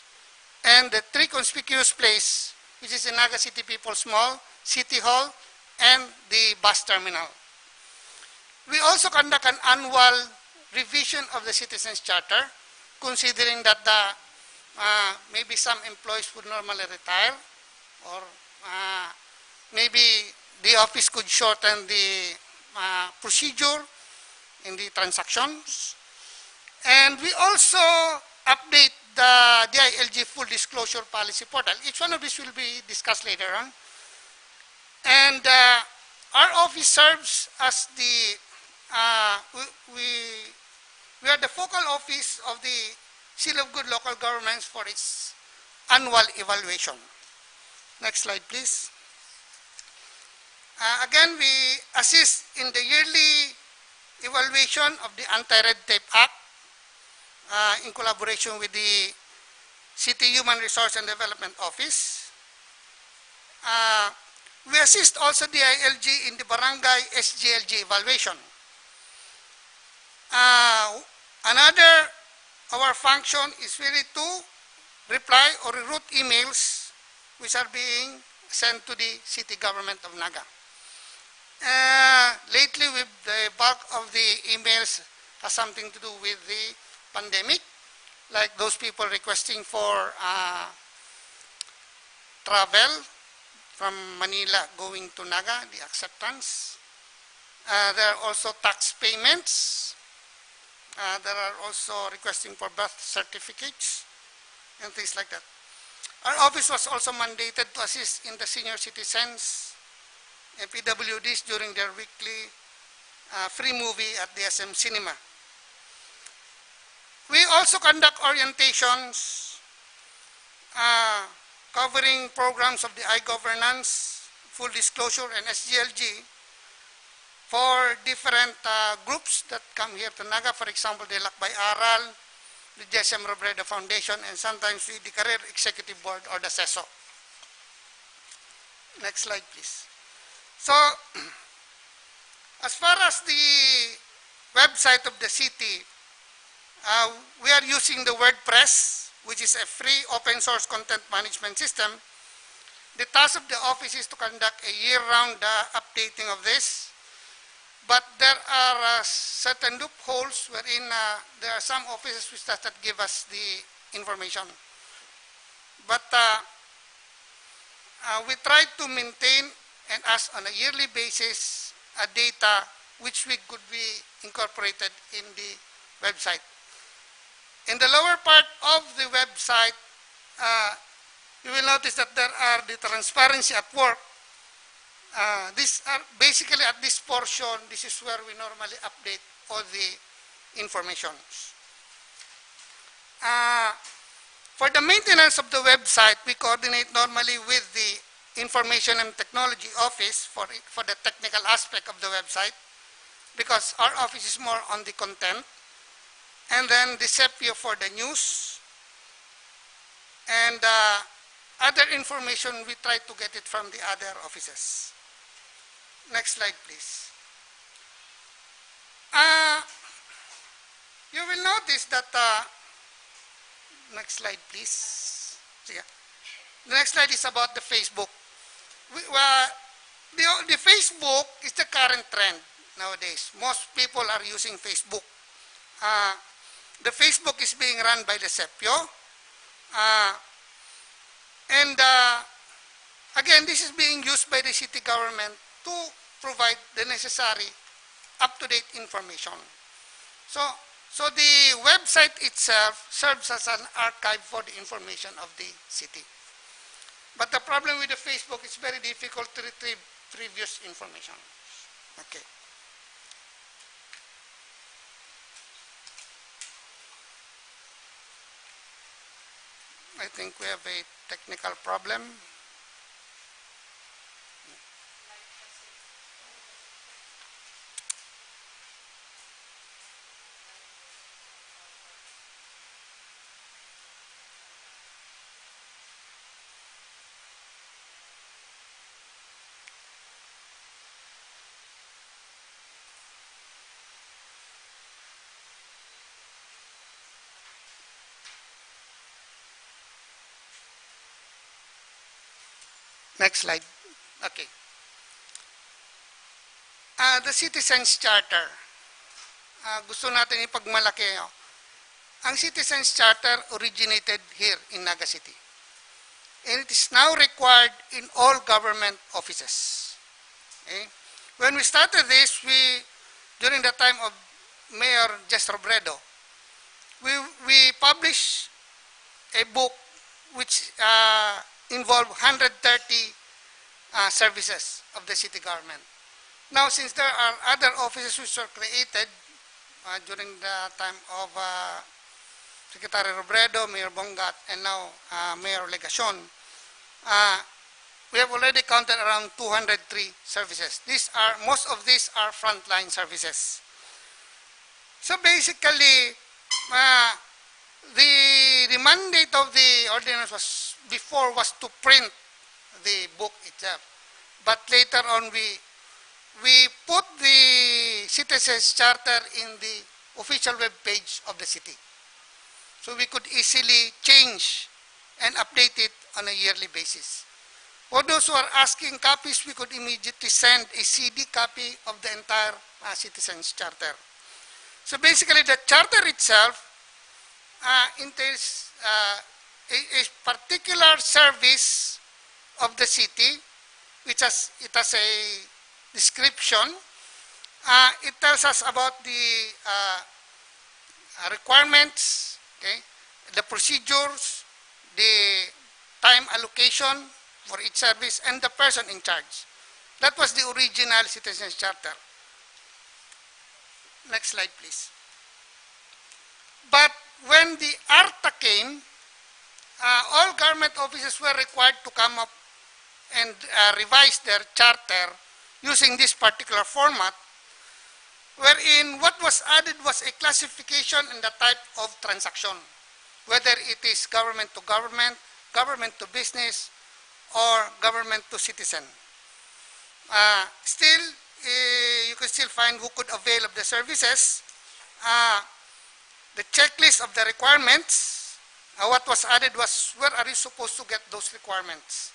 and the three conspicuous places, which is in Naga City People's Mall, City Hall, and the bus terminal. We also conduct an annual revision of the Citizens Charter, considering that the uh, maybe some employees would normally retire, or uh, maybe the office could shorten the uh, procedure in the transactions. And we also update the D I L G full disclosure policy portal. Each one of these will be discussed later on. And uh, our office serves as the uh, we, we we are the focal office of the Seal of Good Local Governments for its annual evaluation. Next slide, please. Uh, again, we assist in the yearly evaluation of the Anti-Red Tape Act uh, in collaboration with the City Human Resource and Development Office. Uh, we assist also D I L G in the barangay S G L G evaluation. Uh, another our function is really to reply or reroute emails which are being sent to the city government of Naga. Uh, lately, with the bulk of the emails has something to do with the pandemic, like those people requesting for uh, travel from Manila going to Naga, the acceptance. Uh, there are also tax payments. Uh, there are also requesting for birth certificates and things like that. Our office was also mandated to assist in the senior citizens and P W Ds during their weekly uh, free movie at the S M Cinema. We also conduct orientations uh, covering programs of the iGovernance, Full Disclosure, and S G L G for different uh, groups that come here to Naga. For example, the Lakbay Aral, the J S M Robredo Foundation, and sometimes with the Career Executive Board or the CESO. Next slide, please. So, as far as the website of the city, uh, we are using the WordPress, which is a free open source content management system. The task of the office is to conduct a year-round uh, updating of this. But there are uh, certain loopholes wherein uh, there are some offices which does not give us the information. But uh, uh, we try to maintain and ask on a yearly basis a data which we could be incorporated in the website. In the lower part of the website, uh, you will notice that there are the transparency at work. Uh, these are basically at this portion, this is where we normally update all the informations. Uh, for the maintenance of the website, we coordinate normally with the Information and Technology Office for, for the technical aspect of the website because our office is more on the content. And then the CEPIO for the news. And uh, other information, we try to get it from the other offices. Next slide, please. Uh, you will notice that, uh, next slide, please. Yeah. The next slide is about the Facebook. We, uh, the, the Facebook is the current trend nowadays. Most people are using Facebook. Uh, the Facebook is being run by the CEPIO. Uh, and uh, again, this is being used by the city government to provide the necessary up-to-date information. So, so the website itself serves as an archive for the information of the city. But the problem with the Facebook, it's very difficult to retrieve previous information. Okay. I think we have a technical problem. Next slide. Okay. Ah, the Citizens Charter. Ah, gusto natin ipagmalaki, oh. Ang Citizens Charter originated here in Naga City. And it is now required in all government offices. Okay? When we started this, we, during the time of Mayor Jess Robredo, we, we published a book which, uh, involved hundred thirty, uh, services of the city government. Now, since there are other offices which were created, uh, during the time of, uh, Secretary Robredo, Mayor Bongat, and now, uh, Mayor Legacion, uh, we have already counted around two hundred three services. These are, most of these are frontline services. So basically, uh, the, the mandate of the ordinance was, before, was to print the book itself. But later on, we, we put the Citizens Charter in the official web page of the city. So we could easily change and update it on a yearly basis. For those who are asking copies, we could immediately send a C D copy of the entire, uh, Citizens Charter. So basically, the charter itself, uh, entails, uh, a, a particular service of the city, which has, it has a description. Uh, it tells us about the, uh, uh, requirements, okay, the procedures, the time allocation for each service, and the person in charge. That was the original Citizens Charter. Next slide, please. But when the ARTA came, uh, all government offices were required to come up and, uh, revise their charter using this particular format, wherein what was added was a classification in the type of transaction, whether it is government to government, government to business, or government to citizen. Uh, still, eh, you can still find who could avail of the services. Uh, the checklist of the requirements, uh, what was added was, where are you supposed to get those requirements?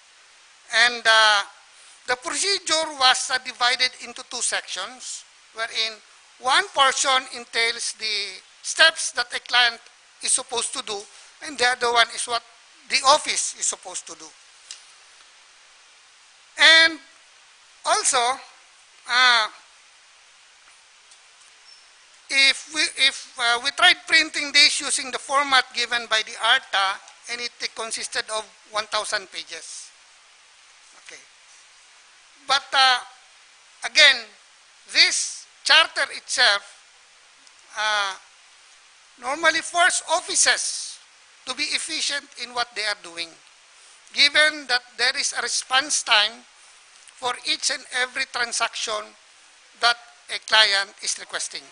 And, uh, the procedure was, uh, divided into two sections, wherein one portion entails the steps that a client is supposed to do, and the other one is what the office is supposed to do. And also, uh, if we, if, uh, we tried printing this using the format given by the ARTA, and it consisted of one thousand pages. Okay. But, uh, again, this charter itself, uh, normally force offices to be efficient in what they are doing, given that there is a response time for each and every transaction that a client is requesting.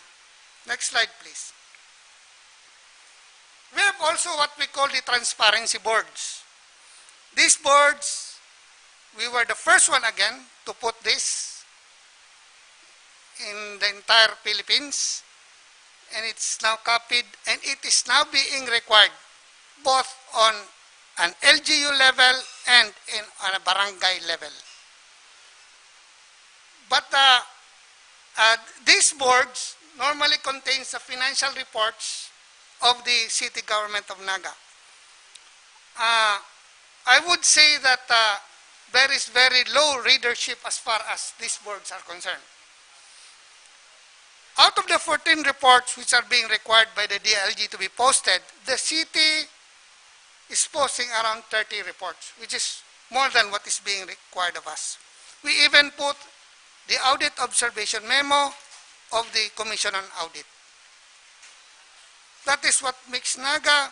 Next slide, please. We have also what we call the transparency boards. These boards, we were the first one again to put this in the entire Philippines, and it's now copied, and it is now being required both on an L G U level and in, on a barangay level. But, uh, uh, these boards normally contains the financial reports of the city government of Naga. Uh, I would say that, uh, there is very low readership as far as these boards are concerned. Out of the fourteen reports which are being required by the D I L G to be posted, the city is posting around thirty reports, which is more than what is being required of us. We even put the audit observation memo of the Commission on Audit. That is what makes Naga,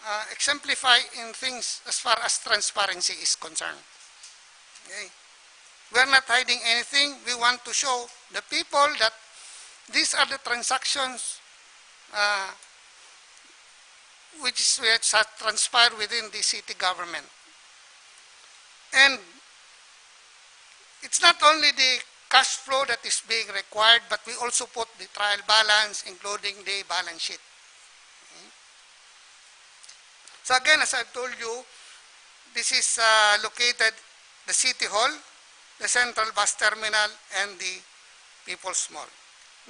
uh, exemplify in things as far as transparency is concerned. Okay? We are not hiding anything. We want to show the people that these are the transactions, uh, which is, which has transpired within the city government. And it's not only the cash flow that is being required, but we also put the trial balance, including the balance sheet. So again, as I've told you, this is, uh, located the City Hall, the Central Bus Terminal, and the People's Mall.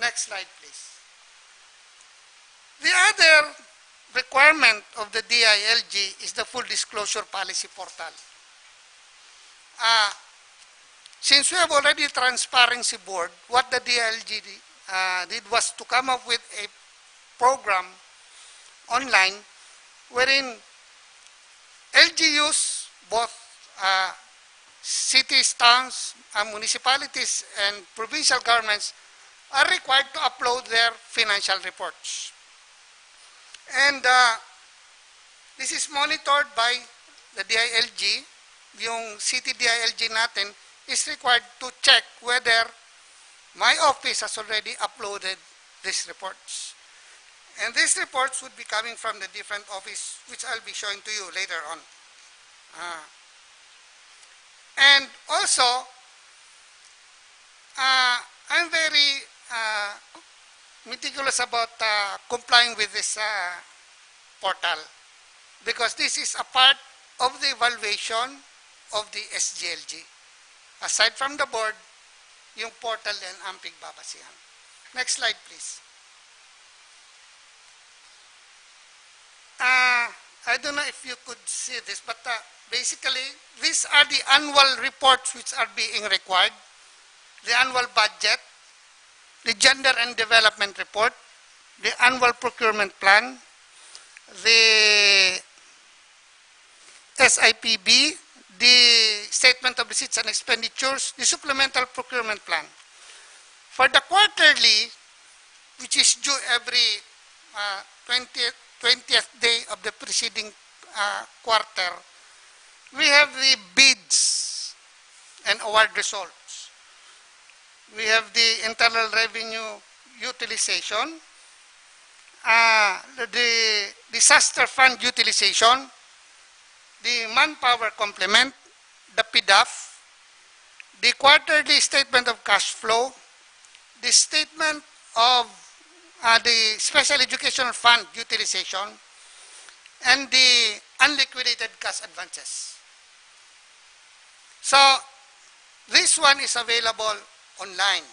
Next slide, please. The other requirement of the D I L G is the full disclosure policy portal. Uh, since we have already transparency board, what the D I L G uh, did was to come up with a program online wherein L G Us, both uh, cities, towns, uh, municipalities, and provincial governments are required to upload their financial reports. And uh, this is monitored by the D I L G. Yung city D I L G natin is required to check whether my office has already uploaded these reports. And these reports would be coming from the different office, which I'll be showing to you later on. Uh, and also, uh, I'm very uh, meticulous about uh, complying with this uh, portal because this is a part of the evaluation of the S G L G. Aside from the board, yung portal din ang pigbabasihan. Next slide, please. Uh, I don't know if you could see this, but uh, basically, these are the annual reports which are being required. The annual budget, the gender and development report, the annual procurement plan, the S I P B, the statement of receipts and expenditures, the supplemental procurement plan. For the quarterly, which is due every uh, twentieth, twentieth day of the preceding uh, quarter, we have the bids and award results. We have the internal revenue utilization, uh, the disaster fund utilization, the manpower complement, the PDAF, the quarterly statement of cash flow, the statement of uh, the special educational fund utilization, and the unliquidated cash advances. So, this one is available online.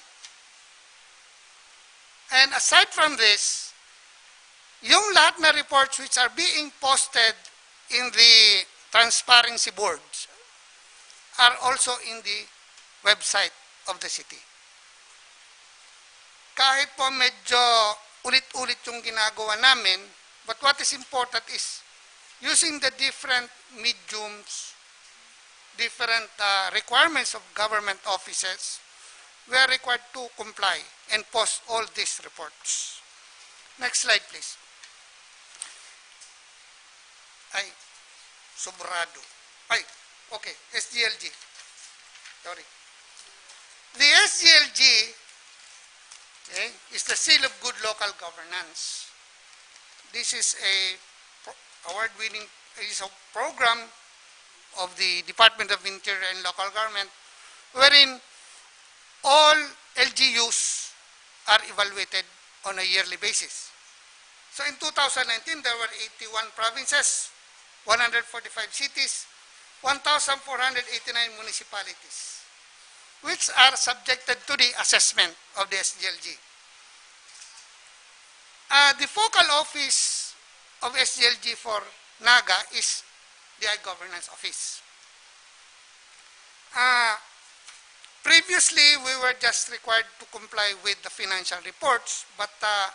And aside from this, yung lahat na reports which are being posted in the transparency boards are also in the website of the city. Kahit po medyo ulit-ulit yung ginagawa namin, but what is important is using the different mediums, different uh, requirements of government offices, we are required to comply and post all these reports. Next slide, please. Ay, sobrado. Ay, okay, S G L G. Sorry. The S G L G okay, is the seal of good local governance. This is a award-winning is a program of the Department of Interior and Local Government, wherein all L G Us are evaluated on a yearly basis. So in two thousand nineteen, there were eighty-one provinces, one hundred forty-five cities, one thousand four hundred eighty-nine municipalities, which are subjected to the assessment of the S G L G. Uh, the focal office of S G L G for Naga is the I-Governance Office. Uh, previously, we were just required to comply with the financial reports, but uh,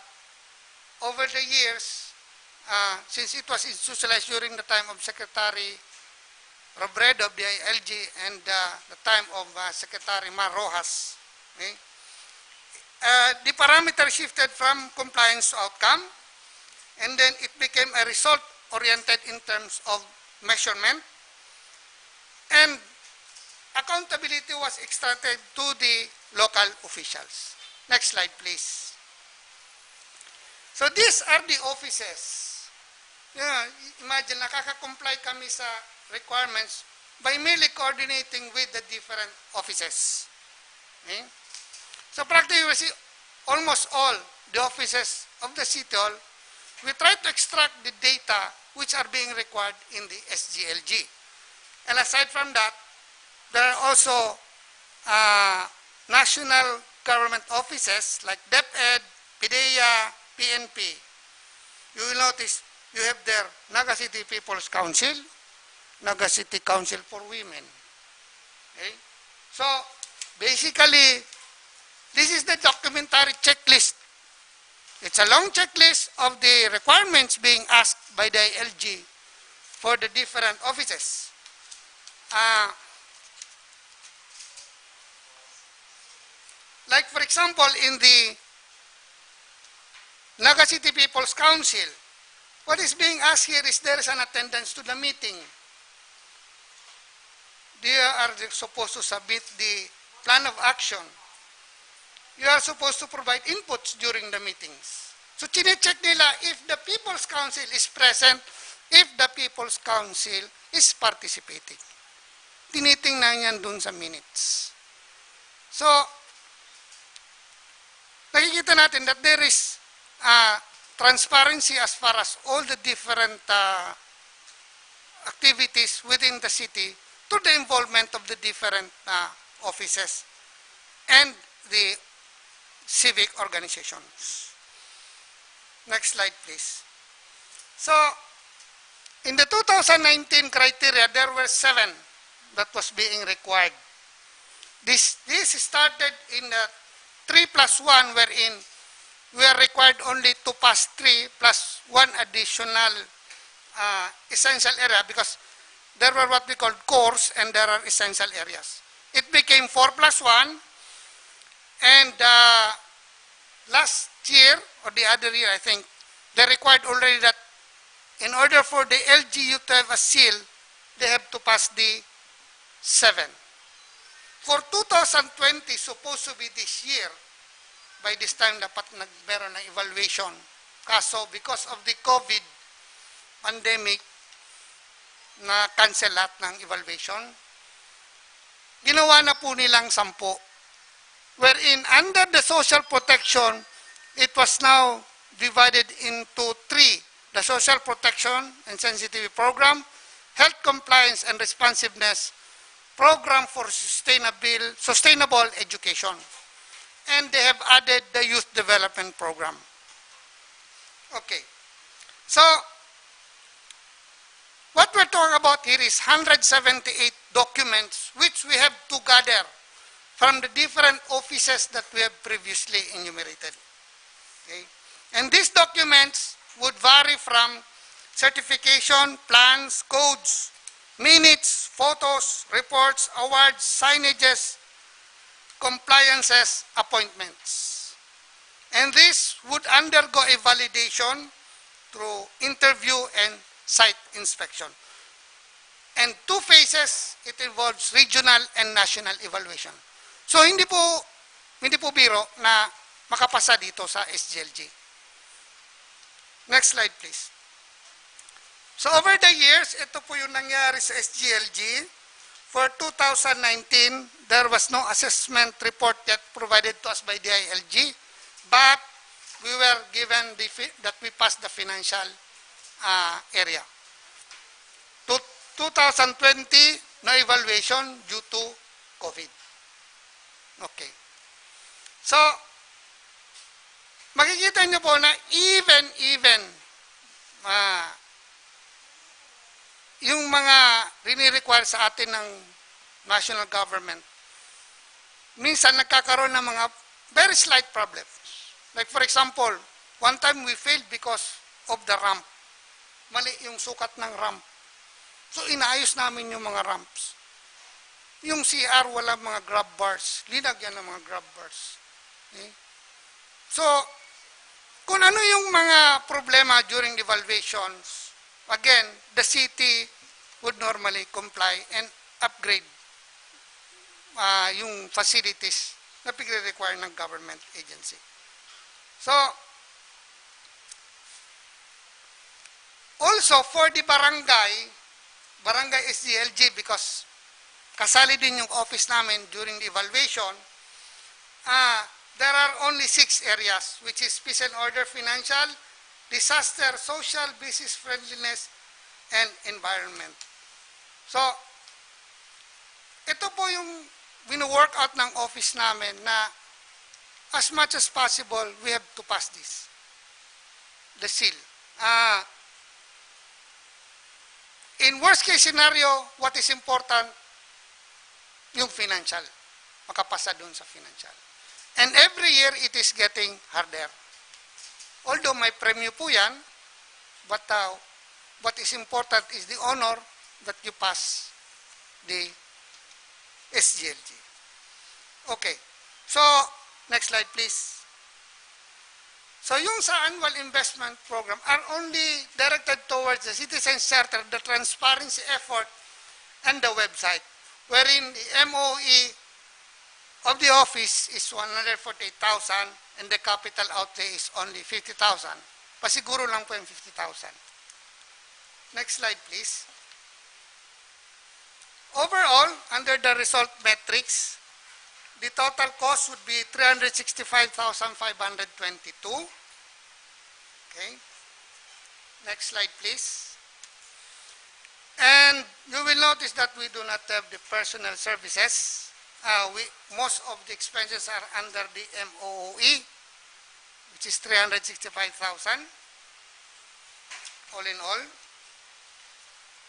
over the years, uh, since it was institutionalized during the time of Secretary Robredo of the I L G and uh, the time of uh, Secretary Mar Roxas, okay? Uh, the parameter shifted from compliance to outcome, and then it became a result-oriented in terms of measurement, and accountability was extracted to the local officials. Next slide, please. So these are the offices. Yeah, imagine, nakaka-comply kami sa requirements by merely coordinating with the different offices. Okay? So practically, we see almost all the offices of the City Hall, we try to extract the data which are being required in the S G L G. And aside from that, There are also uh, national government offices like DepEd, PDEA, P N P. You will notice you have there Naga City People's Council, Naga City Council for Women. Okay? So, basically, this is the documentary checklist. It's a long checklist of the requirements being asked by the I L G for the different offices. Uh, like, for example, in the Naga City People's Council, what is being asked here is there is an attendance to the meeting. They are supposed to submit the plan of action. You are supposed to provide inputs during the meetings. So, chinecheck nila if the People's Council is present, if the People's Council is participating. Tinitingnan yan dun sa minutes. So, nakikita natin that there is uh, transparency as far as all the different uh, activities within the city to the involvement of the different uh, offices and the civic organizations. Next slide, please. So, in the two thousand nineteen criteria, there were seven that was being required. This, this started in the three plus one, wherein we are required only to pass three plus one additional uh, essential area, because there were what we called cores and there are essential areas. It became four plus one, and uh, last year or the other year, I think, they required already that in order for the L G U to have a seal, they have to pass the seven. For two thousand twenty, supposed to be this year, by this time dapat nagmeron ng evaluation. Kaso, because of the COVID pandemic, na-cancel lahat ng evaluation. Ginawa na po nilang sampu. Wherein under the social protection, it was now divided into three: the social protection and sensitivity program, health compliance and responsiveness program for sustainable, sustainable education. And they have added the youth development program. Okay. So, what we're talking about here is one hundred seventy-eight documents which we have to gather from the different offices that we have previously enumerated. Okay? And these documents would vary from certification, plans, codes, minutes, photos, reports, awards, signages, compliances, appointments. And this would undergo a validation through interview and site inspection. And two phases, it involves regional and national evaluation. So, hindi po, hindi po biro na makapasa dito sa S G L G. Next slide, please. So, over the years, ito po yung nangyari sa S G L G. For two thousand nineteen, there was no assessment report yet provided to us by D I L G, but we were given the fi-, that we passed the financial uh, area. To two thousand twenty, no evaluation due to COVID. Okay. So, makikita niyo po na even, even, ah, yung mga rinirequire sa atin ng national government, minsan nagkakaroon ng mga very slight problems. Like, for example, one time we failed because of the ramp. Mali yung sukat ng ramp. So, inaayos namin yung mga ramps. Yung C R, wala mga grab bars. Linagyan ng mga grab bars. Okay? So, kung ano yung mga problema during evaluations, again, the city would normally comply and upgrade ah, yung facilities na pinre-require ng government agency. So, also for the barangay, barangay S G L G, because kasali din yung office namin during the evaluation, ah, there are only six areas, which is peace and order, financial, disaster, social, business friendliness, and environment. So, Ito po yung wino-work out ng office namin na as much as possible, we have to pass this. The seal. Ah, in worst case scenario, what is important, yung financial. Makapasa dun sa financial. And every year, it is getting harder. Although may premyo po yan, but uh, what is important is the honor that you pass the S G L G. Okay. So, next slide please. So, yung sa annual investment program are only directed towards the citizen charter, the transparency effort, and the website, wherein the M O E of the office is one hundred forty-eight thousand and the capital outlay is only fifty thousand. Pasiguro lang po yung fifty thousand. Next slide, please. Overall, under the result metrics, the total cost would be three hundred sixty-five thousand five hundred twenty-two. Okay. Next slide, please. And you will notice that we do not have the personnel services. Uh, we, most of the expenses are under the M O O E, which is three hundred sixty-five thousand, all in all.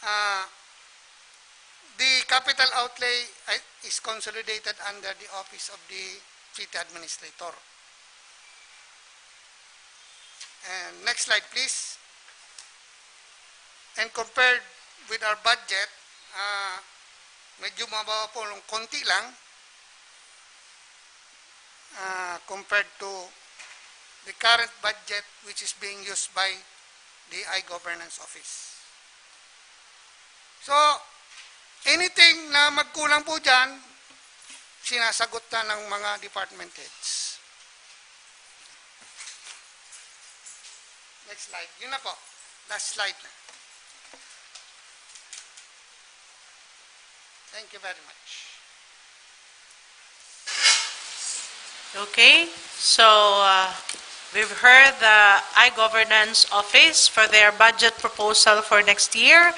Uh, the capital outlay, uh, is consolidated under the Office of the City Administrator. And next slide, please. And compared with our budget, uh, medyo mababa po ng konti lang, uh, compared to the current budget which is being used by the iGovernance Office. So, anything na magkulang po dyan, sinasagot na ng mga department heads. Next slide. Yun na po. Last slide na. Thank you very much. Okay, so uh, we've heard the iGovernance Office for their budget proposal for next year.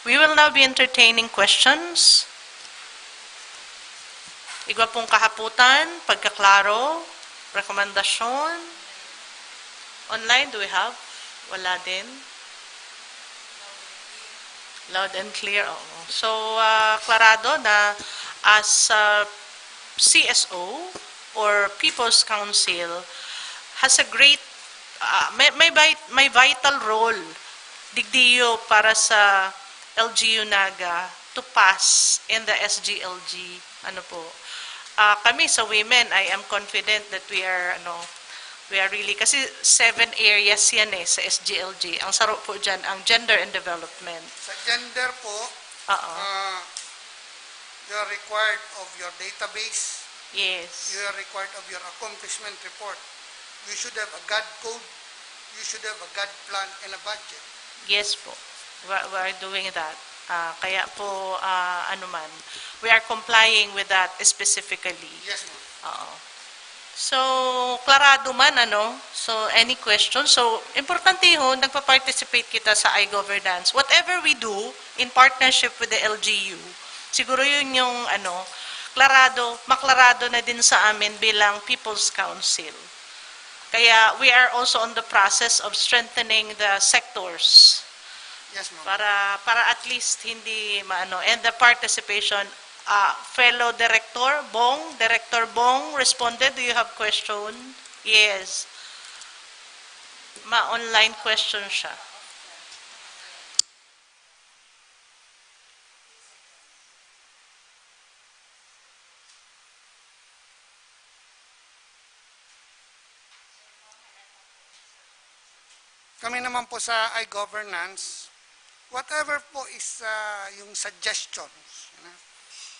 We will now be entertaining questions. Igwa pong kahaputan, pagkaklaro, rekomendasyon. Online, do we have? Wala din. Loud and clear, oo. So, uh, klarado na as uh, C S O or People's Council has a great, uh, may, may, vit- may vital role digdiyo para sa L G U Naga to pass in the S G L G. Ano po? Uh, kami sa women, I am confident that we are, ano, we are really, kasi seven areas yan eh sa S G L G. Ang saro po dyan, ang gender and development. Sa gender po, Oo. Uh, you are required of your database. Yes. You are required of your accomplishment report. You should have a God code. You should have a God plan and a budget. Yes po. We're, we're doing that. Uh, kaya po, uh, ano man, we are complying with that specifically. Yes, ma'am. Oo. So, klarado man, ano? So, any questions? So, importante ho, nagpa-participate kita sa iGovernance. Whatever we do in partnership with the L G U, siguro yun yung, ano, klarado, maklarado na din sa amin bilang People's Council. Kaya we are also on the process of strengthening the sectors. Yes, ma'am. Para, para at least hindi maano. And the participation, uh, fellow director, Bong, Director Bong responded. Do you have question? Yes. Ma-online question siya. Kami naman po sa iGovernance, whatever po is, ah, yung suggestions, you know,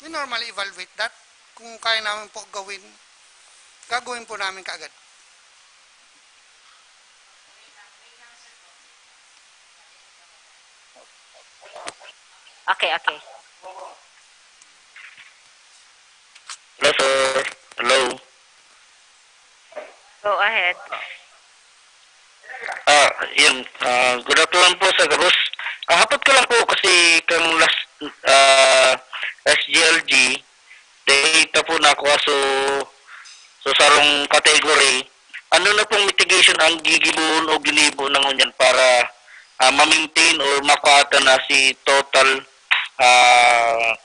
we normally evaluate that. Kung kaya namin po gawin, gagawin po namin kaagad. Okay, okay. Hello, sir. Hello. Go ahead. Ah, yun. Ah, good afternoon po, sir. Gabos. Ah, hapot ko lang po kasi kang last ah, S G L G, dai ta po nakuha so, so sarong category. Ano na pong mitigation ang gigibohon o ginibo na ngunyan para, ah, ma-maintain or makuha ta na si total, ah,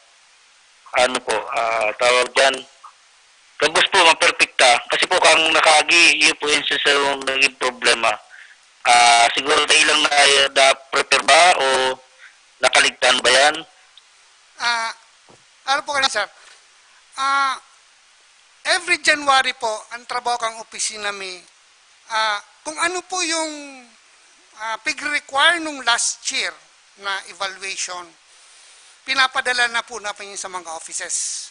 ano po, ah, tawag diyan, gabos po maperpekta? Kasi po kang nakaagi, yun po yung sa naging problema. Ah, siguro dahil lang na, na-prepare ba o nakaligtaan ba yan? Ah, ano po kayo, sir? Ah, every January po, ang trabaho kang opisina mi, ah, kung ano po yung ah, pig-require nung last year na evaluation, pinapadala na po namin yun sa mga offices.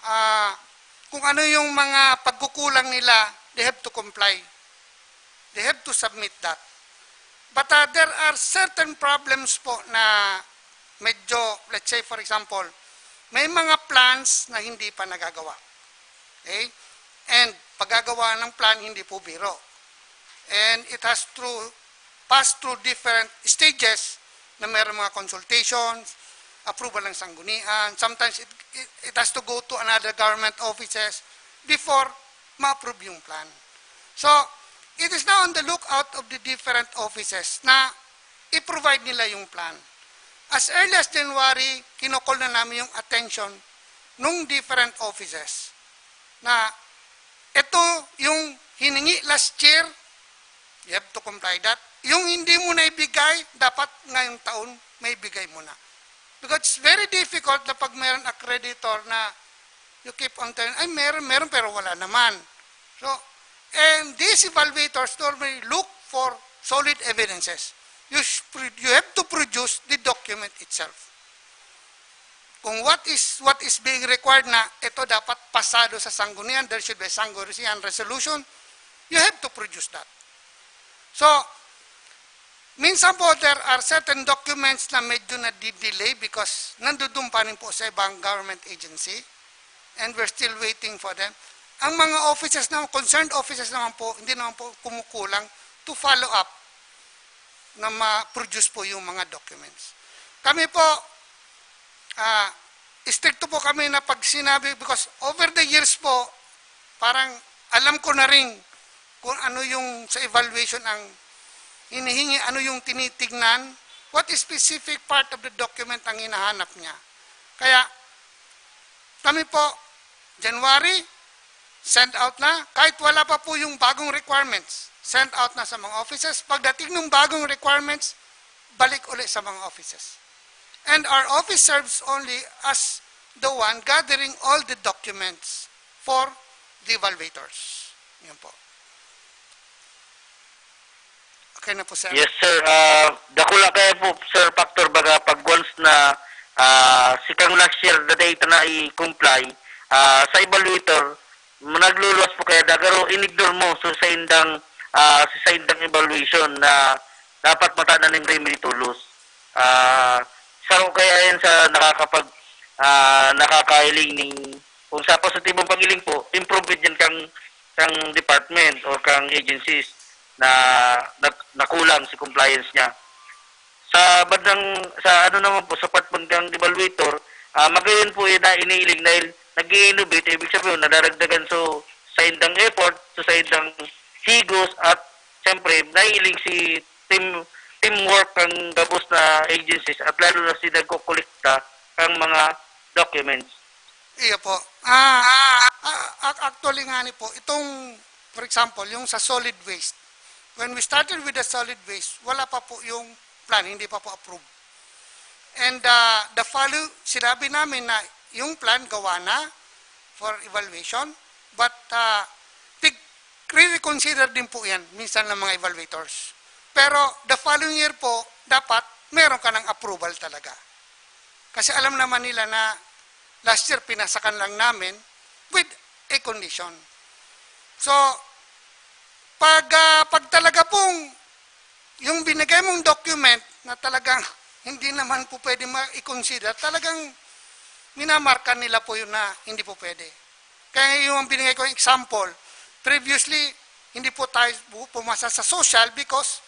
Ah, kung ano yung mga pagkukulang nila, they have to comply. They have to submit that. But ah, there are certain problems po na medyo, let's say for example, may mga plans na hindi pa nagagawa. Okay? And paggagawa ng plan, hindi po biro. And it has through, passed through different stages na mayroong mga consultations, approval ng sanggunian. Sometimes it, it, it has to go to another government offices before ma-approve yung plan. So, it is now on the lookout of the different offices na i-provide nila yung plan. As early as January, kinokol na namin yung attention nung different offices na ito yung hiningi last year, you have to comply that. Yung hindi mo naibigay, dapat ngayong taon, may bigay mo na. Because it's very difficult na pag mayroon accreditor na you keep on telling, ay meron, meron pero wala naman. So, and these evaluators normally look for solid evidences. You, sh- you have to produce the document itself. Kung what is what is being required na ito dapat pasado sa sanggunian, there should be a sanggunian resolution, you have to produce that. So, minsan po there are certain documents na medyo nadidelay because nandudun pa rin po sa ibang government agency and we're still waiting for them. Ang mga offices naman, concerned offices naman po, hindi naman po kumukulang to follow up na ma-produce po yung mga documents. Kami po, ah, istrikto po kami na pag sinabi, because over the years po, parang alam ko na rin kung ano yung sa evaluation ang hinihingi, ano yung tinitignan, what specific part of the document ang hinahanap niya. Kaya kami po, January, send out na. Kahit wala pa po yung bagong requirements, send out na sa mga offices. Pagdating ng bagong requirements, balik uli sa mga offices. And our office serves only as the one gathering all the documents for the evaluators. Yun po. Okay na po, sir. Yes, sir. Ah, dakula kaya po, sir, factor baga pag once na ah, si kang last year na data na i-comply ah, sa evaluator, nagluluwas po kaya dagaro, in-ignore mo so sa indang ah, sa indang evaluation na dapat matanan ng remedy to loss. Ah, sa kaya yan sa nakakapag ah, nakakailing ning kung sa positibong pagiling po, improvement yan kang kang department or kang agencies na, na nakulang si compliance niya. Sa bandang, sa ano naman po, sa part man kang evaluator, ah, magayon po yun na iniiling dahil nag-i-innovate, ibig sabihin, nadaragdagan so sa indang effort, so sa indang higos, at siyempre, naiiling si team, teamwork ang gabos na agencies at lalo na si nagkukolekta ang mga documents. Iyo po. Ah, ah, ah, actually nga ni po, itong, for example, yung sa solid waste. When we started with the solid waste, wala pa po yung plan, hindi pa po approved. And uh, the follow, sinabi namin na yung plan gawa na for evaluation, but uh, pig- re-reconsider din po yan minsan ng mga evaluators. Pero the following year po, dapat meron ka ng approval talaga. Kasi alam naman nila na last year pinasakan lang namin with a condition. So, pag, ah, pag talaga pong yung binigay mong document na talagang hindi naman po pwede ma-consider, talagang minamarka nila po yun na hindi po pwede. Kaya yung binigay ko example, previously, hindi po tayo pu- pumasa sa social because,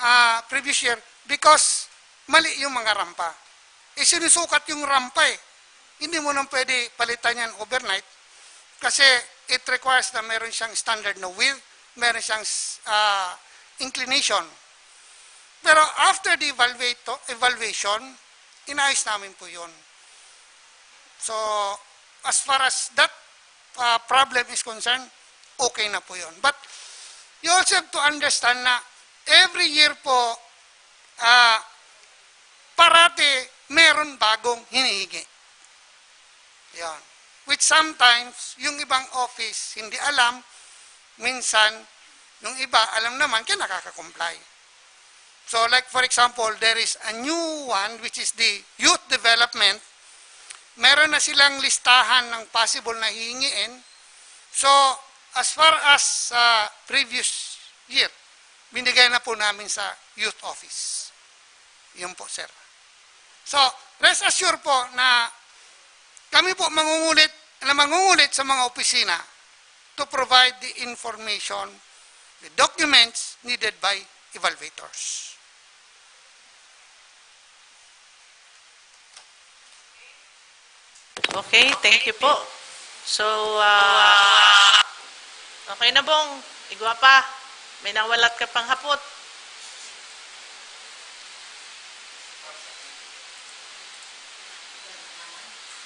ah, previous year, because mali yung mga rampa. Isinusukat yung rampa eh. hindi mo nang pwede palitan yan overnight kasi it requires na meron siyang standard na width, meron siyang ah, inclination. Pero after the evaluato- evaluation, inayos namin po yun. So, as far as that ah, problem is concerned, okay na po yun. But you also have to understand na every year po, ah, parati meron bagong hinihingi. Yan. Which sometimes, yung ibang office hindi alam, minsan, yung iba alam naman, kaya nakaka-comply. So like for example, there is a new one which is the youth development. Meron na silang listahan ng possible na hihingiin. So as far as uh, previous year, binigay na po namin sa youth office. Yun po, sir. So, rest assured po na kami po mangungulit na mangungulit sa mga opisina to provide the information, the documents needed by evaluators. Okay, thank you po. So, ah, okay na, Bong. Igwa pa. May nawalat ka pang hapot.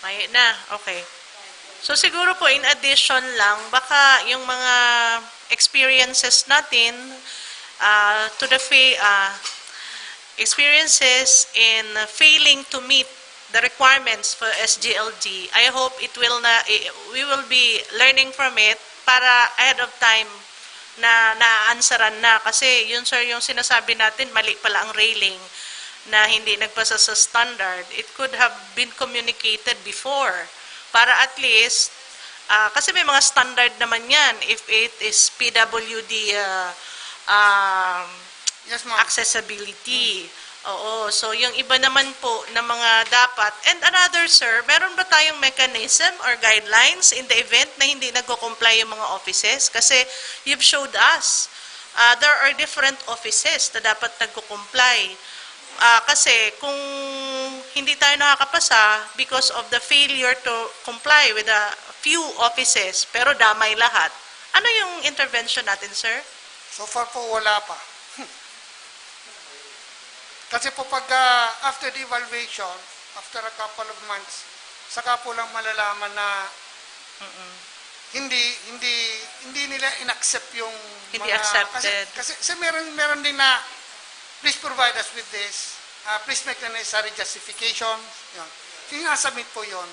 May na. Okay. So siguro po, in addition lang, baka yung mga experiences natin uh, to the fa- uh, experiences in failing to meet the requirements for S G L G, I hope it will na we will be learning from it para ahead of time na naaansaran na. Kasi yun, sir, yung sinasabi natin, mali pala ang railing na hindi nagpasa sa standard. It could have been communicated before para at least, uh, kasi may mga standard naman yan if it is P W D uh, um, yes, accessibility. Mm. Oo. So, yung iba naman po na mga dapat. And another, sir, meron ba tayong mechanism or guidelines in the event na hindi nagko-comply yung mga offices? Kasi you've showed us, uh, there are different offices na dapat nagko-comply. Uh, kasi kung hindi tayo nakakapasa because of the failure to comply with a few offices, pero damay lahat, ano yung intervention natin, sir? So far po, wala pa. Kasi po pag uh, after the evaluation, after a couple of months, saka po lang malalaman na hindi hindi hindi nila inaccept yung hindi mga, accepted. Kasi, kasi, kasi meron meron din na please provide us with this, uh, please make the necessary justification. Yun. Sinasubmit po yun.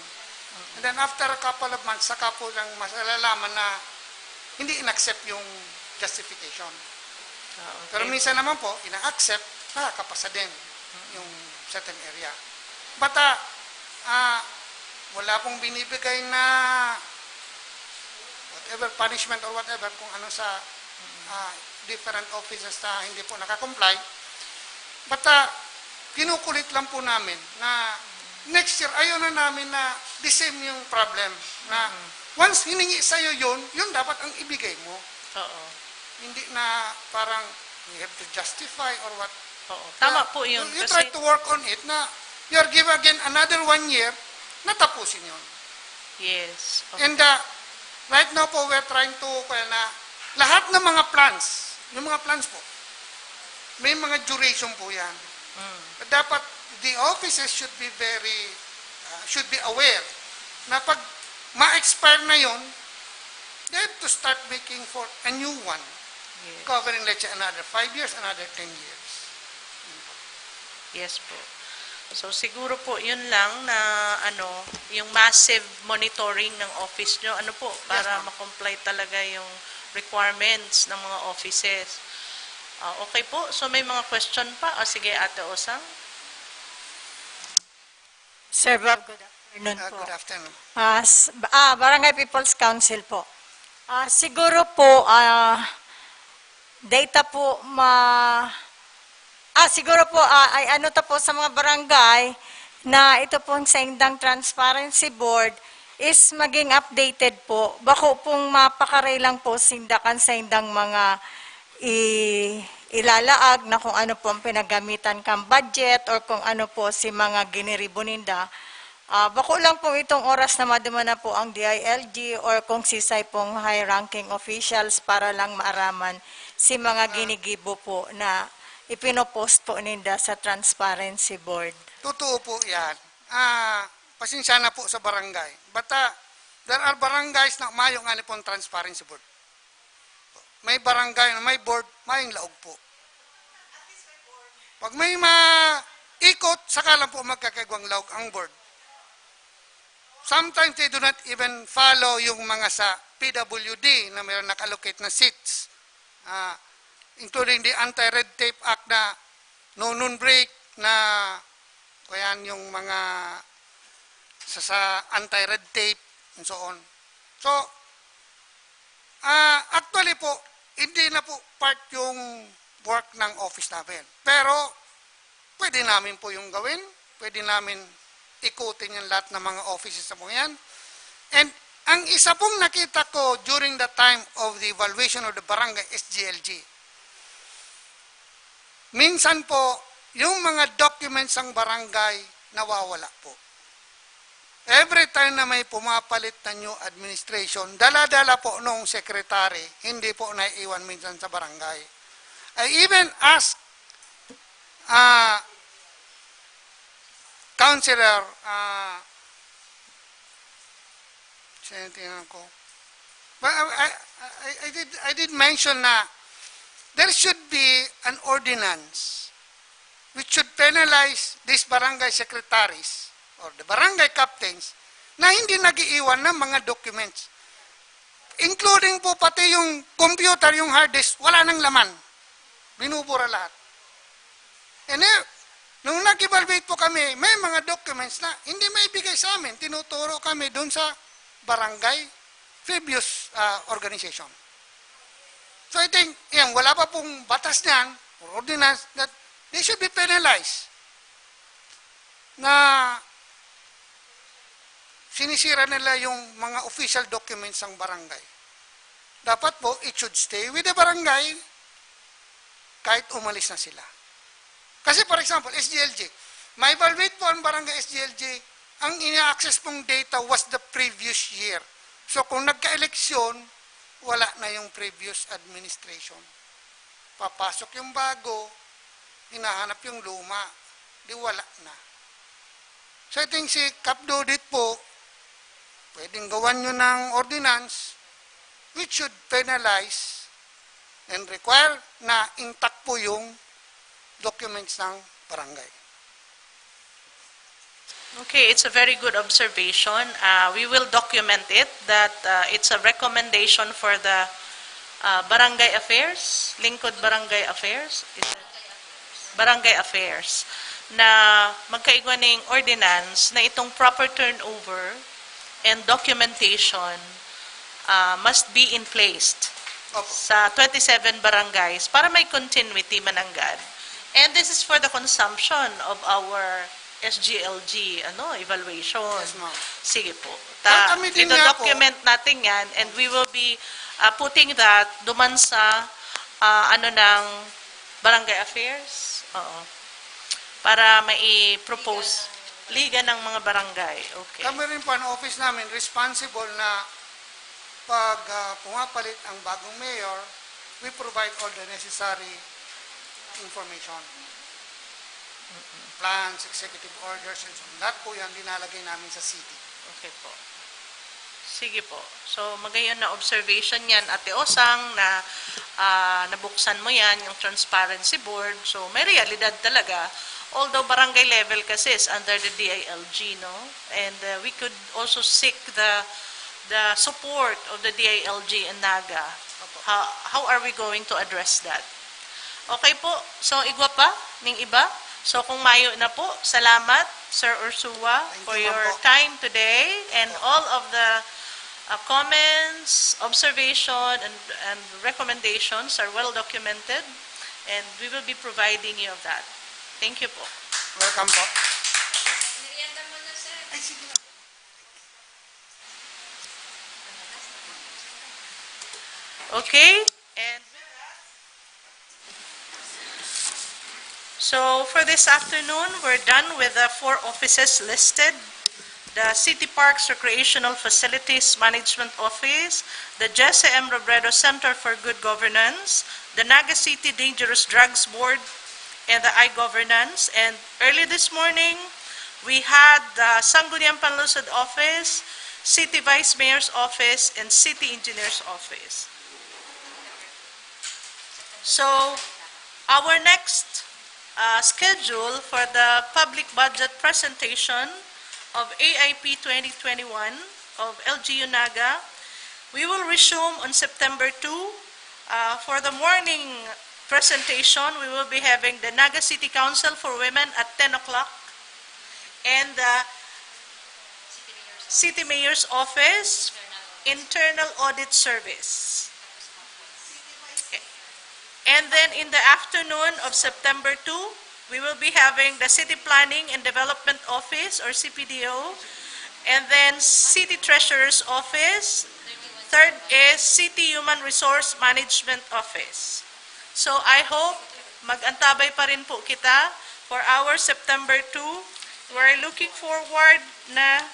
And then after a couple of months, saka po lang malalaman na hindi inaccept yung justification. Ah, okay. Pero minsan naman po, ina-accept, nakakapasa din yung certain area. But uh, uh, wala pong binibigay na whatever punishment or whatever kung ano sa uh, different offices na hindi po nakakomply. But uh, kinukulit lang po namin na next year, ayaw na namin na the same yung problem. Na once hiningi sa'yo yun, yun dapat ang ibigay mo. Oo. Hindi na parang you have to justify or what. Oo. Tama po yun. You, you kasi try to work on it na you are given again another one year na tapusin yun. Yes. Okay. And uh, right now po, we're trying to, kaya na, lahat ng mga plans, yung mga plans po, may mga duration po yan. Mm. Dapat the offices should be very, uh, should be aware na pag ma-expire na yon, they have to start making for a new one. Yes. Covering, let's say, another five years, another ten years. Yes po. So siguro po yun lang na ano, yung massive monitoring ng office nyo, ano po, para yes, ma-comply talaga yung requirements ng mga offices. Uh, okay po, so may mga question pa? O sige, Ate Osang. Sir Rob, good afternoon uh, po. Good afternoon. Uh, ah, Barangay People's Council po. Uh, siguro po, uh, data po ma... Ah, siguro po, ah, ay ano ta po sa mga barangay na ito pong saindang transparency board is maging updated po. Bako pong mapakaray lang po sinda kan saindang mga i- ilalaag na kung ano po ang pinagamitan kang budget or kung ano po si mga giniribo ninda. Ah, bako lang pong itong oras na maduman na po ang D I L G or kung sisay pong high-ranking officials para lang maaraman si mga ginigibo po na ipinopost po ninda sa Transparency Board. Totoo po yan. Ah, pasensya na po sa barangay. But ah, there are barangays na mayo nga ni pong transparency board. May barangay na may board, mayong laog po. Pag may maikot, saka lang po magkakaigwang laog ang board. Sometimes they do not even follow yung mga sa P W D na mayroon naka-allocate na seats, ah, including the Anti-Red Tape Act na no noon break na kuyan yung mga sa, sa anti-red tape and so on. So, ah, actually po, hindi na po part yung work ng office namin. Pero, pwede namin po yung gawin. Pwede namin ikutin yung lahat ng mga offices sa mga yan. And ang isa pong nakita ko during the time of the evaluation of the barangay S G L G, minsan po, yung mga documents ng barangay nawawala po. Every time na may pumapalit na new administration, dala-dala po nung secretary, hindi po naiiwan minsan sa barangay. I even ask uh, Councilor uh, Sino tingnan ko? But I, I, I, I did, I did mention na there should be an ordinance which should penalize these barangay secretaries or the barangay captains na hindi nag-iiwan ng mga documents, including po pati yung computer, yung hard disk, wala nang laman. Binubura lahat. And eh, nung nag-evaluate po kami, may mga documents na hindi maibigay sa amin. Tinuturo kami doon sa barangay, previous uh, organization. So I think, yan, wala pa pong batas niyan, or ordinance, that they should be penalized na sinisira nila yung mga official documents ng barangay. Dapat po, it should stay with the barangay kahit umalis na sila. Kasi for example, S G L G, ma-evaluate po ang barangay S G L G, ang ina-access pong data was the previous year. So kung nagka-eleksyon, wala na yung previous administration. Papasok yung bago, hinahanap yung luma, di wala na. So I think si Kap Dodit po, pwedeng gawan nyo ng ordinance which should penalize and require na intact po yung documents ng barangay. Okay, it's a very good observation. Uh, we will document it that uh, it's a recommendation for the uh, barangay affairs, lingkod barangay affairs. Is it? Barangay Affairs na magkaigwa ning ordinance na itong proper turnover and documentation uh, must be in place Opo. sa twenty-seven barangays para may continuity mananggad. And this is for the consumption of our S G L G ano evaluation. Yes, ma'am. Sige po. Ta, ito document natin yan and we will be uh, putting that duman sa uh, ano ng Barangay Affairs? Oo. Para mai-propose. Liga ng mga barangay. Okay. Kami rin po, ang office namin, responsible na pag uh, pumapalit ang bagong mayor, we provide all the necessary information. Plans, executive orders, and so on. Lahat po yan dinalagay namin sa C D. Okay po. Sige po. So, magayon na observation yan, Ate Osang, na uh, nabuksan mo yan, yung transparency board. So, may realidad talaga. Although barangay level kasi is under the D I L G, no? And uh, we could also seek the the support of the D I L G and Naga. How, how are we going to address that? Okay po. So, igwa pa ning iba? So, kung mayo na po, salamat, Sir Ursua, for your time today and all of the uh, comments, observation, and, and recommendations are well documented and we will be providing you of that. Thank you po. Welcome po. Okay. And So for this afternoon, we're done with the four offices listed. the City Parks Recreational Facilities Management Office, the Jesse M. Robredo Center for Good Governance, the Naga City Dangerous Drugs Board, and the iGovernance. And early this morning, we had the Sangguniang Panlungsod Office, City Vice Mayor's Office, and City Engineer's Office. So, our next uh, schedule for the public budget presentation of A I P twenty twenty-one of L G U Naga, we will resume on September two. Uh, for the morning presentation, we will be having the Naga City Council for Women at ten o'clock and the City Mayor's Office Internal Audit Service. And then in the afternoon of September two, we will be having the City Planning and Development Office or C P D O, and then City Treasurer's Office. Third is City Human Resource Management Office. So I hope mag-antabay pa rin po kita for our September two. We're looking forward na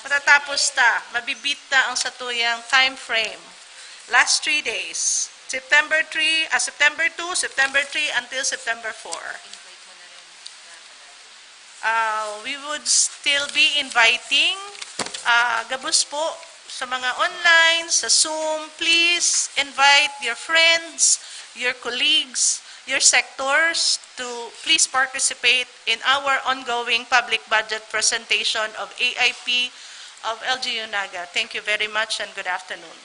matatapos ta, mabibit ta ang satuyang time frame. Last three days, September three, ah, September two, September three until September four. Uh, we would still be inviting, uh, gabos po sa mga online, sa Zoom, please invite your friends, your colleagues, your sectors to please participate in our ongoing public budget presentation of A I P of L G U Naga. Thank you very much and good afternoon.